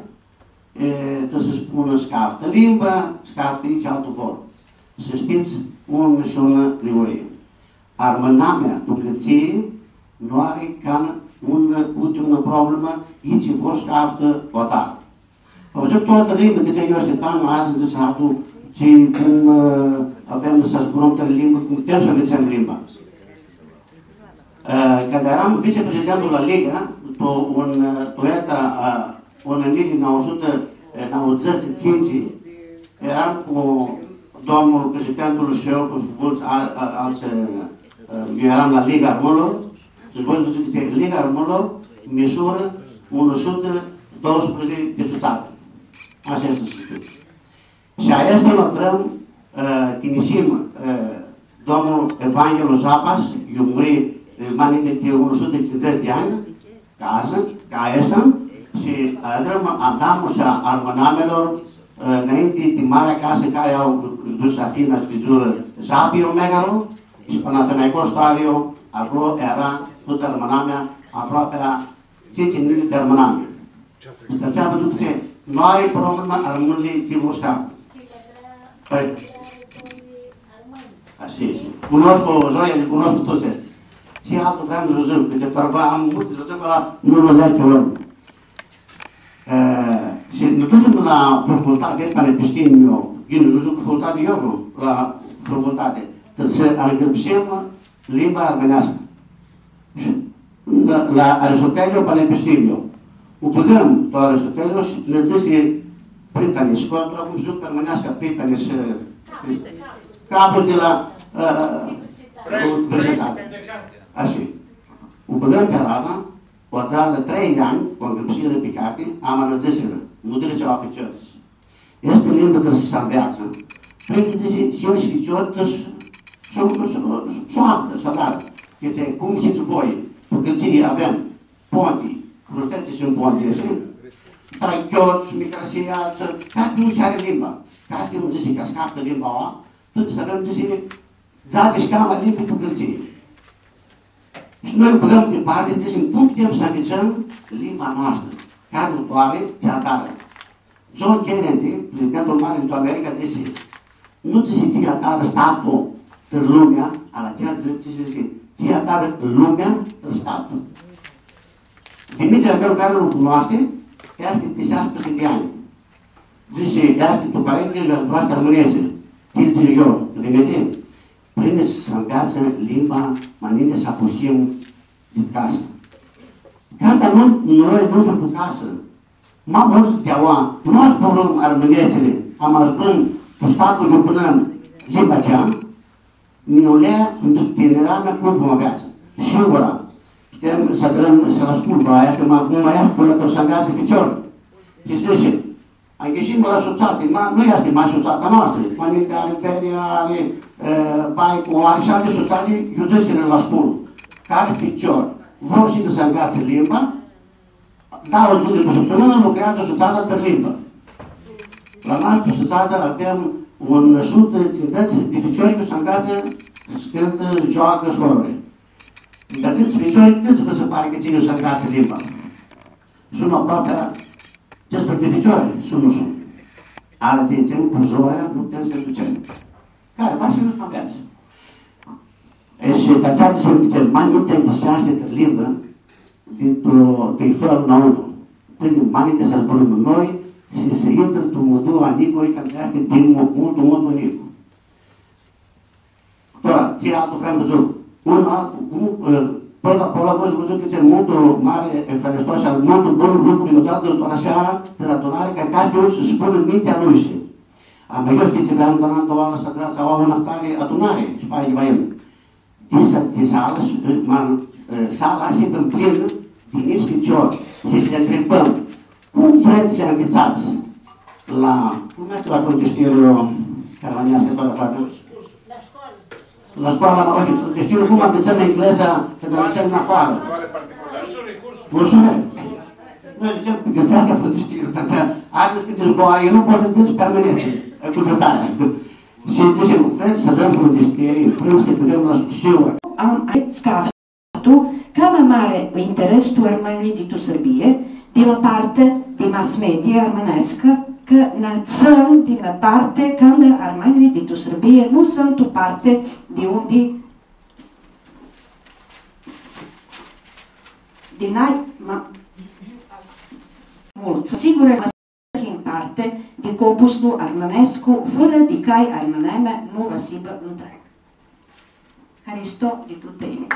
e, ta s-spunã, s-caftã limba, s-caftã itsi altu vor. S-shtits un shi unã liurii. Armãnamea tu Gãrtsii nu ari canã un, uti unã problemã, itsi vor s-caftã vota. Am dzãs tutã limba, cã tsi eu shteam, ma azi dzãc s-aflu, tsi cum, ã, avem s-zburãm tutã limba, cum putem s-nvitsãm limba. Ã, cãndu eram vicepresidentul la Liga, tu un, ã, tu eta, ã, unã njilji nauã suti nauãdzãts shi tsintsi, eram cu domnul presidentul shi eu, cu multsã al-, al-, altsã, ã, eu eram la Liga Armãnjlor, deci voi s-dzãc cã Liga Armãnjlor misurã unã sutã doisprãdzatsi di sutsatã. Ashi easti, s-shtits. Shi aestã lu adrãm, ã, tinjisim, ã, domnul Evanghelu Zapas, iu muri, ã, ma ninti di unã sutã tsindzãts di anj, ca azi, ca aestã, shi adrãm andamusea armãnamilor, ã, nãinti di marea casã cari au s-dus Athina, s-vidzurã Zapiu Megalo, shi Panathinaicos Stadiu, aclo eara tutã armãnamea, aproapi tsintsi njilji di armãnami. Shi atsea vã dzãc cã nu ari problemã armãnjlji tsi vor s-caftã. Pãi, ashi, shi cunoscu, Zoia, li cunoscu tuts aeshti. Tsi altu vream s-vã dzãc, cã tsi tora am multi s-vã dzãc, ãla nu lu lea chirolu. E, Shi nã dusim la facultati, panepistimiu, ghini, nu dzãc facultati, eu, la facultati, ca s-angrãpsim limba armãneascã. Shi la, la Aristoteliu, panepistimiu. U bãgãm tu Aristoteliu shi nã dzãsi Pritanis, shi aclo cum dzãc pi armãneascã Pritanis, capul di la, ã, universitati. Ashi. U bãgãm pi arada, u adrarã trei anj, cu angrãpsirã pi carti, ama nã dzãsirã, nu dzãtsea ficiorlji. Easti limbã cari s-anveatsã, prindi dzãsi, s-hii ficior, s-, s-, s-, s-, s-u aflã, s-u adarã. Cã tsi, cum hits voi, tu Gãrtsii avem ponti, cunushtets tsi suntu ponti, easti? Trachiots, Micrasiats, cati un shi ari limba. Cati un dzãsi cã s-caftã limba aua, tu s-avem dzãsi, dzatsi shi cama limbi tu Gãrtsii. Shi noi bãgãm pi parti, dzãsim, cum putem s-anvitsãm limba noastrã, cari u doari, tsi adarã. John Kennedy, prezidentul mari di America, dzãsi, nu dzãsi tsi adarã statlu tãrã lumea, ala tsi dzã-, dzãsi, tsi adarã lumea tãrã statlu. Dimitri a meu, cari lu cunoashti, easti di shasprãdzatsi di anj. Dzãsi, easti tu parentã, el zburashti armãneashti. Tsi dzãc eu, Dimitri, prindi s-anveatsã limba, ma nini s-apuhim dit casã. Canda nu, noi nu tu casã, ma multsã di aua, nu zburãm armãneashti, ama zburãm tu statlu iu bãnãm limba atsea, niulea, cum dzãc, tinira mea, cum va anveatsã? Sigura, putem s-adrãm, s-la sculba, aestã ma, nu ma easti, pãnã atumtsea s-anveatsã ficior. Shi dzãsi, anghishim la sutsati, ma nu easti ma sutsata noastrã, ma nini ari, Veria ari, e, Baicu ari shi alti sutsati, iu dzãsirã la sculã, cari ficior vor s-yinã s-anveatsã limba, dauã dzãli pi sãptãmãnã lucreadzã sutsata di limbã. La noi pi sutsatã avem unã sutã tsindzãts di ficiori cari s-anveatsã, s-cãntã, s-gioacã, s-horuri. Di atselj ficiori, cãts vã si pari cã s-yinã s-anveatsã limba? Suntu aproapi treisprãdzatsi di ficiori, suntu, nu suntu. Altsã dzãtsem, cu zorea, nu putem s-li adutsem. Cari va s-nu s-anveatsã? E, shi di atsea tsi dzãtsem, ma nini ti anghishescu di limbã, di tu, di fãrã nãuntru. Prindi ma nini ti s-zburãm noi shi s-intrã tu mãdua a njiclui, cã easti di mu-, multu, multu njic. Tora, tsi altu vream s-dzãc. Un altu, un, ã, prota, prota, voi s-vã dzãc cã tsi multu mari, e, efharisto shi multu bun lucru, eu dzãc, tora seara, di la adunari, cã cathi un s-spunã mintea lui shi. Ama eu shtiu tsi vream, doamna, doamna, s-adrats aua unã tari adunari, shi pai va yin. Di sa-, di sala, s-, ma, e, sala s-hibã mplinã di njits ficiori, shi s-li ntribãm, cum vrets s-li anvitsats la, cum easti la fruntistirlu, cari va neascã tora, frate? La scoalã. La scoalã, ma, ok, fruntistirlu, cum anvitsãm engleza, cãndu nã dutsem nafoarã? Cursuri. Cursuri? Noi dzãtsem pi gãrtseascã fruntistirlu, dar tsi, ari, s-cãndu zboarã, eu nu pot s-dzãc pi armãneashti, cu dreptati. Shi dzãtsem, vrets s-adrãm fruntistirlu, vrem s-li bãgãm la scusiu. Am, ai, scaf. Tu, cama mari interes tu armãnjlji di tu Sãrbie, di la partea di mass media armãneascã, cã nã tsãn di nã parti, canda armãnjlji di tu Sãrbie nu suntu parti di undi, di nai ma multsã. Sigura, ma him parti di copuslu armãnescu, fãrã di cai armãnamea nu va s-hibã ntreagã. Haristo di tutã inimã.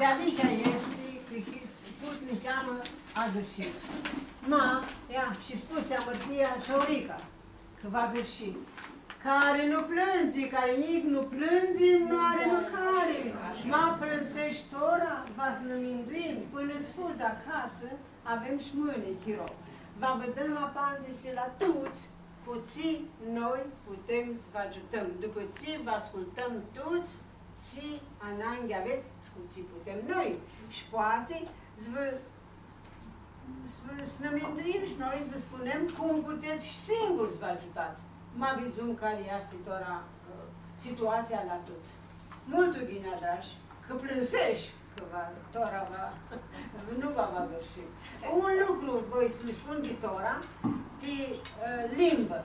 Dealihea easti cã hits, cum s-cljamã, agãrshit. Ma, ia, shi spusi amãrtia shi Aurica, cã va agãrshi. Cari nu plãndzi, cari njic nu plãndzi, nu ari mãcari. Ma plãnsesh tora, va s-nã minduim, pãnã s-fudz acasã, avem shi mãni chiro. Va vã dãm apandisi la tuts, cu tsi noi putem s-vã agiutãm. Dupã tsi vã ascultãm tuts, tsi ananghi avets shi cu tsi putem noi. Shi poati s-vã, s-vã, s-nã minduim shi noi, s-vã spunem cum putets shi singuri s-vã agiutats. Ma vidzum cari easti tora, ã, situatsia la tuts. Multu ghini adrash, cã plãnsesh, cã va, tora va, nu va, va agãrshi. Un lucru voi s-lu spun di tora, ti, ã, limbã.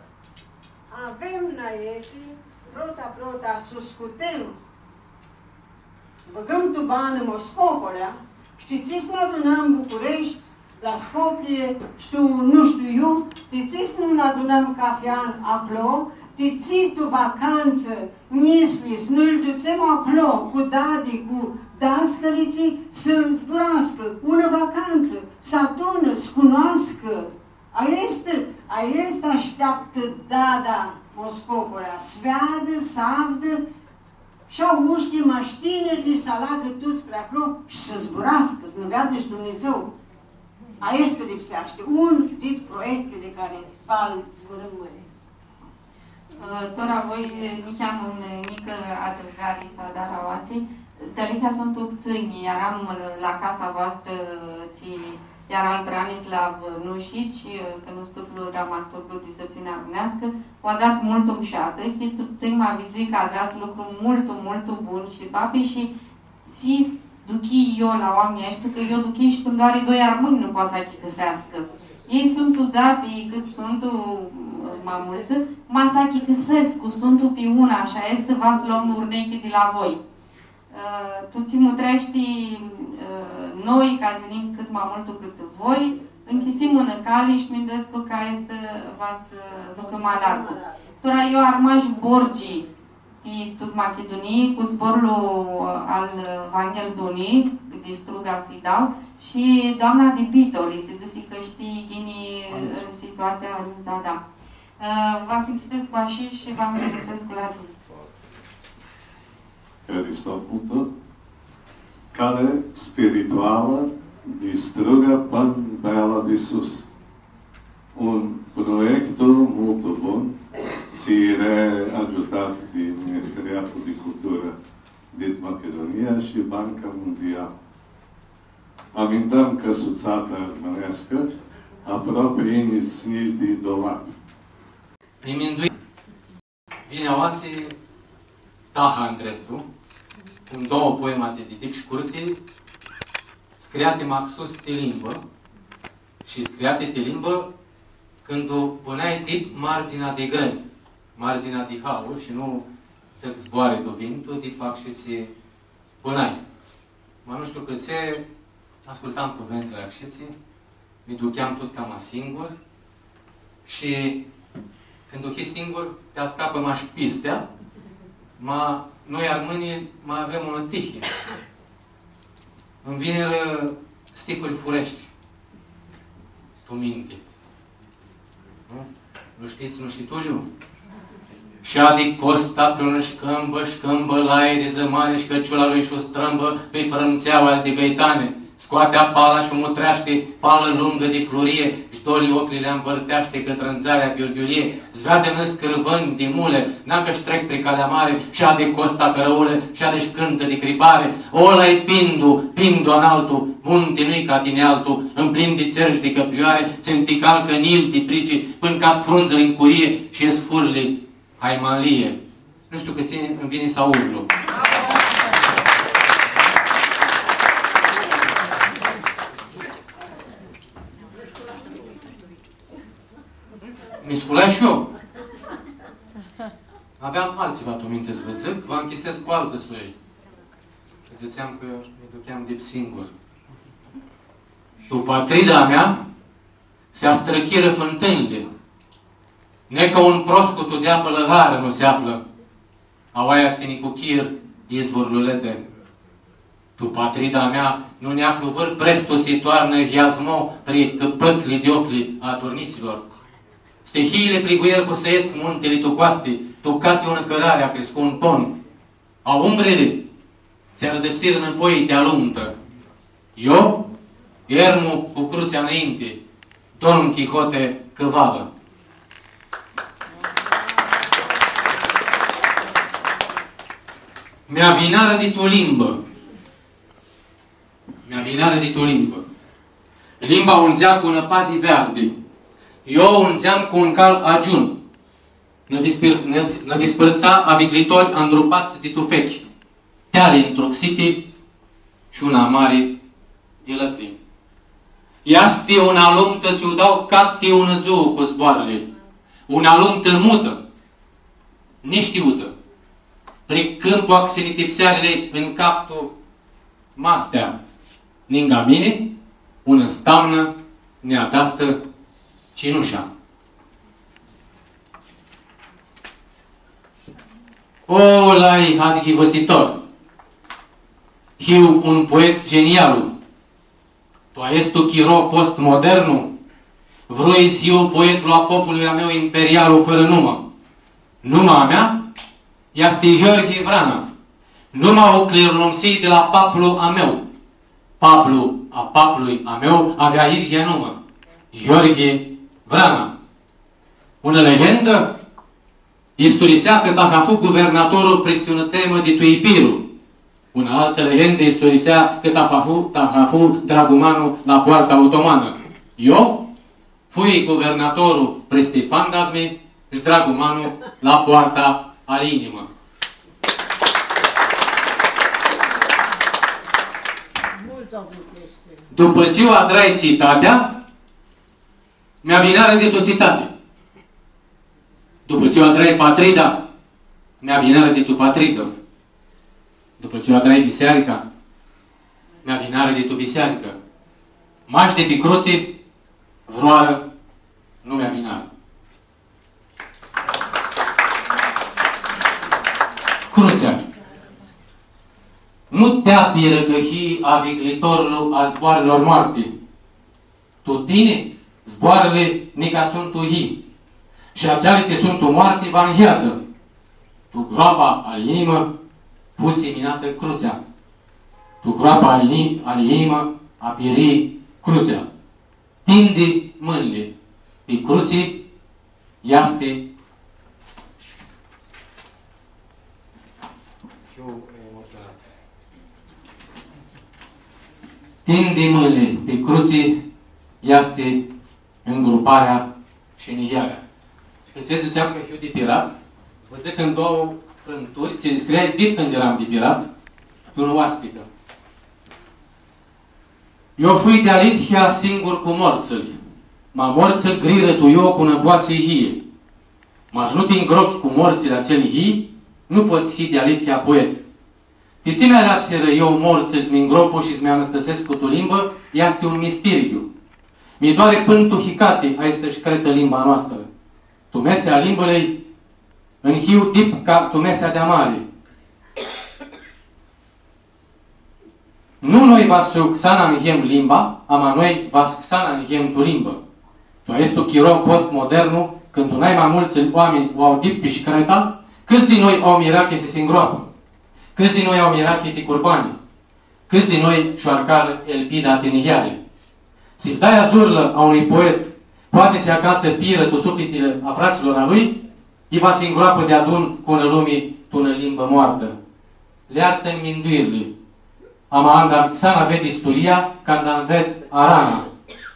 Avem nãeti, prota, prota, s-u scutem, s-u bãgãm tu banã Moscopolea, Ti tsi s-nã adunãm Bucureshti, la Scopie, shtiu, nu shtiu iu, ti tsi s-nu nã adunãm cafi an aclo, ti tsi tu vacantsã, njitslji, s-nu-lj dutsem aclo cu dadi, cu dascãlitsi, s-zburascã, unã vacantsã, s-adunã, s-cunoascã. Aestã, aestã ashteaptã dada Moscopolea, s-veadã, s-avdã, shi aushti, mash tinirlji, s-alagã tuts pri aclo shi s-zburascã, s-nã veadã shi Dumnidzã. Aestã lipseashti. Un dit proiectili cari va li zburãm mãni. Ã, tora voi, ã, niheam un, ã, njicã adãugari s-adar aoatsi. Dealihea suntu ptsãnj, earam, ã, la casa voastrã, ã, tsi eara al Branislav Nušić, ã, cunuscutlu dramaturgu di sãrtsinã armãneascã, u adrat multu mushatã, hits ptsãnj, ma vidzui cã adrats lucru multu, multu bun shi papi shi tsi s-duchii io la oaminjlji aeshti, cã io duchii shi cãndu ari doi armãnj nu poati s-achicãseascã. Elj suntu dzatsi, cãt suntu, ma multsã, ma s-achicãsescu, suntu pi unã, shi aestã va s-lom urnechi di la voi. Ã, tu tsi mutreashti, ã, noi, ca s-yinim cãt ma multu cãt voi, nchisim unã cali shi minduescu cã aestã va s-ducã ma largu. Tora io armash borgi, ti tut Machidunii, cu zborlu, ã, al, ã, Vanghel Duni, di Struga s-lji dau, shi doamna di Bitoli, tsi dzãsi cã shtii ghini, ã, situatsia, Alinta, da. Ã, va s-nchisescu ashi shi va mi-ngrãpsescu la tini. Haristo multu. Cali spiritualã di Struga pãn Bela di Sus. Un proiectu multu bun, tsi ira agiutat di Ministeriatul di Culturã dit Machidunia shi Banca Mundialã. Amintãm cã sutsata armãneascã aproapi yini s-nji di dolat. Mi mindui. Vini aoatsi taha ndreptu, cu doauã poemati di dip shcurti, scriati maxus ti limbã, shi scriati ti limbã cãndu bãnai dip marginea di grãmi, marginea di hau, shi nu dzãc zboari tu vintu, dip acshitsi bãnai. Ma nu shtiu cãtse, ascultam cuventsãli acshitsi, mi ducheam tut cama singur shi cãndu hii singur, ti ascapã mash pistea, ma noi armãnjlji ma avem unã tihi. Ãnj vinirã stihuri fureshti tu minti. Nu? Lu shtits, nu shtii tu, Liu? Shadi Costa pri unã shcãmbã, shcãmbã lai di zãmani, shi cãciula lui sh-u strãmbã pi frãmtseaua di beitani. Scoati apala sh-u mutreashti, palã lungã di flurie, sh-doli oclji li anvãrteashti cãtrã ndzarea ghiurghiulie, s-veadã nãscãrvãnj di mule, nacã sh-trec pri calea mari, shadi Costa cãrãulã, shadi sh-cãntã di cripari, Ola-i Pindu, Pindu analtu, munti nu-i ca tini altu, mplin di tsergi di cãprioari, tsi nti calcã nil di prici, pãn cad frundzãli n curie shi e sfurli haimalie. Nu shtiu cãtse nj-vini s-aurlu. Mi sculai shi eu. Aveam altsiva tu minti s-vã dzãc, va nchisescu cu altã soi. Dzãtseam cã mi ducheam dip singur. Tu patrida mea s-astrãchirã fãntãnjli. Nica un proscutu di apã lãgarã nu s-aflã. Aoa easti nicuchir izvurlu lete. Tu patrida mea nu nj-aflu vãr preftu si toarnã hiazmo pri cãpãcli di oclji a turnitslor. Stihiili priguirã cu sãets muntili tu coasti, tu cati unã cãrari acriscu un pon. A umbrili tsi arãdãpsirã nãpoi ti alumtã. Eu, ermu cu crutsea nãinti, Don Chihote cãvalã. Mi avinarã di tu limbã. Mi avinarã di tu limbã. Limba undzea cu nãpadi verdi. Eu undzeam cu un cal agiun. Nã dispir-, nã, nã dispãrtsa aviclitori andrupats di tufechi, teali ntruxiti shi unã amari di lãcrimi. Easti unã alumtã tsi u dau cati unã dzuã cu zboarãli, unã alumtã mutã, nishtiutã. Pri cãmpu a xinitipsearili ãnj caftu mastea. Ningã mini, unã stamnã nj-adastã cinusha. O, lai, adghivãsitor! Hiu un poet genialu. Tu aestu chiro postmodernu, vrui s-hiu poetlu a poplui a meu imperialu fãrã numã. Numa a mea easti Gheorghe Vrana. Numa u cljirnumsii di la paplu a meu. Paplu a paplui a meu avea idyea numã, Gheorghe Vrana. Unã legendã isturisea cã taha fu guvernatorlu pristi unã temã di tu Ipiru. Unã altã legendã isturisea cã taha fu, taha fu dragumanu la poarta otomanã. Io fui guvernatorlu pristi fandasmi sh-dragumanu la poarta ali inimã. Dupã tsi u adrai tsitatea, mi-avinarã di tu tsitati. Dupã tsi u adrai patrida, mi-avinarã di tu patridã. Dupã tsi u adrai bisearica, mi-avinarã di tu bisearicã. Mash di pi crutsi, vãrãoarã nu mi-avinarã. Crutsea. Nu ti apirã cã hii aviglitorlu a zboarãlor moarti. Tu tini, zboarãli nica suntu yii, shi atseali tsi suntu moarti va nheadzã. Tu groapa ali inimã fu siminatã crutsea. Tu groapa ali, ali inimã apiri crutsea. Tindi mãnjli pi crutsi, easti. Hiu emotsionat. Tindi mãnjli pi crutsi, easti ngruparea shi nihearea. Shi cãtse dzãtseam cã hiu dipirat, s-vã dzãc cã tu doauã frãnturi, tsi li scriai dip cãndu eram dipirat, tu unã oaspitã. Io fui dealithea singur cu mortsãlj, ma mortsãlj grirã tu io cu nã boatsi yii. Ma s-nu ti ngrochi cu mortsãlj atselj yii, nu pots s-hii dealithea poet. Ti tsi mi aleapsirã io mortsãlj s-mi ngropu shi s-mi anãstãsescu tu limbã, easti un mistiriu. Mi doari pãn tu hicati aestã shcretã limba a noastrã. Tu mesea limbãljei, nj-hiu dip ca tu mesea di amari. Nu noi va s-u xana nhem limba, ama noi va s-xana nhem tu limbã. Tu aestu chiro postmodernu, cãndu nai ma multsã oaminj u au dip pi shcreta, cãts di noi au mirachi s-si ngroapã? Cãts di noi au mirachi ti curbani? Cãts di noi sh-arcarã elpida ti niheari? Sivdaia zurlã a unui poet poati s-acatsã pirã tu suflitili a fratslor a lui, i va s-ngroapã deadun cu unã lumi tu unã limbã moartã. Lj-artã minduirli. Ama anda xana ved isturia, canda nj-ved arana,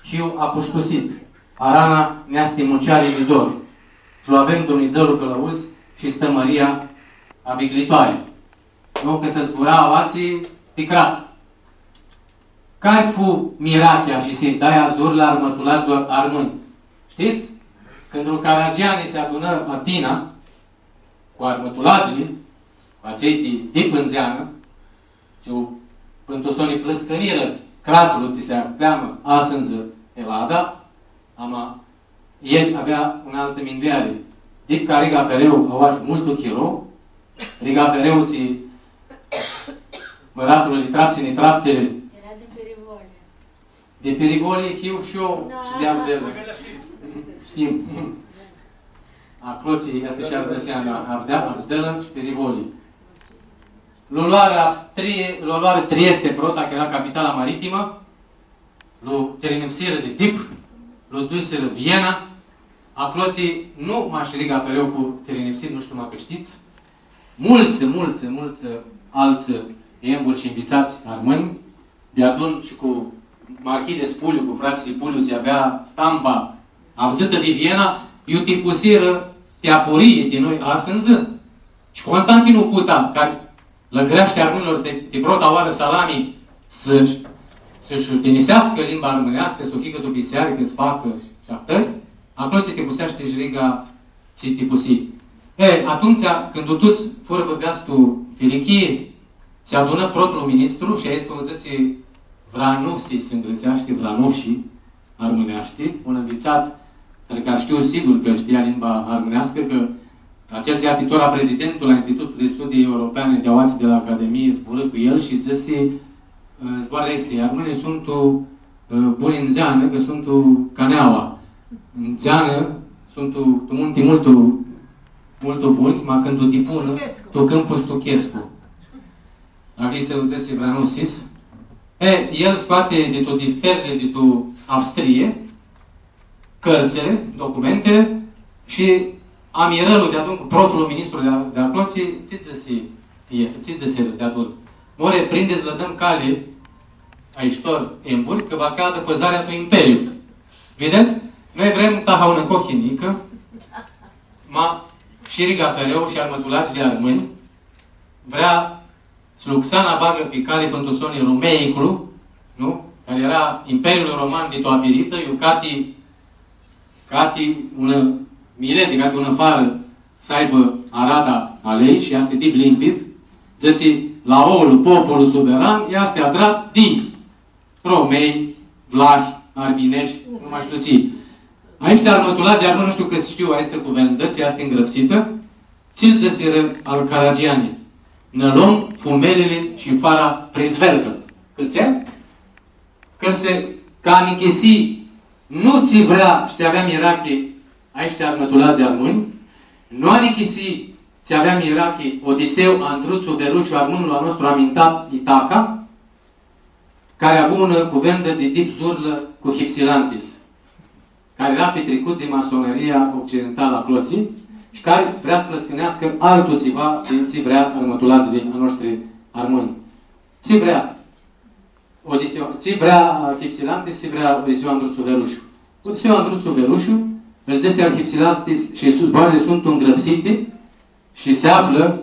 hiu apustusit. Arana nj-easti muceari di dor. S-lu avem Dumnidzãlu cãlãuz shi Stã Maria aviglitoari. Nu, cã s-zbura aoatsi pi crat. Cari fu mirachea shi sivdaia zurlã armãtuladzlor armãnj? Shtits? Cãndu Caragiani s-adunã Atina cu armãtuladzlji, cu atselj di, di pãndzeanã, tsi pãn tu soni plãscãnirã cratlu tsi s-acljamã asãndzã Elada, ama el avea unã altã mindueari. Dip ca Riga Fereu aoa sh-multu chiro, Riga Fereu tsi mãratlu lji trapsi nitraptili. Era di Pirivoli. Di Pirivoli, hiu shi eu, shi di Avdelã. Shtim. Aclo tsi easti shi Ardãseana, Avdea-, Avdelã shi Pirivoli. Lu loarã Avstrie, lu loarã Trieste prota, cã era capitala maritimã. Lu tirinipsirã di dip, lu dusirã Viena, aclotsi nu mash Riga Fereu fu tirinipsit, nu shtiu macã shtits, multsã, multsã, multsã altsã emburi shi nvitsats armãnj, deadun shi cu Marchide Spuliu, cu fratslji Puliu, tsi avea stamba avdzãtã di Viena, iu tipusirã ti apurii di noi asãndzã, shi Constantinu Cuta, cari lã greashti armãnjlor di, di prota oarã salami s-, s-sh-utiliseascã limba armãneascã, s-u hicã tu bisearicã, s-facã shi ahtãri, aclo s-tipuseashti shi Riga, s-tipusi. E, atumtsea, cãndu tuts furã bãgash tu filichii, s-adunã protlu ministru shi aestu dzãtsi, Vranosis, în grãtseashti, Vranoshi, armãneashti, un nvitsat, cari cã shtiu sigur cã shtia limba armãneascã, cã atsel tsi easti tora prezidentul la Institutul de Studii Europene di aoatsi di la Academie, zburã cu el shi dzãsi, ã, zboarãli aesti, armãnjlji suntu, ã, buni n dzeanã, cã suntu ca neaua. N dzeanã suntu tu munti multu, multu buni, ma cãndu dipunã, tu cãmpu s-tuchescu. Aestã u dzãsi Vranosis. E, el scoati di tu difterli, di tu Avstrie, cãrtsãli, documente, shi amirãlu di atumtsea, protlu ministru di, di aclo, tsi, tsi dzãsi, e, tsi dzãsi di atumtsea? More, prindi s-lã dãm cali aeshti emburi, cã va cadã pãzarea tu imperiu. Videts? Noi vrem taha unã cohi njicã, ma shi Riga Fereu shi armãtuladzlji armãnj, vrea s-lu xana bagã pi cali pãn tu soni Rumeiclu, nu? Cari eara Imperiul Roman di tu apiritã, iu cati, cati unã mileti, cati unã farã s-aibã arada a ljei shi easti dip limpid, dzãtsi, laolu, populu suveran, easti adrat di Romei, vlahi, arbineshi, nu ma shtiu tsi. Aeshti armãtuladz armãnj, nu shtiu cã shtiu aestã cuvendã, tsi easti ngrãpsitã, tsi-lj dzãsirã al Caragiani: nã lom fumelili shi fara prizvergã. Cãtse? Cã se, cã anichisi nu tsi vrea shi tsi avea mirachi aeshti armãtuladz armãnj, nu anichisi tsi avea mirachi Odiseu Andrutsu Verushu, armãnlu a nostru amintat Itaca, cari avu unã cuvendã di dip zurlã cu Hypsilantis, cari eara pitricut di masoneria occidentalã aclotsi shi cari vrea s-plãscãneascã altu tsiva di tsi vrea armãtuladzlji a noshtri armãnj. Tsi vrea Odiseu, tsi vrea Hypsilantis, tsi vrea Odiseu Andrutsu Verushu. Odiseu Andrutsu Verushu, ãl dzãsi al Hypsilantis shi zboarãli suntu ngrãpsiti, shi s-aflã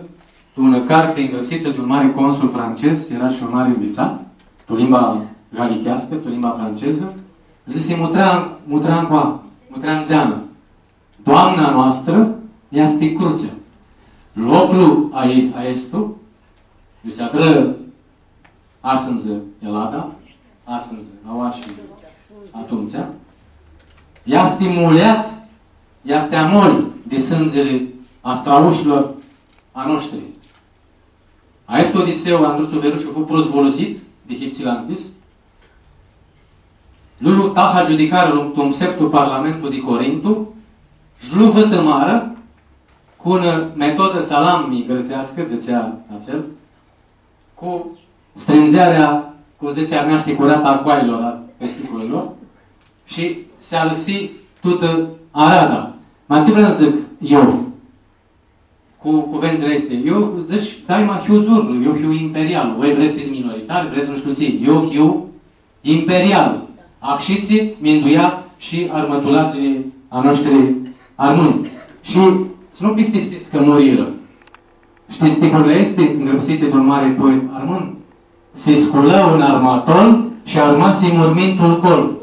tu unã carti ngrãpsitã di un mari consul francez, eara shi un mari nvitsat, tu limba galicheascã, tu limba francezã, dzãsi: mutrea, mutrea ncoa, mutrea ndzeanã. Doamna noastrã easti Crutsea. Loclu a ei, aestu, iu s-adrã asãndzã Elada, asãndzã, aoa shi atumtsea, easti muljat, easti amol di sãndzili a straushilor a noshtri. Aestu Odiseu Andrutsu Verushu fu prusvulusit di Hypsilantis, lu taha giudicarã tu un pseftu parlamentu di Corintu, shi lu vãtãmarã cu unã metodã salami grãtseascã, dzãtsea atsel, cu strãndzearea, cum dzãtsi armãneashti, curata a coailor, a testiculilor, shi s-alãxi tutã arada. Ma tsi vream s-dzãc eu cu cuvintili aesti? Eu, dzãc, daima hiu zurlu, eu hiu imperial, voi vrets s-hits minoritari, vrets nu shtiu tsi, eu hiu imperial. Ashitsi minduia shi armãtuladzlji a noshtri armãnj. Shi s-nu pistipsits cã murirã. Shtits stihurli aesti ngrãpsiti di un mari poet armãn? Si sculã un armatol shi armasi murmintul gol.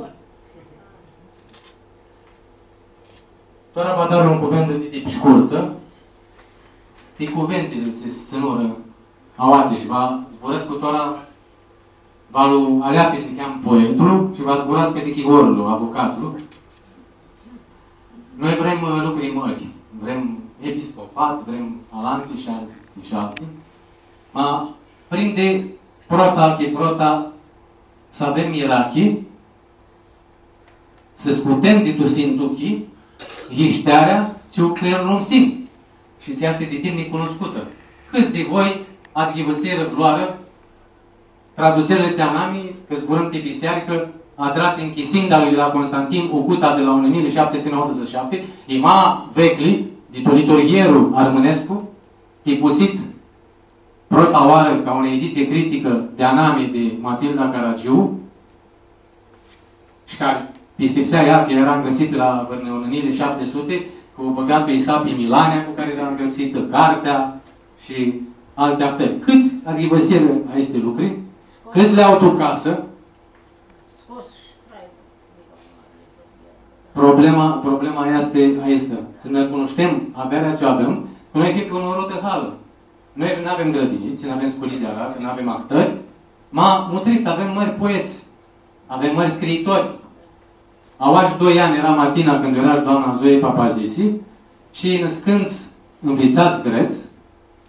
Tora va adar unã cuvendã di, di shcurtã, ti cuvintili tsi s-tsãnurã aoatsi shi va zburãscu tora, va lu aleapit niheam poetlu shi va zburascã di chigorlu, avocatlu. Noi vrem, ã, lucri mãri, vrem episcopat, vrem alanti shi alti shi alti. Ma prindi prota, chi prota, s-avem mirachi, s-scutem di tu sinduchi yishtearea tsi u clerumsim shi tsi easti di dimni cunuscutã. Cãts di voi adyivãsirã vãrãoarã traduserli di anami, cã zburãm ti bisearicã, adrati n chisindalui di la Constantin Ucuta di la unã njilji shapti suti nauãdzãts shi shapti, i ma veclji, di tu liturghierlu armãnescu, tipusit prota oarã ca unã editsii criticã di anami di Matilda Caragiu, shi cari pistipsea ea cã eara ngrãpsitã la vãrnã unã njilji shapti suti, cã u bãga pi isapi Milania cu cari eara ngrãpsitã cartea shi alti ahtãri. Cãts adyivãsirã aesti lucri? Cãts li au tu casã? Problema, problema easti aestã. S-nã cunushtem avearea tsi u avem, cã noi him pi unã rotã halã. Noi nu avem grãdinitsi, nu avem sculii di aradã, nu avem ahtãri, Ma, mutrits, avem mãri poets, avem mãri scriitori. Aoa shi doi anj earam Atina cãndu eara shi doamna Zoe Papazisi shi nãscãntsã nvitsats grets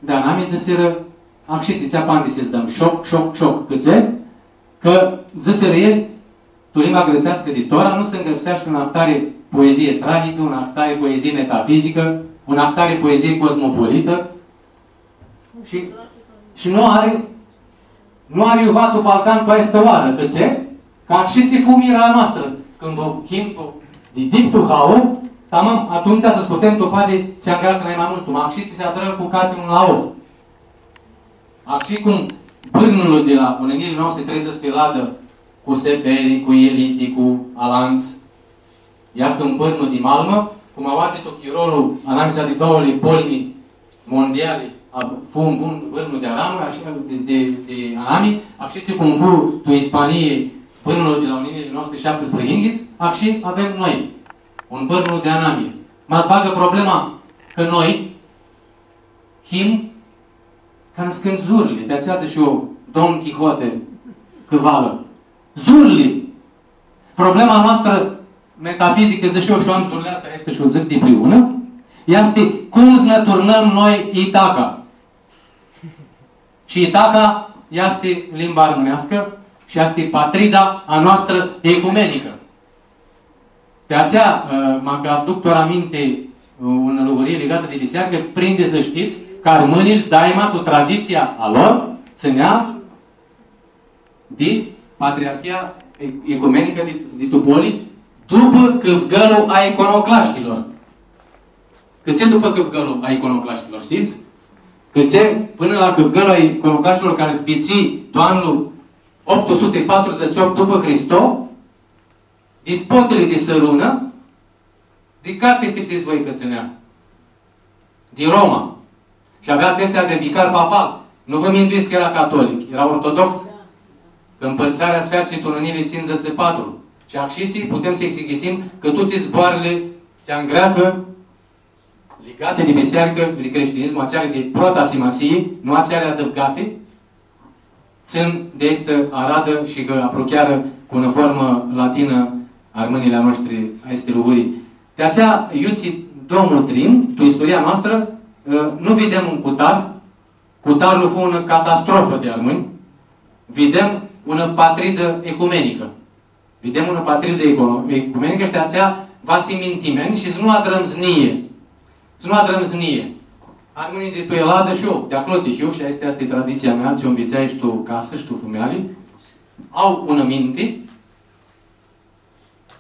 di anami dzãsirã: „Ahshitsi, tsi apandisi s-dãm, shoc, shoc, shoc, cãtse?” Cã, dzãsirã elj, tu limba grãtseascã di tora nu s-ngrãpseashti unã ahtari poezii tragicã, unã ahtari poezii metafizicã, unã ahtari poezii cosmopolitã. Shi, shi nu ari, nu ari iuva tu Balcan tu aestã oarã, cãtse? Cã ahshitsi fu mira a noastrã, cãndu him tu, di dip tu haur, tamam, atumtsea s-scutem tu padi tsi angreacã nai ma multu, ma ahshitsi s-adrã cu cathi un laur. Ashi cum bãrnul di la unã njilji nauã suti treidzãts pi ladã, cu Seferi, cu Eliti, cu alantsã, easti un bãrnu di malmã, cum aoatsi tu chirolu anamisa di doauãli polimi mondiali, a, fu un bun bãrnu di aramã, ashi, di, di, di anami, ashi tsi cum fu tu Ispanii bãrnul di la unã njilji nauã suti shaptisprãyinghits, ashi avem noi un bãrnu di anami. Ma s-bagã problema cã noi him ca nãscãntsã zurli, di-atsea dzãc shi eu, Don Quixote, cãvalã. Zurli! Problema noastrã metafizicã, dzãc shi eu, shi eu am zurleatsã aestã shi u dzãc dipriunã, easti cum s-nã turnãm noi Itaca. Shi Itaca easti limba armãneascã shi easti patrida a noastrã ecumenicã. Di-atsea, ã, ma cã aduc tora aminti, ã, unã lugurii ligatã di bisearcã, prindi s-shtits cã armãnjlji daima tu traditsia a lor tsãnea di Patriarhia E-, Ecumenicã di, di Tupoli, dupã cãvgãlu a iconoclashtilor. Cãtse dupã cãvgãlu a iconoclashtilor, shtits? Cãtse pãnã la cãvgãlu a iconoclashtilor cari s-bitisi tu anlu optu suti patrudzãts shi optu dupã Hristo, dispotili di Sãrunã, di cari pistipsits voi cã tsãnea? Di Roma. Shi avea pesea di vicar papal. Nu vã minduits cã eara catolic, eara ortodox. Cã mpãrtsearea s-featsi tu unã njilji tsindzãts shi patru. Shi ahshitsi putem s-exichisim cã tuti zboarãli tsi angreacã ligati di bisearicã, di crishtinismu, atseali di prota simasii, nu atseali adãvgati, tsãn di aestã aradã shi cã apruchearã cu unã formã latinã armãnjlji a noshtri aesti lucri. Di-atsea, iutsido mutrim, tu istoria noastrã, ã, nu videm un cutar, cutarlu fu unã catastrofã di armãnj, videm unã patridã ecumenicã. Videm unã patridã eco-, ecumenicã shi di-atsea va s-him mintimenj shi s-nu adrãm znjii. S-nu adrãm znjii. Armãnjlji di tu Eladã shi eu, di aclo tsi hiu, shi aestã easti traditsia mea, tsi u nvitsai shi tu casã shi tu fumealji, au unã minti,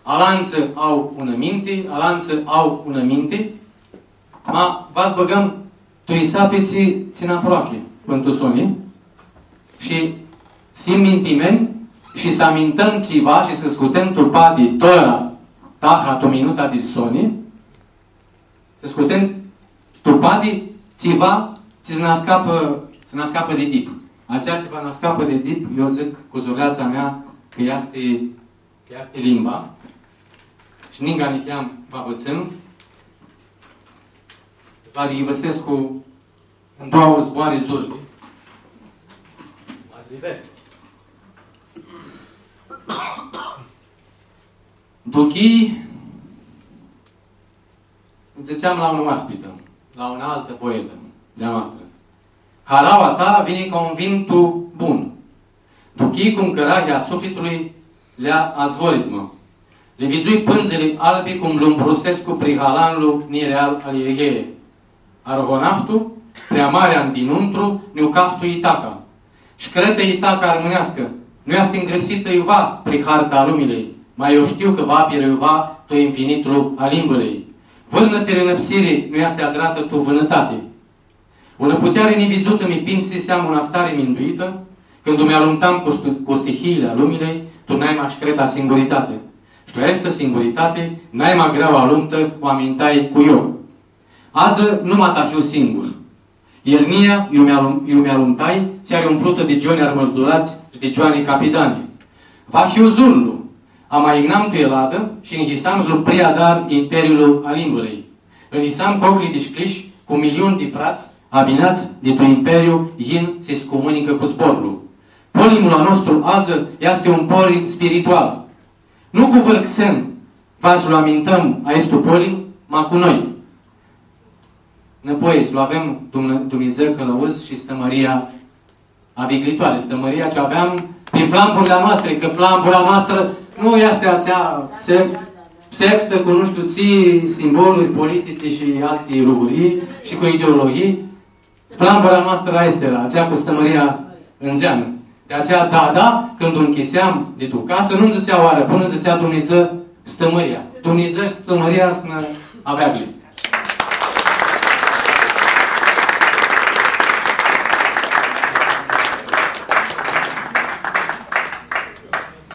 alantsã au unã minti, alantsã au unã minti, ma va s-bãgãm tu isapi tsi, tsi nã aproachi pãn tu soni, shi s-him mintimenj shi s-amintãm tsiva shi s-scutem tu padi tora, taha tu minuta di soni, s-scutem tu padi tsiva tsi s-nã ascapã, s-nã ascapã di dip. Atsea tsiva nã ascapã di dip, eu dzãc cu zurleatsa mea cã easti Cã easti limba, shi ninga niheam va vã tsãn, va yivãsescu tu doauã zboarã zurli. Ma s-li ved. Duchii, dzãtseam la unã oaspitã, la unã altã poetã di-a noastrã: Haraua ta vini ca un vintu bun. Duchii cum cãrahea a suflitlui lja azvorizmã. Li vidzui pãndzili albi cum lumbrusescu pri halanlu nireal ali Egee. Arohonaftu, pri amarea dinãuntru, nj-u caftu Itaca. Shcretã Itaca armãneascã, nu easti ngrãpsitã iuva pri harta a lumilei, ma eu shtiu cã va apirã iuva tu infinitlu a limbãljei. Vãrnã tirinãpsiri nu easti adratã tu vãnãtati. Unã puteari nividzutã mi pimsi s-am unã ahtari minduitã, cãndu mi alumtam cu stu-, cu stihiili a lumilei, tu naima shcreta singuritati. Shi tu aestã singuritati, naima greaua alumtã u amintai cu eu. Adzã nu mata hiu singur. Irnia, iu mi-alum-, iu mi-alumtai, tsi ari umplutã di gioni armãrdulats shi di gioani capidani. Va hiu zurlu, ama imnam tu Eladã shi nhisam zlu priadar imperiulu a limbãljei. Nhisam coclji dishcljishi cu miliuni di frats avinats di tu imperiu, yin si scumãnicã cu zborlu. Polimlu a nostru adzã easti un polim spiritual. Nu cu vãr xen va s-lu amintãm aestu polim, ma cu noi. Nãpoi, s-lu avem Dumn-, Dumnidzã cãlãuz shi Stã Mãria aviglitoari, Stã Mãria tsi u aveam pi flamburli a noastri, cã flambura a noastrã nu easti atsea psef-, pseftã cu nu shtiu tsi simboluri politici shi alti lucri shi cu ideologii. Flambura a noastrã aestã eara, atsea cu Stã Mãria ãndzeanã. Di atsea, da, da, cãndu u nchiseam di tu casã, nu-nj dzãtsea oarã bunã, nj-dzãtsea Dumnidzã Stã Mãria. Dumnidzã Stã Mãria s-nã aveagli.